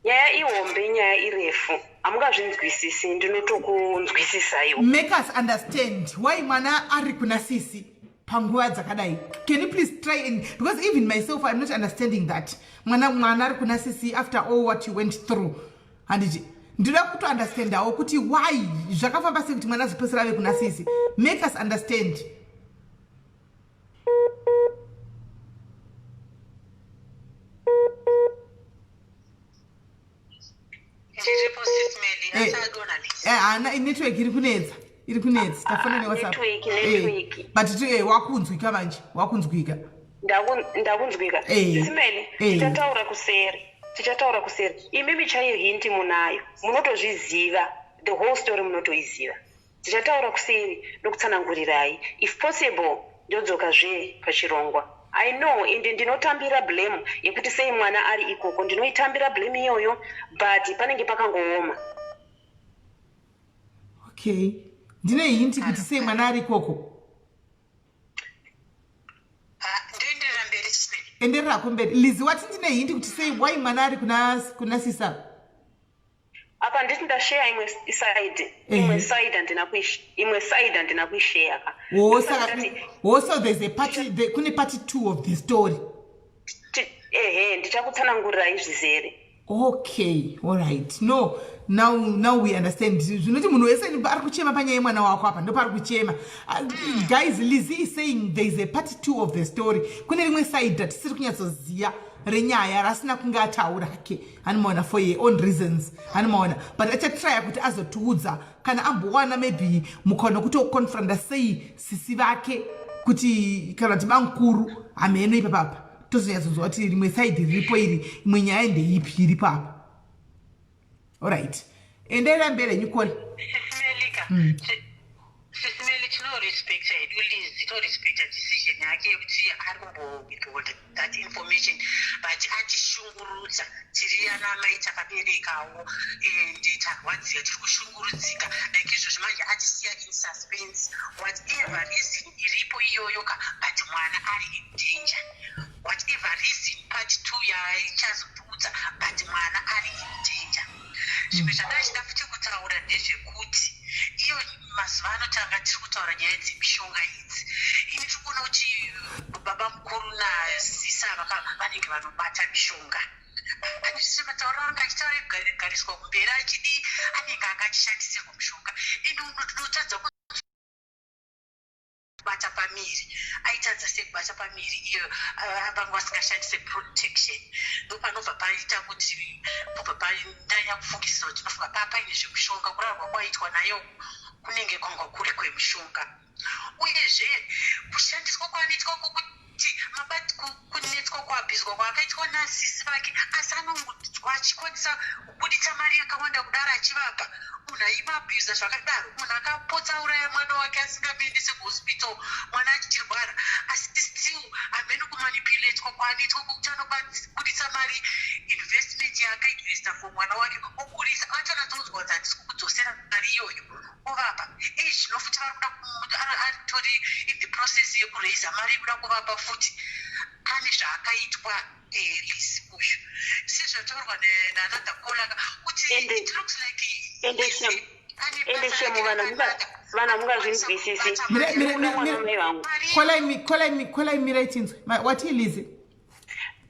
Nyaya ihombe, nyaya irefu, hamungazvinzwisisi, ndinotokunzwisisaiwo. Make us understand why mwana ari kuna sisi panguva dzakadai. Can you please try and, because even myself, I'm not understanding that mwana ari kuna sisi after all what you went through. Handiti ndinoda kutounderstandawo kuti why, zvakafamba sei kuti mwana azopedzisira ave kuna sisi. Make us understand. Ndiripo, Sis Melly. Asadona Lizi. Hana network iri kunetsa, iri kunetsa, tafona neWhatsApp. Network, network. But wakunzwika manje, wakunzwika. Ndakunzwika. Sis Melly, tichataura kuseri, tichataura kuseri. Imimi chaiyo hint munayo, munotozviziva the whole story, munotoiziva. Tichataura kuseri nokutsanangurirai. If possible, ndodzokazve pachirongwa. I know, ende ndinotambira blame yekuti sei mwana ari ikoko, ndinoitambira blame iyoyo, but panenge pakangooma. Okay, ndine hint kuti sei mwana ari ikoko. Ndoenderera mberi, Sis Melly? Endererako mberi, Lizi. Wati ndine hint kuti sei, why mwana ari kuna sisa. Apa nditi ndasheya imwe side, imwe side handina imwe side handina kuisheya ka. Oh, Saka saka ndati oh, so there's a part, kune part two of the story. Ehe, ndichakutsanangurirai zvizere. Okay, alright. No, now we understand. Zvinoti munhu wese ari kuchema panyaya yemwana wako apa, ndopari kuchema. Guys, Lizzie is saying there is a part two of the story. Kune rimwe side ratisiri kunyatsoziva renyaya rasina kunge ataura hake, animaona, for her own reasons, animaona, but achatraya kuti azotiudza kana ambowana maybe mukana wekuti oconfronta sei sisi vake, kuti kana kuti bamukuru, hameno ipapapa tozonyatsonzwa kuti rimwe side riripo iri, imwe nyaya ndeipi iripo apa. Alright, enderera mberi henyu, caller. Sis Melly ka. Sis Melly, tinorespecta hedu Lizi, torespecta decision yake yekuti ari kumbowithhold that information, but atishungurudza tiri ana mai takaberekawo and tarwadziwa, tiri kushungurudzika. Like izvozvi manje atisiya in suspense. Whatever reason iripo iyoyo ka, but mwana ari in danger. Whatever reason, part two yaichazotiudza, but mwana ari in danger. Zvimwe zvandachida futi kutaura ndezvekuti iyo mazuva ano tanga tiri kutaura nyaya dzemishonga idzi. Ini tiri kuona kuti baba mukuru nasisa vanenge vanobata mishonga. Handisise matauriro anga achitaura ekugariswa kumberi achidii, anenge anga achishandisirwa mushonga, ende unotadza kubata pamiri. Aitadza sei kubata pamiri iyo vanga vasingashandise protection? Ndopanobva paita kuti pobva pandanya kufungisisa kuti nofunga paa paine zvemushonga, kurarwa kwaitwa nayo kunenge kwanga kuri kwemushonga. Uyezve kushandiswa kwaanoitwa kwokuti kunetswa, kuabhizwa kwaakaitwa nasisi vake, asi anongonzwa achikwanisa kubuditsa mari yakawanda kudaro achivapa munhu aimabhiza zvakadaro, munhu akapotsa auraya mwana wake asingamuendese kuhospital mwana achirwara, asi still hamene kumanipulatwa kwaanoitwa kwokuti anobuditsa mari, investment yaakainvesta for mwana wake, obudisa, achonatoudzwa kuti handisi kukudzosera mari iyoyo, ovapa. Ei, zvino futi vari kuda aritori in the process yekuraisa mari yekuda kuvapa futi. Ane zvaakaitwa Lizi uyu, sezvataurwa naanother caller kuti it looks like ende ane ende basa shemu rake vanhu rakanaka. Vana mungazvinzwisisi. Ndinomuda mwana wamai vangu. Caller, mirai tinzwe. Watii, Lizi?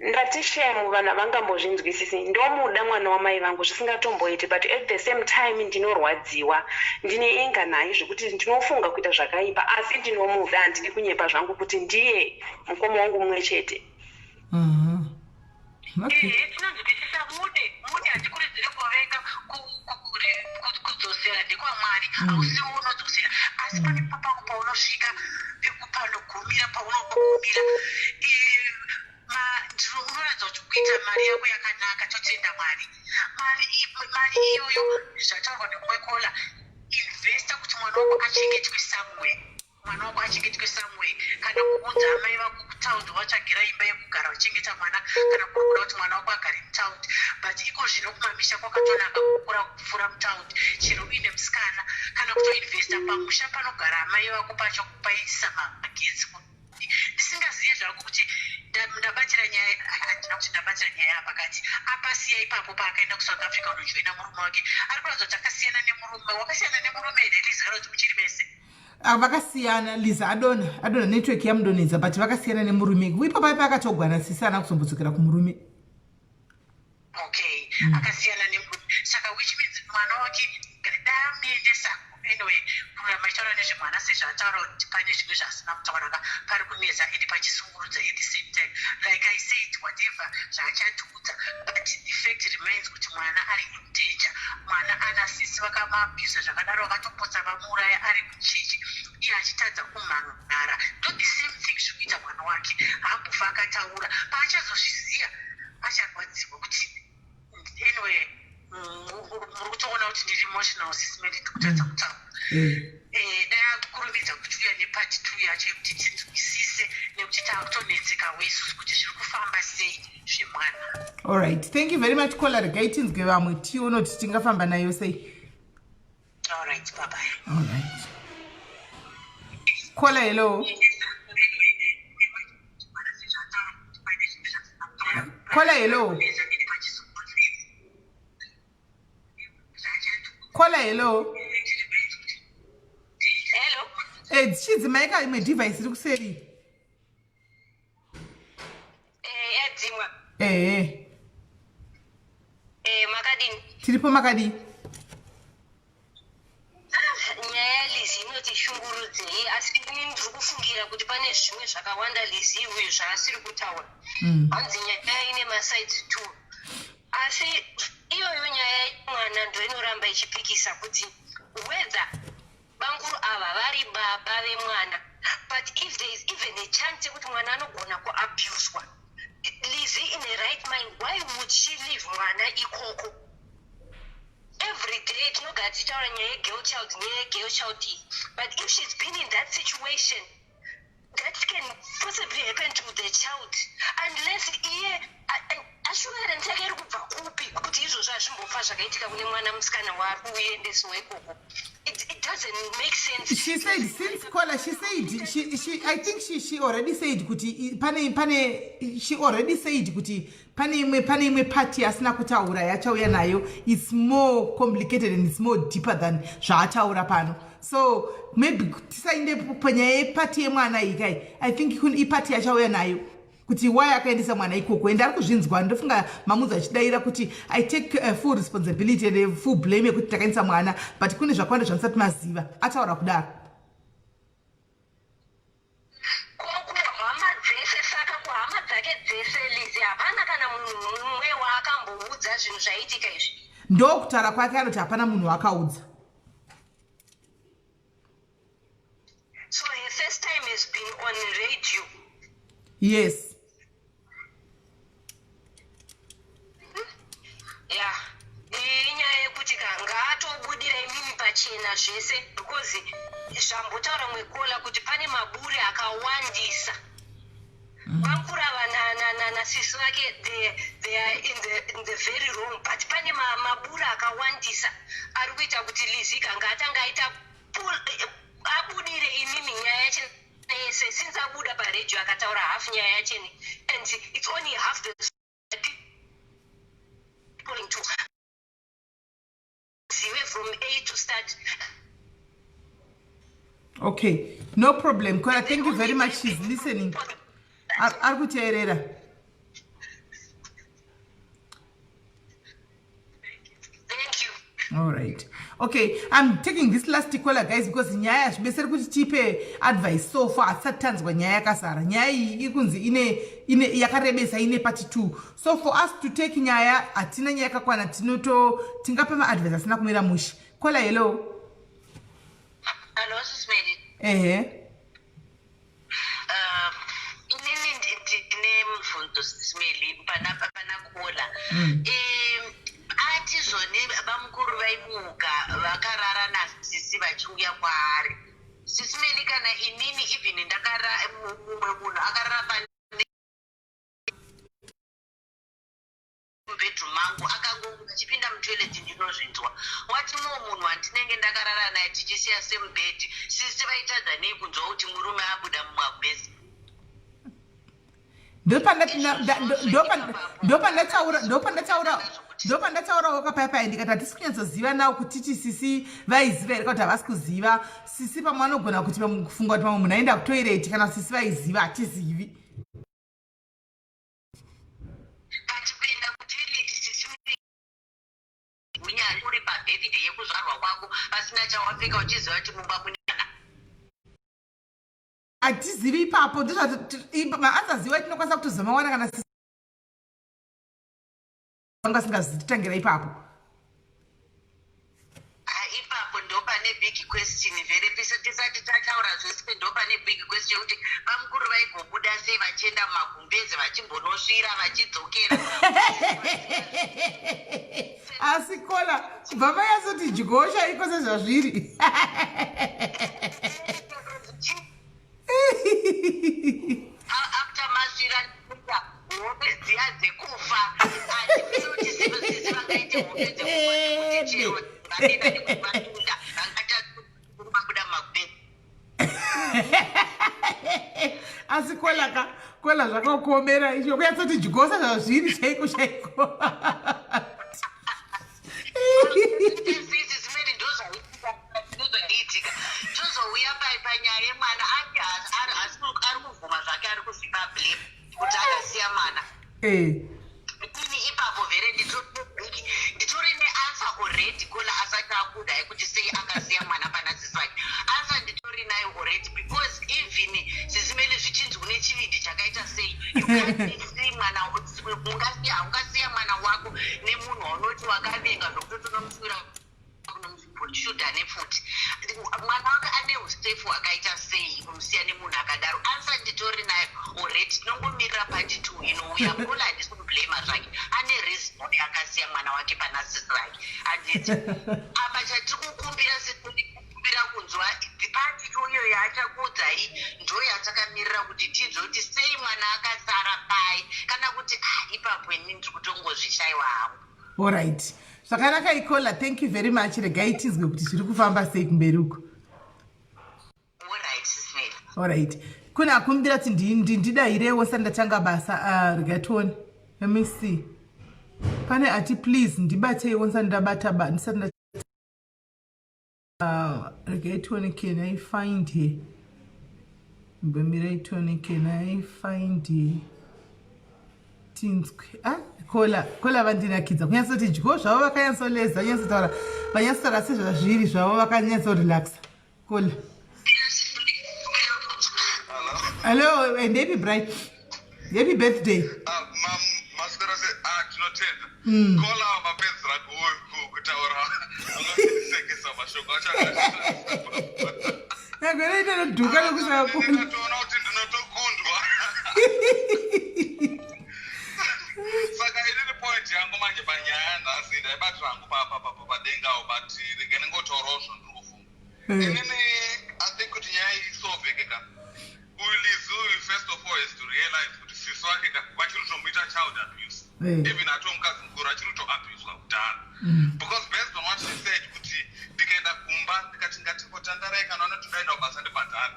Ndati shame, vanhu havangambozvinzwisisi. Ndomuda mwana wamai vangu zvisingatomboiti, but at the same time ndinorwadziwa, ndine anger naye zvekuti ndinofunga kuita zvakaipa, asi ndinomuda. Handidi kunyepa zvangu kuti ndiye mukoma wangu mumwe chete. Okay. Ehe, tinonzwisisa. Mude, mude, hatikurudziri kuvenga. Kudzosera ndekwaMwari, hausiwo unodzosera, asi pane papangu paunosvika panogumira, paunogumira. Unoratidza kuti kuita mari yako yakanaka, totenda Mwari. Mari iyoyo, zvataurwa nemumwe caller, investa kuti mwana wako achengetwe somewhere, mwana wako achengetwe somewhere, kana kuudza amai vako kutaundi, watsvagira imba yekugara uchengeta mwana, kana kuri kuda kuti mwana wako agare mutaundi. But iko zvino kumamisha kwakatonaka kukura kupfuura mutaundi, chero uine musikana, kana kutoinvesta pamusha panogara amai vako pacho, kupaitisa magetsi. Ndisingazive zvangu kuti ndabatira nyaya, handina kuti ndabatira nyaya yapakati apasiya ipapo paakaenda kuSouth Africa unojoina murume wake. Ari kuratidza kuti akasiyana nemurume. Wakasiyana nemurume here, Lizi, kana kuti muchiri mese? Ah, vakasiyana. Liza adona, adona, network yamudonedza, but vakasiyana nemurume. Ipapo ipa akatogwana sisi ana kuzombodzokera kumurume. Okay, akasiyana nemurume, saka which means mwana wake damuendesa. Anyway, kuramba ichitaura nezvemwana sezvaataura kuti pane zvimwe zvaasina kutaura ka, pari kunetsa ende pachisungurudza at the same time. Like I said, whatever zvaachatiudza, but the fact remains kuti mwana ari in danger. Mwana ana sisi vakamaabhusa zvakadaro, vakatopotsa vamuuraya ari muchechi, iye achitadza kumhan'ara. Ndo the same thing zviri kuita mwana wake. Haambofa akataura. Paachazozviziva acharwadziwa kuti, anyway, muri kutoona kuti ndiri emotional, sisi Mary, ndikutadza kutaura. Dai akukurumidza kuchiuya nepart two yacho yekuti tinzwisise, nekuti taakutonetsekawo isusu kuti zviri kufamba sei zvemwana. Alright, thank you very much, caller. Regai tinzwe vamwe, tione kuti tingafamba nayo sei. Alright, bye bye. Alright, caller, hello. Caller, hello. Caller, hello. Hello. Chidzimaika imwe device iri kuseri. Yadzimwa. Ehe. Makadini? Tiripo, makadii? Nyaya yaLizi inotishungurudzei, asi ini ndiri kufungira kuti pane zvimwe zvakawanda Lizi uyu zvaasiri kutaura. Hanzi nyaya ine masides two, asi iyoyo nyaya yemwana ndo inoramba ichipikisa kuti whether bamukuru ava vari baba vemwana. But if there is even a chance yekuti mwana anogona kuabuswa, Lizi in a right mind, why would she leave mwana ikoko? Every day tinogara tichitaura nyaya yegirl child, nyaya yegirl child iyi, but if she's been in that situation, that can possibly happen to the child, unless iye assurance yake iri kubva kupi kuti izvozvo hazvimbofa zvakaitika kune mwana musikana waari kuendesiwa ikoko? It doesn't make sense. She said since, caller, she said she I think she already said kuti pane she already said kuti pane imwe party asina kutaura yachauya nayo. It's more complicated and it's more deeper than zvaataura pano, so maybe tisainde panyaya yepart yemwana iyi kai. I think ipart yachauya nayo kuti why akaendesa mwana ikoko, ende ari kuzvinzwa. Ndofunga mamudzi achidayira kuti I take full responsibility and full blame yekuti takaendesa mwana, but kune zvakawanda zvandisati maziva. Ataura kudaro. Kuhama dzese, saka kuhama dzake dzese, Lizi, hapana kana munhu mumwe waakamboudza zvinhu zvaitika izvi? Ndokutaura kwake, anoti hapana munhu waakaudza. So her first time has been on radio? Yes. Ya, inyaya yekuti ka ngaatobudira imimi pachena zvese, because zvambotaura mwecaller kuti pane maburi akawandisa. Bamukuru ava nasisi vake, they are in the very wrong, but pane maburi akawandisa ari kuita kuti Lizi kanga atanga aita abudire imimi nyaya yacho yese. Since abuda paredhiyo akataura half nyaya yachene, and it's only half the people to zive from A to start. Okay, no problem, Kola. Thank you very much. She's listening. Ari kuteerera. Thank you. All right. Okay, I'm taking this last caller, guys, because nyaya hazvibetseri kuti tipe advice so far hatisati tanzwa nyaya yakazara. Nyaya iyi iri kunzi ine yakarebesa, ine part 2. So for us to take nyaya, hatina nyaya yakakwana, tinoto tingapa maadvice asina kumira mushe. Caller, hello. Hello, Sis Melly. Ehe. Inini ndine mubvunzo, Sis Melly, pana caller. Ati zvone vamukuru vaimuka vakarara nasisi vachiuya kwaari. Sis Melly, kana inini even ndakara, mumwe munhu akarara pane mubedroom mangu, akangomuka achipinda mutoilet, ndinozvinzwa. Wati mumwe munhu wandinenge ndakarara naye tichisiya same bed, sisi vaitadza nei kunzwa kuti murume abuda mumabhesi? Ndopandataurawo kapaipai, ndikati hatisi kunyatsoziva nawo kutiti sisi vaiziva here kuti havasi kuziva. Sisi pamwe anogona kuti kufunga kuti pamwe munhu aenda kutoilet, kana sisi vaiziva, hatizivi. But kuenda kutoilet, sisi, unyari uri pabirthday yekuzvarwa kwako pasina chawapfeka, uchiziva kuti mumba mune vana. Hatizivi ipapo. Maasaziva, tinokwanisa kutozomawana kana sisi vanga singazititangira ipapo. Ah, ipapo ndo pane big question very pise tisati tataura zvese. Ndo pane big question yekuti vamukuru vaigobuda sei vachienda mumagumbezi, vachimbonosvira, vachidzokera? Asi caller, kubva vanyatsoti dyo chaiko sezvazviri. After masvira, hope dziya dzekufa, handiti sisi vangaite hope dzekufa dzekuti chero vanenda nekuvatunda vangatavabuda mumagumbezi? Asi caller ka, caller, zvakakuomera icho kunyatsoti dyo sezvazviri chaiko chaiko. Sisi zimweni ndozvaitika. Tozouya panyaya yemwana. Ati ari kubvuma zvake, ari kuzvipa blame kuti akasiya mwana. Ini ipapo vhere nditori neanswer already, caller asati abuda, yekuti sei akasiya mwana pana sisi vake. Answer nditori nayo already, because even, Sis Melly, zvichinzi une chivindi chakaita sei, you can't see mwana, haungasiya mwana wako nemunhu waunoti wakavenga zvokutoti unomuswira kunomushuta nepfuti. Mwana wake ane usafe hwakaita sei kumusiya nemunhu akadaro? Answer nditori nayo already, tinongomirira part two inouya. Caller handisi kumublama zvake, ane reason akasiya mwana wake pana sisi vake, handiti? Apa chatiri kukumbira, kukumbira kunzwa part two iyo yaachakuudzai. Ndo yatakamirira kuti tinzwe kuti sei mwana akasara pai, kana kuti, ah, ipapo ini ndiri kutongozvishayiwa hangu. Alright, zvakanaka, icaller. Thank you very much. Regai tizwe kuti zviri kufamba sei kumberi uko. Alright, Sis Melly. Alright, kune akumbira kuti ndidayirewo sati ndatanga basa. Regai tione. Let me see. Pane ati please ndibateiwo ndisati ndabata, ndisati nda regai tione. Can I find her? Mbemirai tione. Can I find her? Tinzwe. Ah, caller, caller vandinakidza kunyatsoti dyo zvavo, vakanyatsoleza, vanyatsotaura, vanyatsotaura sezvazviri zvavo, vakanyatsorelaxa. Caller, hello and happy bright, happy birthday. Ah, maswera se? Ah, tinotenda. Caller, mapedzera kutaura, unondisekesa mashoko acho. Nagore inodhuka nekusvika kuni. Ndikatoona kuti ndinotokundwa. Saka inini point yangu manje panyaya nhasi, ndaibatira hangu padengawo, but rege ndingotaurawo zvandiri kufunga. Inini I think kuti nyaya iyi isolveke ka, uyu Lizi uyu first of all has to realize kuti sisi vake ka vachiri kutomuita child abuse. Even atoo mukadzi mukuru, achiri kutoabuswa kudhara, because based on what she said kuti ndikaenda kumba ndikati ngatimbotandarai, kana vanoti ndaenda kubasa ndibhadhare,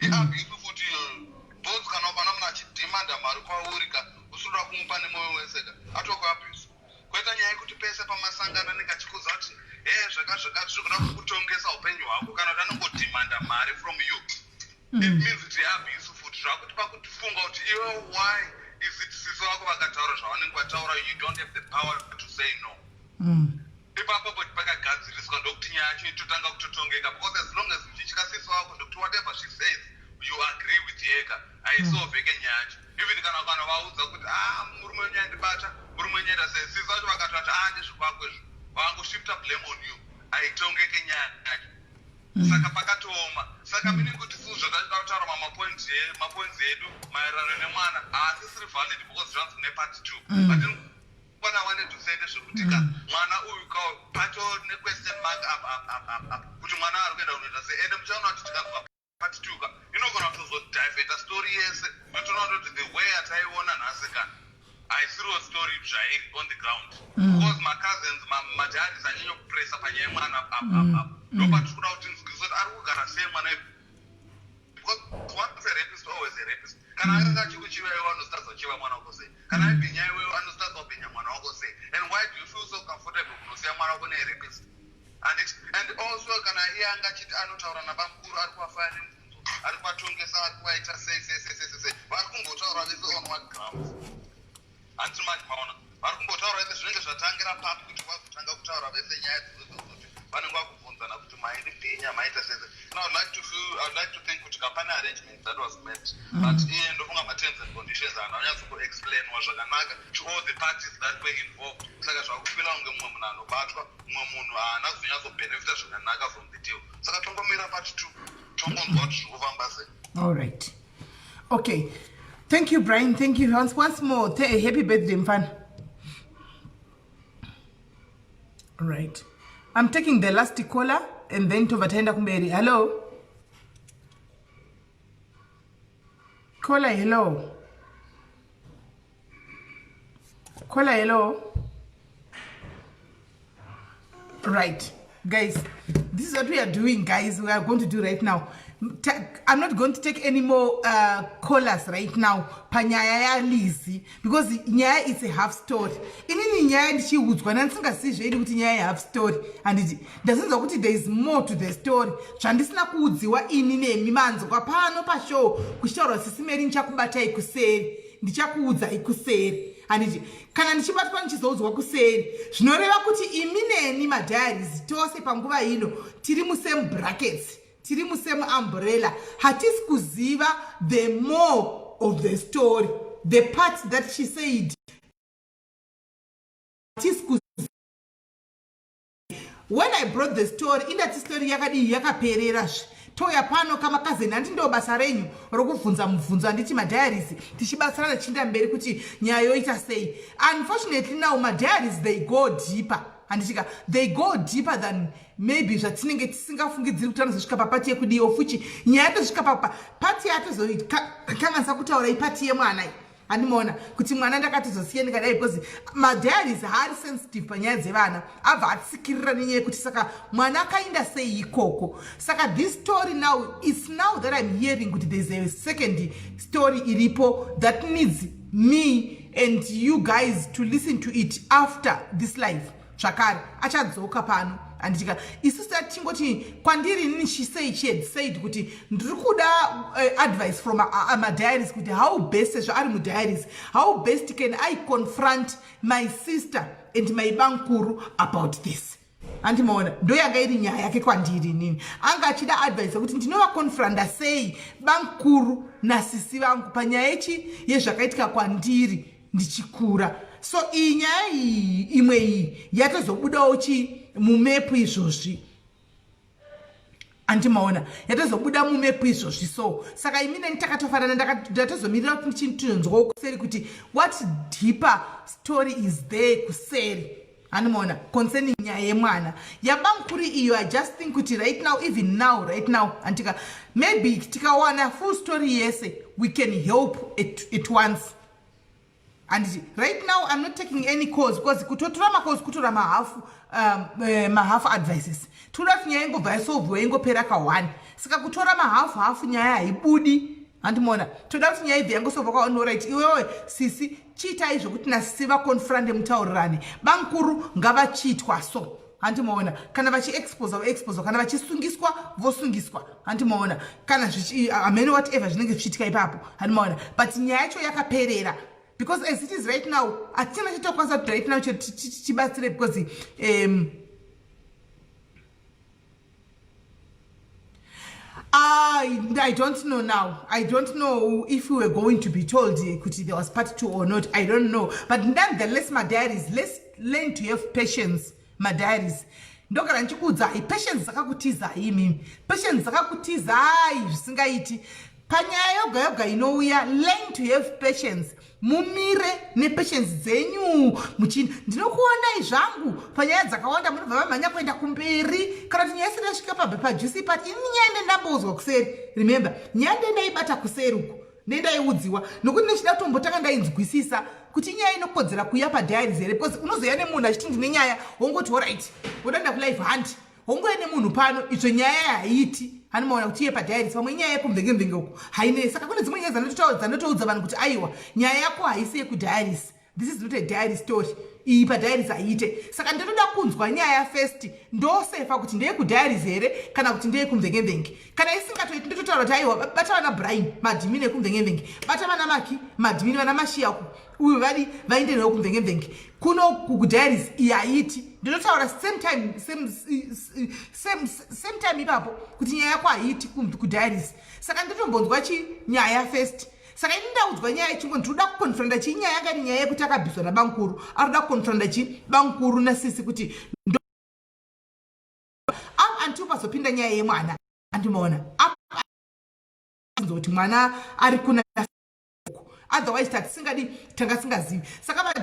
iabuse futi iyoyo. Because kana ukaona munhu achidhimanda mari kwauri ka, usinoda kumupa nemwoyo wese ka, atokuabuse. Kwoita nyaya yekuti pese pamasangano anenge achikuudza kuti he, zvakati zvakati, zvekuda kukutongesa upenyu hwako, kana kuti anongodhimanda mari from It means kuti abuse futi, zvakuti pakufunga kuti iwe, why is it sisi vako vakataura zvavanenge vataura, you don't have the power to say no? Ipapo kuti pakagadziriswa, ndokuti nyaya yacho itotanga kutotongeka, because as long as uchitya sisi wako, ndokuti whatever she says you agree with yeka, haisolveke nyaya yacho. Even kana vaudza kuti, "Ah, murume wenyu andibata, murume wenyu aita sei," sisi vacho vakatoti, "Ah, ndezvekwako izvo," vangoshifta blame on you, haitongeke nyaya yacho. Saka pakatooma. Saka meaning kuti su zvatachida kutaura mapoints edu maererano nemwana haasisiri valid, because zvanzi nepart two. But what I wanted to say ndezvekuti ka mwana uyu ka pato nequestion mark up up up up up kuti mwana ari kuenda kunoita sei. Ende muchaona kuti tikabva part two ka, inogona kutozodivheta story yese, totoona kuti the way ataiona nhasi ka haisiriwo story zvairi on the ground, because macousins, madiaries anyanya kupresa panyaya yemwana up up up. Ndopatiri kuda kuti nzwise kuti ari kugara sei mwana, because once a rapist, always a rapist. Kana akanga achikuchiva iwe, anositadza kuchiva mwana wako sei? Kana aibhinya iwewe, anositadza kubhinya mwana wako sei? And why do you feel so comfortable kunosiya mwana wako nerapist? And also kana iye anga achiti anotaura nabamukuru, ari kuvafaya nemubvunzo, ari kuvatongesa, ari kuvaita sei sei sei sei sei, vari kumbotaura vese on what grounds? Handiti manje maona vari kumbotaura vese, zvinenge zvatangira papi kuti vazotanga kutaura vese nyaya dzizozoti vanenge vakubvunzana kuti maindibhinya, maita sese? No, I'd like to think kuti kapane arrangement that was made, but iye ndofunga materms and conditions haana kunyatsokuexplainwa zvakanaka to all the parties that were involved. Saka zvakufila kunge mumwe munhu anobatwa, mumwe munhu haana kuzonyatsobhenefita zvakanaka from the deal. Saka tongomira part two, tongonzwa kuti zviri kufamba sei. All right, okay, thank you, Brian. Thank you once more. Happy birthday, mfana. Right, I'm taking the last caller and then tobva taenda kumberi. Hello, caller. Hello, caller. Hello. Right, guys, this is what we are doing, guys. We are going to do right now. I'm not going to take any more callers right now panyaya yaLizi, because nyaya is a half story. Inini nyaya ndichiudzwa nandisingazii zveidi kuti nyaya yehalf story, handiti? Ndazinzwa kuti there is more to the story zvandisina kuudziwa ini nemi manzwa pano pashow kuchitaurwa. Sisi Meri, ndichakubatai kuseri, ndichakuudzai kuseri, handiti? Kana ndichibatwa ndichizoudzwa kuseri, zvinoreva kuti imi neni madiaries tose panguva ino tiri musame brackets, tiri musame umbrella. Hatisi kuziva the more of the story, the part that she said hatisi. When I brought the story, indati story yakadii, yakapererazve. Touya pano kamakazeni, handiti ndo basa renyu rokubvunza mubvunzo, handiti madiaries? Tichibatsirana tichienda mberi kuti nyaya yoita sei. Unfortunately now madiaries, they go deeper, handitika? They go deeper than maybe zvatinenge tisingafungidziri kuti anozosvika papart yekudiwo fuchi. Nyaya yatosvika papart yatozokanganisa kutaura ipart yemwana iyi. Handimaona kuti mwana ndakatozosiya ndikadai, because madiaries haari sensitive panyaya dzevana, abva atsikirira nenyaya yekuti saka mwana akaenda sei ikoko. Saka this story now, its now that I'm hearing kuti there's a second story iripo that needs me and you guys to listen to it after this live. Zvakare achadzoka pano, handitika? Isusu tatingoti kwandiri inini, she say, she had said kuti ndiri kuda advice from madiaries kuti how best, sezvo ari mudiaries, how best can I confront my sister and my bankuru about this? Handimaona ndo yanga iri nyaya yake kwandiri inini. Anga achida advice yekuti ndinovaconfronta sei bankuru nasisi vangu panyaya yechi yezvakaitika kwandiri ndichikura. So iyi nyaya iyi imwe iyi yatozobudawo chi mumepu izvozvi, andimaona yatozobuda mumepu izvozvi. So saka imi neni takatofanana, ndatozomirira kuti tinonzwawo kuseri kuti what deeper story is there kuseri, handimaona, concerning nyaya yemwana yabamukuru iyo. I just think kuti right now, even now, right now, andika maybe tikawana full story yese, we can help at once, handiti? Right now I'm not taking any calls, because kutotora macalls kutora mahalf mahalf advices. Toda kuti nyaya ingobva yasolvwa, ingopera ka1. Saka kutora mahalf half, nyaya haibudi, handimaona? Toda kuti nyaya ibve yangosolvwa ka1. Right, iwewe sisi, chiitai zvokuti nasisi vaconfronte, mutaurirane. Bankuru ngavachiitwa so. Hanti maona kana vachiexposa voexposa, kana vachisungiswa vosungiswa. Hanti maona kana hamene whatever zvinenge zvichiitika ipapo. Hanti maona, but nyaya yacho yakaperera, because as it is right now hatina chatokwanisa kuti right now tibatsire, because I don't know now. I don't know if we were going to be told kuti there was part two or not. I don't know. But nonetheless, my diaries, let's learn to have patience, my diaries. Ndogara ndichikuudzai, patience dzakakutizai imimi, patience dzakakutizai zvisingaiti. Panyaya yoga yoga inouya, learn to have patience. Mumire nepatience dzenyu muchini. Ndinokuonai zvangu panyaya dzakawanda munobva vamhanya kuenda kumberi, kana kuti nyaya isati yasvika pajuicy part. Ini nyaya ndendamboudzwa kuseri. Remember, nyaya ndendaibata kuseri uku, nendaiudziwa nokuti nechida kutombotanga ndainzwisisa kuti inyaya inokodzera kuuya padiaries here, because unozoya nemunhu achiti ndine nyaya, wongoti alright, wodaenda kulive handi, wongoya nemunhu pano, izvo nyaya haiti. Hanimaona kuti iye padiaries pamwe inyaya yekumvenge-mvenge uku haine. Saka kune dzimwe nyaya dzanotoudza vanhu kuti aiwa, nyaya yako haisi yekudiaries, this is not a diary story, iyi padiaries haiite. Saka ndinoda kunzwa nyaya first, ndosefa kuti ndeyekudiaries here kana kuti ndeyekumvenge-mvenge. Kana isingatoiti, ndototaura kuti aiwa, bata vana Brian madhimini ekumvenge-mvenge, bata vana Maki madhimini, vana Mashiyaku uyu vadi vaende newo kumvenge-mvenge. Kuno kudiaries iyi haiti. Ndinotaura same time, same time ipapo kuti nyaya yako haiti kudiaries. Saka ndotombonzwa chi nyaya first. Saka ini ndaudzwa nyaya yechingo, ndinoda kuconfronta chi nyaya yanga iri nyaya yekuti akabviswa nabankuru, arikuda kuconfronta chi bankuru nasisi kuti up until pazopinda nyaya yemwana. Andimaona kuti mwana ari kuna, otherwise tatisingadi, tanga singazivi. Saka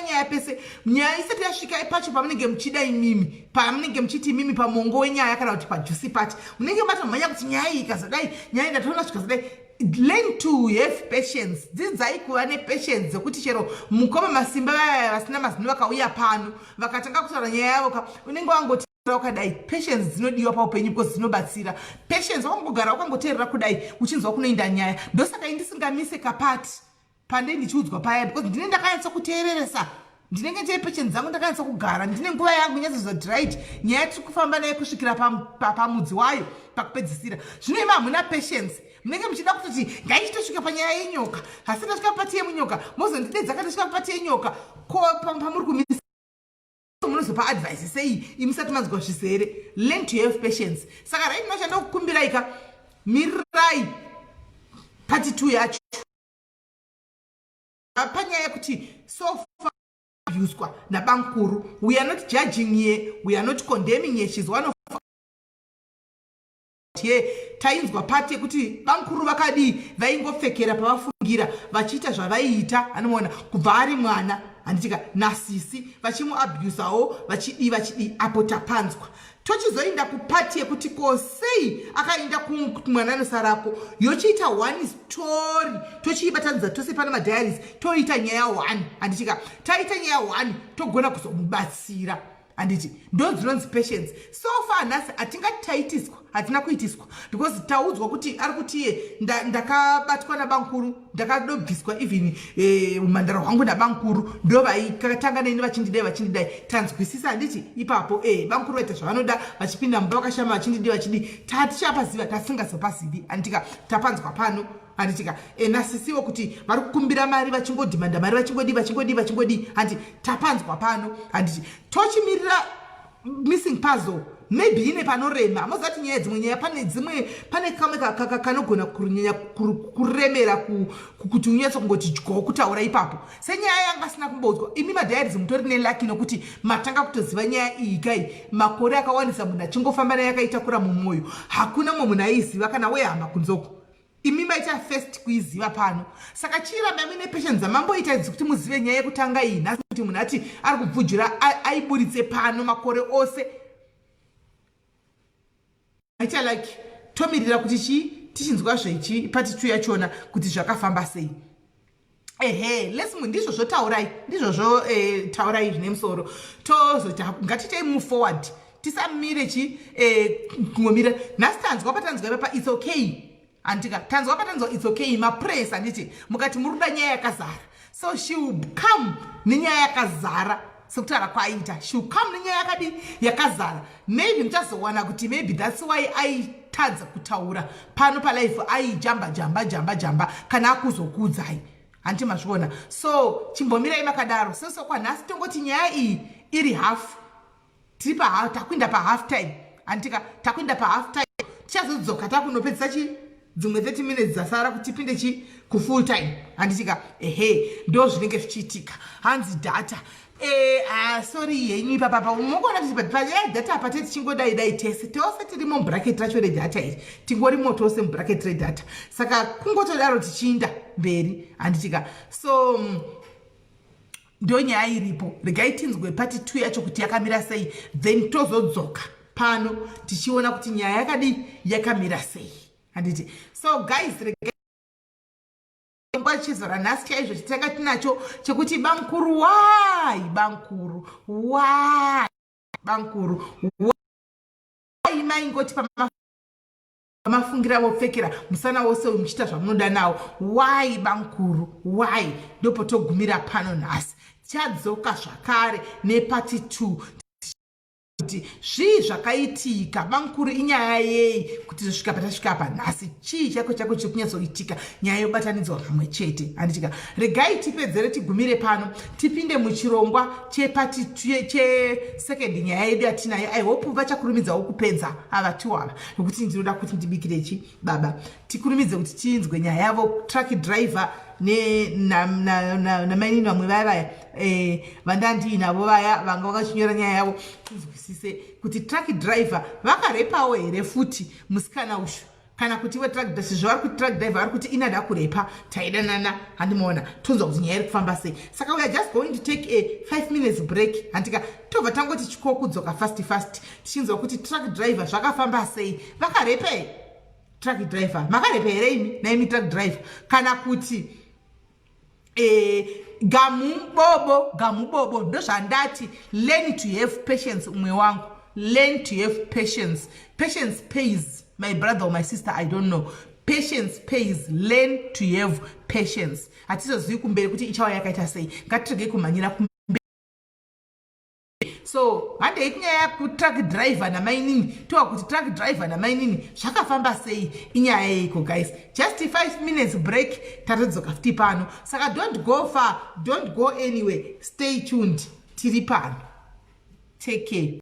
nyaya pese, nyaya isati yasvika pacho pamunenge muchida imimi, pamunenge muchiti imimi pamongo wenyaya kana kuti pajuicy part, munenge matomhanya kuti nyaya iyi ikazodai, nyaya ndatoona zvikazodai. Learn to have patience. Dzidzai kuva nepatience dzekuti chero mukoma masimba vaya vasina mazino vakauya pano vakatanga kutaura nyaya yavo ka, unenge wangoti wakadai. Patience dzinodiwa paupenyu because dzinobatsira. Patience, wakangogara wakangoteerera kudai uchinzwa kunoinda nyaya. Ndosaka indisingamise kapati pandei ndichiudzwa paya, because ndine ndakanyatsa kuteereresa, ndinenge ndine patience dzangu, ndakanyatsa kugara, ndine nguva yangu nyatsozoti right, nyaya tiri kufamba naye kusvikira pamudzi wayo pakupedzisira. Zvino imi hamuna patience, munenge muchida kutoti ngaichitosvika panyaya yenyoka, hasi tasvika pati yemunyoka, mozondidedza katasvika pati yenyoka. Ko pamuri kumisa munozopa advice sei imusati manzwa zvizere? Learn to have patience. Saka right now chandokukumbirai ka, mirirai part 2 yacho panyaya yekuti so far abuswa nabankuru. We are not judging here, we are not condemning here. She's one of here. Tainzwa pati yekuti bankuru vakadii, vaingopfekera pavafungira vachiita zvavaiita. Anoona kubva ari mwana, handitika, nasisi vachimuabusawo, vachidii vachidii. Apo tapanzwa, tochizoenda kupati yekuti ko sei akaenda kumwana anosarako, yochiita one story, tochiibatanidza tose pana madiaries, toita nyaya one. Handitika, taita nyaya one, togona kuzomubatsira, handiti? Ndo dzinonzi patience. So far nhasi hatingati taitiswa, hatina kuitiswa, because taudzwa kuti ari kuti iye ndakabatwa nabankuru, ndakadobviswa even umhandara hwangu nabankuru, ndo vaikatanga neni vachindidai vachindidai. Tanzwisisa, handiti? Ipapo bankuru vaita zvavanoda, vachipinda mumba vakashama, vachindidi vachidi, tatichapaziva, tasingazopazivi, handitika? Tapanzwa pano, handitika? Nasisiwo kuti vari kukumbira mari, vachingodhimanda mari, vachingodi vachingodi vachingodi, handi? Tapanzwa pano, handiti? Tochimirira missing puzzle, maybe ine panorema. Mozati nyaya dzimwe nyaya pane dzimwe, pane kamwe kanogona kunyanya kuremera kuti unyatso kungoti dyo kutaura ipapo, senyaya yanga asina kumboudzwa. Imi madiaries mutori nelucky nokuti matanga kutoziva nyaya iyi kai makore akawandisa, munhu achingofamba naye akaitakura mumwoyo. Hakuna mumwe munhu aiziva kana wehama kunzoko. Imi maita first kuiziva pano. Saka chirambai muine patience dzamamboita idzi kuti muzive nyaya yekutanga iyi nhasi, kuti munhu ati ari kubvujura aiburitse pano makore ose. Aita like tomirira kuti chii, tichinzwa zvechi part 2 yachona kuti zvakafamba sei. Ehe, lesmu ndizvozvo, taurai ndizvozvo, taurai zvine musoro. Tozoti ngatiitei move forward, tisamire chi kungomira. Nhasi tanzwa patanzwa ipapa, it's okay, handika? Tanzwa patanzwa, it's okay. Mapress, handiti mukati muri kuda nyaya yakazara? So she will come nenyaya yakazara. Sekutaura kwaaiita, she will come nenyaya yakadii, yakazara. Maybe muchazowana kuti maybe that's why aitadza kutaura pano palive, aijamba jamba jamba jamba kana akuzokuudzai, handiti mazviona? So chimbomirai makadaro. So kwanhasi tongoti nyaya iyi iri half, tiri takuinda pahalf time, handitika? Takuinda pahalf time, tichazodzoka takunopedzisa chi dzimwe 30 minutes dzasara kuti tipinde chi kufull time, handitika? Ehe, ndo zvinenge zvichiitika. Hanzi data. Ah, sorry henyu ipapapa. Mukuona kuti panyaya yedata apa tetichingodai dai tese tose tirimo mubracket racho redata iri, tingorimo tose mubracket redata, saka kungotodaro tichiinda mberi, handitika? So ndo nyaya iripo. Regai tinzwe part 2 yacho kuti yakamira sei, then tozodzoka pano tichiona kuti nyaya yakadii, yakamira sei, handiti? So guys, regai nguva chizora nhasi chaizvo chitanga tinacho chekuti bankuru wai, bankuru wai, bankuru wai maingoti pamafungira vopfekera musana wose muchiita zvamunoda nawo? Wai bankuru, wai? Ndopotogumira pano nhasi. Tichadzoka zvakare nepart 2 kuti zvii zvakaitika, bankuru, inyaya yei kuti zosvika patasvika apa nhasi? Chii chako chako chiri kunyatsoitika? Nyaya yobatanidzwa pamwe chete, handitika? Regai tipedzere, tigumire pano, tipinde muchirongwa chepart chesecond nyaya yedu yatinayo. I hope vachakurumidzawo kupedza ava two ava, nokuti ndinoda kuti ndibikire chi baba. Tikurumidze kuti tinzwe nyaya yavo, truck driver namainini vamwe vaya vaya vandandiinavo vaya vanga vakachinyora nyaya yavo, tinzwisise kuti truck driver vakarepawo here futi musikana ushu, kana kuti iwe sezvo vari kuti truck driver vari kuti inada kurepa, taidanana, handimaona? Tonzwa kuti nyaya iri kufamba sei. Saka we are just going to take a 5 minutes break, handika? Tobva tangoti chiko kudzoka fast fast, tichinzwa kuti truck driver zvakafamba sei. Vakarepe truck driver, makarepa here imi naimi truck driver, kana kuti gamubobo gamubobo? Ndozvandati, learn to have patience. Umwe wangu, learn to have patience. Patience pays, my brother or my sister, I don't know. Patience pays. Learn to have patience. Hatizozivi kumberi kuti ichava yakaita sei. Ngatiregei kumhanyira. So handei kunyaya kutruck driver namainini, tova kuti truck driver namainini zvakafamba sei, inyaya yeiko? Guys, just 5 minutes break, tatodzoka futi pano. Saka don't go far, don't go anywhere, stay tuned, tiri pano. Take care.